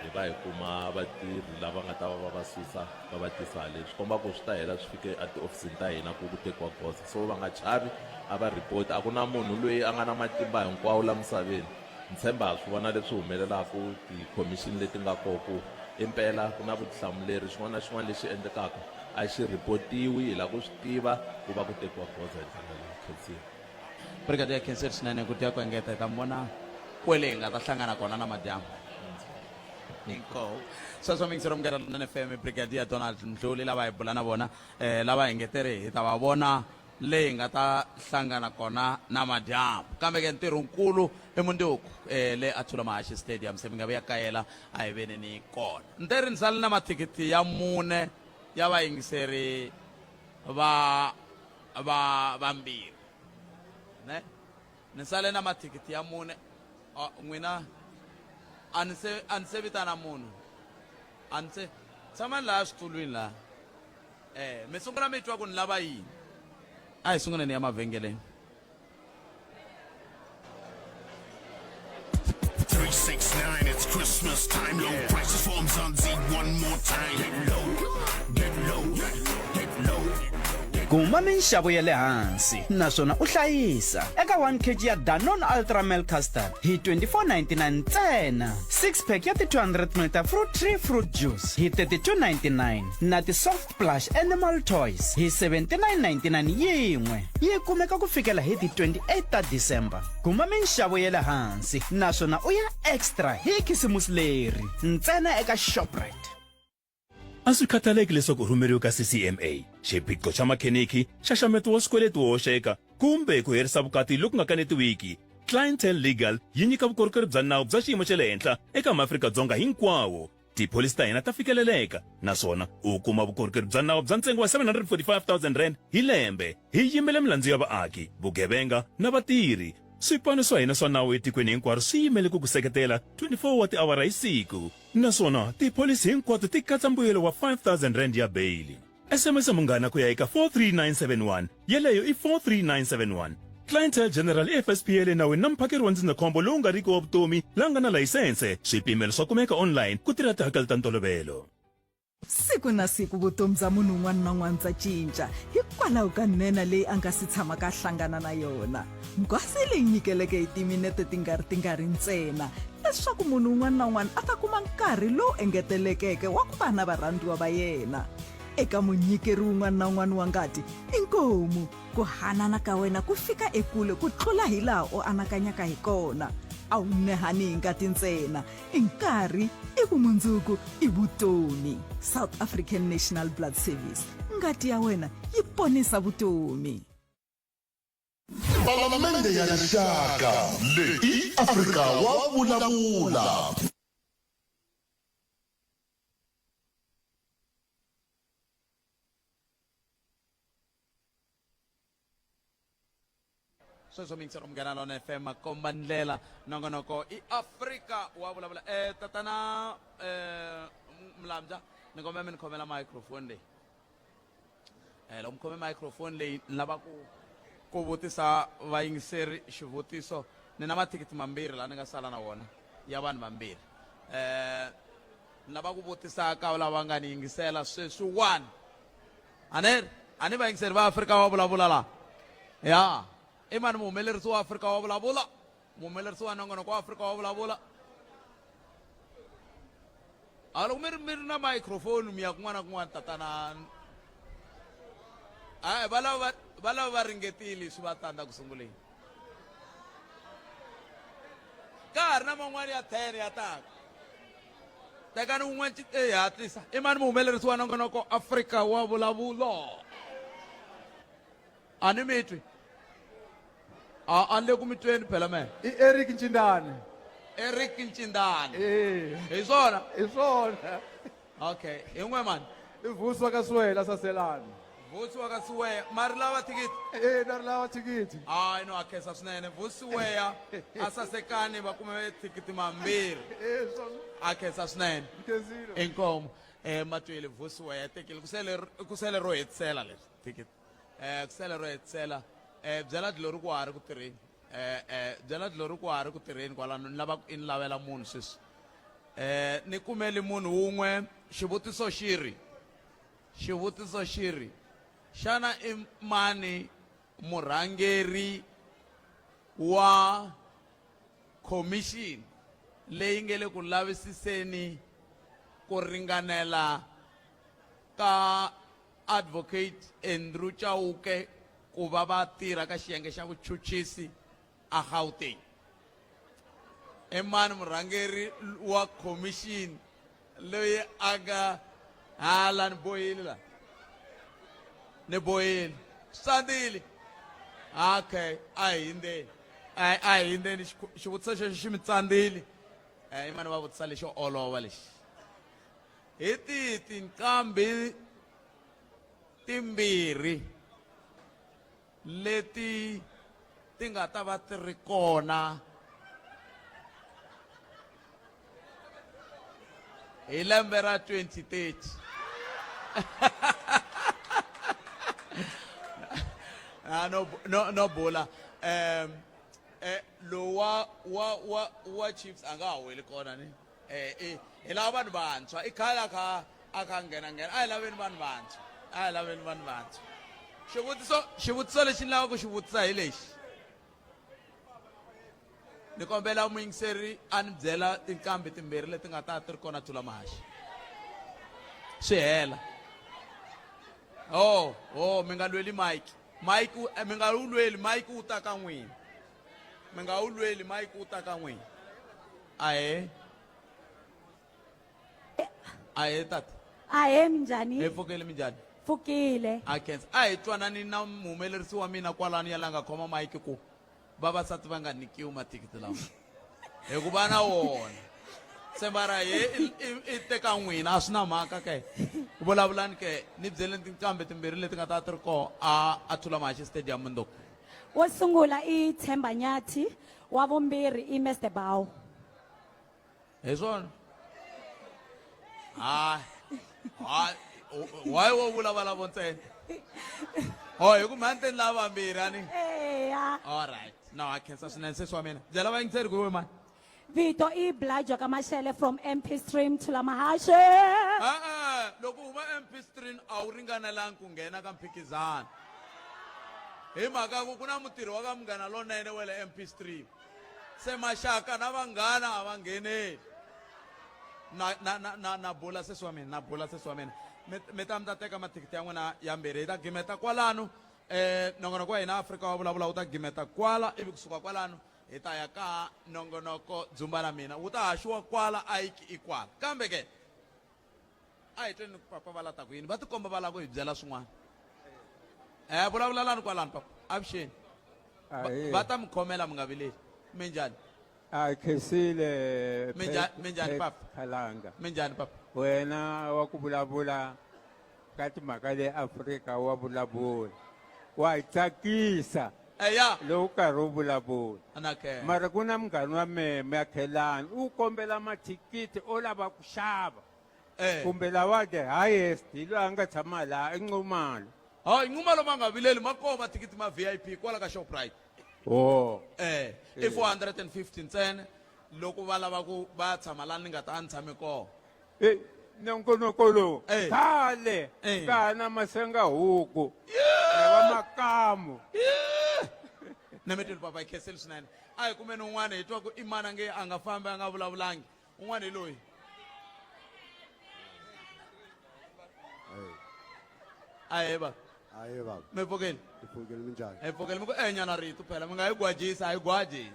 hi va hi kuma vatirhi lava nga ta va va va susa va va tisa haleni. Swi komba ku swi ta hela swi fike etihofisini ta hina ku ku tekiwa goza. So va nga chavi, a va report. A ku na munhu loyi a nga na matimba hinkwawo la misaveni. Ni tshemba ha swi vona leswi humelelaka tikhomixini leti nga kona ku impela ku na vutihlamuleri, xin'wana na xin'wana lexi endlekaka a xi report-iwi, hi lava ku swi tiva ku va ku tekiwa goza hi ndlela leyi. Khensile. Brigadier khensile swinene ku dya ku engeta hi ta mi vona kwele hi nga ta hlangana kona na madyambu inkomu sweswo mingisero munghana lonene fm brigadier donald mdluli lava hi bula na vona eh, lava engeteri hi ta va vona leyi hi nga ta hlangana kona na madyambu kambe ke ntirho nkulu i munduku eh, le a Thula Mahashi Stadium se mi nga vuya kayela a hi veni ni kona nte ri ni sale na mathikithi ya mune ya vayingiseri va va vambirhi ne ni sale na mathikithi ya mune n'wina a ni se a ni se vitana munhu a ni se tshamani laha switulwini laha eh mi sungula mi twa ku ni lava yini a hi sunguleni ya mavhengeleni 369, it's Christmas time. Low prices for Mzansi one more time. Get low, get low, get low, get Kuma minxavo ya le hansi naswona u hlayisa eka 1 kg ya Danone Ultra Milk Custard hi 24.99 ntsena, 6 pack ya ti 200 ml ta Fruit Tree Fruit Juice hi 32.99 na ti Soft Plush Animal Toys hi 79.99 yin'we. Yi kumeka ku fikela hi ti 28 ta December. Kuma minxavo ya le hansi naswona u ya extra hi khisimusi leri ntsena eka Shoprite. A swi khathaleki leswaku u rhumeriwe ka CCMA, xiphiqo xa makheniki, nxaxameto wa swikweleti wo hoxeka kumbe ku herisa vukati loku nga kanetiwiki, Clientele Legal yi nyika vukorhokeri bya nawu bya xiyimo xa le henhla eka maAfrika-Dzonga hinkwawo. Tipholisi ta hina ta fikeleleka naswona u kuma vukorhokeri bya nawu bya ntsengo wa R745 000 hi lembe. Hi yimela milandzu ya vaaki, vugevenga na vatirhi. Swipano swa hina swa nawu etikweni hinkwaro swi yimele ku ku seketela 24 wa tiawara hi siku. Naswona tipholisi hinkwato ti katsa mbuyelo wa R5000 ya beyili. SMS Munghana ku ya eka 43971, yeleyo i 43971. Clientele General i FSP ya le nawini na muphakeri wa ndzindzakhombo lowu nga riki wa vutomi la nga na layisense. Swipimelo swa kumeka online ku tirha tihakelo ta ntolovelo. Siku na siku vutomi bya munhu un'wana na un'wana bya cinca hikwalaho ka nhenha leyi a nga si tshamaka a hlangana na yona. Nghwazi leyi nyikeleke hi timinete ti nga ri tingari ntsena leswaku munhu un'wana na un'wana a ta kuma nkarhi lowu engetelekeke wa ku va na varhandziwa va yena. Eka munyikeri wun'wana na un'wana wa ngati, inkomu! Ku hanana ka wena ku fika ekule ku tlula hilaha u anakanyaka hi kona. A wu nehani hi ngati ntsena, i nkarhi, i vumundzuku, i vutomi. South African National Blood Service, ngati ya wena yi ponisa vutomi. Palamende ya Rixaka leyi i Afrika wa vulavula. Sweswo mingisero Munghana Lona FM makomba ndlela nongonoko i Afrika wa vulavula. Tatana Mlambya, ni kombela mi ni khomela microphone leyi. Loko mi khome microphone leyi, ni lava ku vutisa vayingiseri xivutiso. Ni na mathikithi mambirhi laha ni nga sala na wona ya vanhu vambirhi. Ni lava ku vutisa ka lava nga ni yingisela sweswiwani. A ni ri a ni vayingiseri va Afrika wa vulavula laha? Ya, i mani muhumelerisi wa Afrika wa vulavula? Muhumelerisi wa nongonoko wa Afrika wa vulavula? A loko mi ri na microphone, mi ya kun'wana na kun'wana. Tatana, a va lava va ringetile, swi va tandza ku sunguleni. Ka ha ri na man'wani ya 10 ya taka. Tekani wun'we, e hatlisa. I mani muhumelerisi wa nongonoko Afrika wa vulavulo? A ni mi twi, a ni le ku mi tweni phela mehe. I Eric Ncindane. Eric Ncindane? Eh. Hi swona? Hi swona. Okay, hi n'we mani? I Vusi wa ka Siwela, Saselani. Vusi wa ka Siweya, ma ri lava thikithi? Eh, na ri lava thikithi. Hayi, no akhensa swinene. Vusi Weya a sasekani, va kume thikithi mambirhi. Eh, swona. A khensa swinene. Nkhensile. Inkomu. Matweli, Vusi Weya tekile. Ku sele ro hetisela leswi thikithi. Ku sele ro hetisela. Byela dlori ku ha ri ku tirheni. Byela dlori ku ha ri ku tirheni kwalano. Ni lava ku i ni lavela munhu sweswi. Ni kumeli munhu wun'we. Xivutiso xi ri, xana i mani murhangeri wa khomixini leyi nge le ku lavisiseni ku ringanela ka Advocate Andrew Chauke ku va va tirha ka xiyenge xa vuchuchisi a Gauteng? I mani murhangeri wa khomixini loyi a nga hala? Ni bohile la, ni bohile swi. Okay, a hi hindzeni, a hi hindzeni. Xivutiso xexo xi mi tsandzile. I mani va vutisa lexo olova lexi? Hi tihi tinqambi timbirhi leti ti nga ta va ti ri kona hi lembe ra 2030? Ah, no bula. Lowu wa Chiefs a nga ha weli kona ni. Hi lava vanhu vantshwa. I khale a kha nghena nghena. A hi laveni vanhu vantshwa, a hi laveni vanhu vantshwa. Xivutiso xivutiso lexi ni lavaka ku xi vutisa hi lexi. Ni kombela muyingiseri a ni byela tinqambi timbirhi leti nga ta ti ri kona Thula Mahaxi. Swi hela. Oh, oh, mi nga lweli mike. Mike mi nga wu lweli mike wu ta ka n'wina. Mi nga wu lweli mike wu ta ka n'wina. Ahee. Ahee tata. Ahee minjhani? Hi pfukile minjhani? Pfukile. A khensa. A hi twanani na muhumelerisi wa mina kwalano ya la nga khoma mike ku vavasati va nga nyikiwi mathikithi lawa hikuva na wona se mara ye i teka n'wina a swi na mhaka ke vulavulani ke ni byeleni tinqambi timbirhi leti nga ta ti ri koho a a Thula Mahaxi Stadium mundzuku. Wo sungula i Themba Nyathi, wa vumbirhi i Mr Bow. Hi swona hayi hayi why wo vula valavo ntsena oh hi ku mhani lava vambirhi ani Eya. All right, no a khensa swinene sesi wa mina byela vayingiseri ku we mani. Vito i Blajo Kamashele from MP Stream Thula Mahashe. E-e, loko u huma MP Stream a wu ringanelangi ku nghena ka mphikizano hi mhaka ku ku na mutirhi wa ka Munghana Lonene wa le MP Stream. Se maxaka na vanghana a va ngheneli. Na na na na na bula sesi wa mina, na bula sesi wa mina. Mi mi ta mi ta teka mathikithi ya n'wina yambirhi hi ta gimeta kwalano. Nongonoko wa hina Afrika wa vulavula wu ta gimeta kwala ivi kusuka kwalano hi ta ya ka nongonoko Dzumba la mina wu ta haxiwa kwala a yi i kwala. Kambe ke a hi tweni papa va lata ku yini va tikomba va lava ku hi byela swin'wana. Vulavulelani kwalano papa avuxeni. Va ta mi khomela mi nga vileli. Minjhani? A khensile Minjhani papa? Khalanga. Minjhani papa? Wena wa ku vulavula ka timhaka le Afrika wa vulavula. Wa hi tsakisa. Eya. Loko karhi u vulavula. Anake. Mara ku na munghana wa mehe Makhelani u kombela mathikithi o lava ku xava. Kumbe lawa the highest hi loyi a nga tshama laha i Nxumalo. Hayi Nxumalo ma nga vileli ma koho mathikithi ma VIP kwala ka Shoprite. Oh. I 450 ntsena loko va lava ku va tshama laha ni nga ta a ni tshame kona. Nongonoko lowu khale ka ha na masenga huku na va makamu. Na mi twile papa hi khensile swinene. A hi kumeni un'wana hi twa ku i mani a nge a nga fambi a nga vulavulangi. Un'wana hi loyi. Ahee baba. Ahee baba. Mi pfukile? Hi pfukile minjhani? Hi pfukile mi ku enyana rito phela mi nga hi gwajisa a hi gwaji.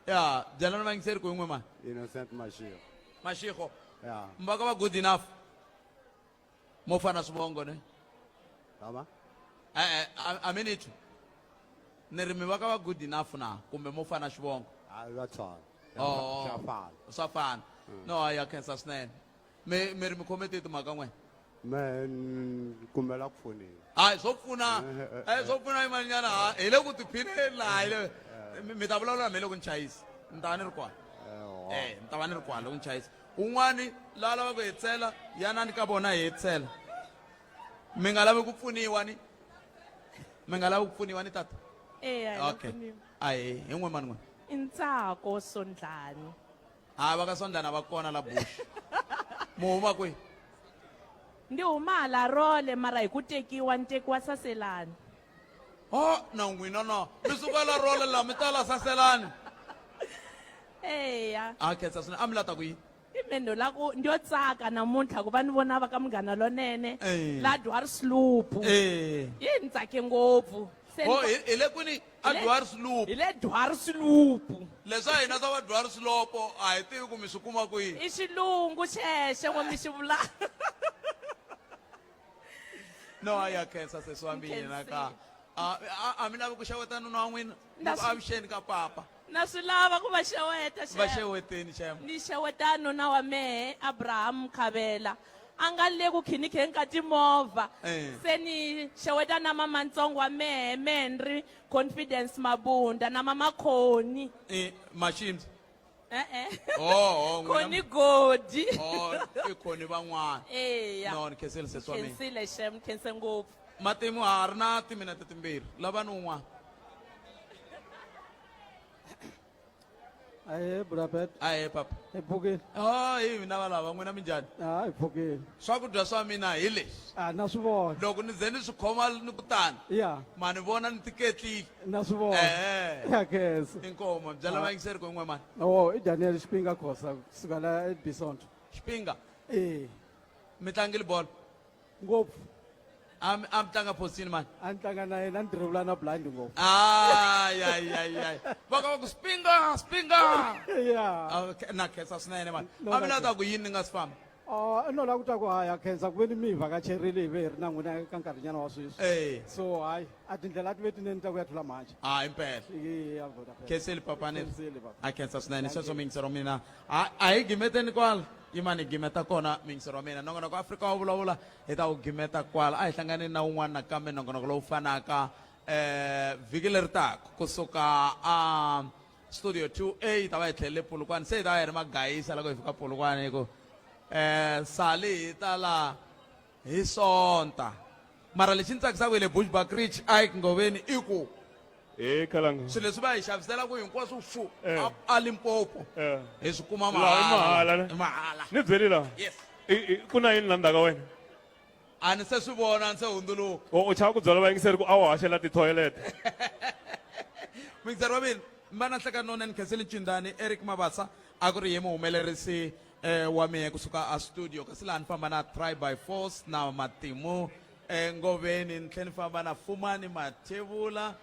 Ya byelani vayingiseri ku hi n'we mani. Innocent Mashiko. Mashiko. Ya. Mi va ka va good enough. Mo fana swivongo ne? Tama? E-e, a mi ni twi. Ni ri mi va ka va good enough na kumbe mo fana xivongo? Hayi va tshwana. Oh. Swa fana. Swa fana. No, ya khensa swinene. Mi mi ri mi khome tihi timhaka n'we? Me ni kumbela ku pfuniwa. Hayi swo pfuna. Swo pfuna yimanyana ha hi le ku tiphineni laha hi le mi ta vulavula mi le ku ni chayisa. Ni ta va ni ri kwala. Ni ta va ni ri kwala ku ni chayisa. Un'wani la lava ku hetsela yanani ka vona hi hetsela. Mi nga lavi ku pfuniwa ni? Mi nga lavi ku pfuniwa ni tata? Eya, hi Okay. pfuniwa. Ahee, hi n'we mani n'we. I Ntsako Sondlani. Ha va ka Sondlani va kona la Bush. Mu huma kwihi? Ndi huma hala Role mara hi ku tekiwa ni tekiwa Saselani. Oh, na n'wina na. Mi suka la Role la mi ta la Saselani. Eya. A khensa swinene. A mi lata ku yini? I me ndo la ku ndi yo tsaka namuntlha ku va ni vona va ka Munghana Lonene la Dwarsloop. Yi ni tsake ngopfu. Se Oh, hi le kwini? A Dwarsloop. Hi le Dwarsloop. Leswa hina swa va Dwarsloop a hi tivi ku mi swi kuma kwihi. I xilungu xexo n'we mi xi vula. No, a ya khensa sesi wa mina ka. A mi lavi ku xeweta nuna wa n'wina? Na Ni ku swi- avuxeni ka papa. Na swi lava ku va xeweta, Va xem. xeweteni, xem. Ni xeweta nuna wa mehe Abraham Khabela. A nga le ku khinikheni ka timovha. Se ni xeweta na mama ntsongo wa mehe Menri Confidence Mabunda na mama Khoni. Mashims. E-e. Oh, oh, n'wina Khoni Godi. Oh, i Khoni van'wana. Eya. No, ni khensile sesi wa mina. Khensile xem, khense ngopfu. Matimu ha ri na timinete timbirhi. Lavani un'wana. Ahee Budapest. Ahee papa. Hi pfukile. Oh, hi mina valava n'wina minjhani? Ah, hi pfukile. Swakudya swa mina hi leswi. Ah, na swi vona. Loko ni ze ni swi khoma ni ku tani. Ya. Ma ni vona ni tiketlile. Na swi vona. Eh. Ya khensa. Inkomo, byela vayingiseri ku i n'we mani. Oh, i Daniel Xipinga Khosa kusuka la eBisonto. Xipinga. Eh. Mi tlangile bolo? Ngopfu. A mi a mi tlanga posini mani? A ni tlanga na yena, a ni dribula na blind ngopfu. Ay, ay, ay, ay. Va ka va ku Spinga, Spinga. Yeah. Okay, na khensa swinene mani. No, A mi na lava ta ku yini ni nga si famba? Oh, no la ku twa ku haya khensa ku ve ni mi hi vhakacherile hi ve hi ri na n'wina ka nkarhinyana wa sweswi. Eh. So hayi, a tindlela ti ve tinene ta ku ya tlula mhanje. Ah, impela. Yeah, Budapest. Khensile papani. Khensile, papa. A khensa swinene sweswo miyingisero wa mina. A a hi gimeteni kwala. Yimani hi gimeta kona miyingisero wa mina. Nongonoko wa Afrika wa vulavula hi ta wu gimeta kwala. A hi hlanganeni na wun'wana nakambe nongonoko lowu fanaka eh vhiki leri taka kusuka a studio 2A hi ta va hi tlhelele Polokwane se hi ta va hi ri magayisa loko hi fika Polokwane hi ku eh sali hi ta la hi sonta mara lexi ni tsakisaka hi le Bushbuckridge Ike Ngoveni i ku Eh kalanga. swilo leswi va hi xaviselaka hinkwaswo fu Eh. a Limpopo Eh. hi swi kuma Laha i mahala ne? I mahala Ni byeli la. Yes. I ku na yini la ndzhaku ka wena? A ni se swi vona ni se hundzuluka. O u chava ku byela vayingiseri ku a wu haxela ti-toilet. Muyingiseri wa mina va na nhlekani lowunene Khensile Ncindani Eric Mabasa a ku ri ye muhumelerisi eh, wa mina kusuka a studio kasi laha ni famba na Try by Force na Matimu eh, Ngoveni ni tlhela ni famba na Fumani Mathebula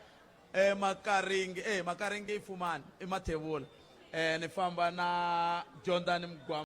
eh, Makaringi eh, Makaringi i Fumani i Mathebula eh, ni famba na Jordan Mgwama.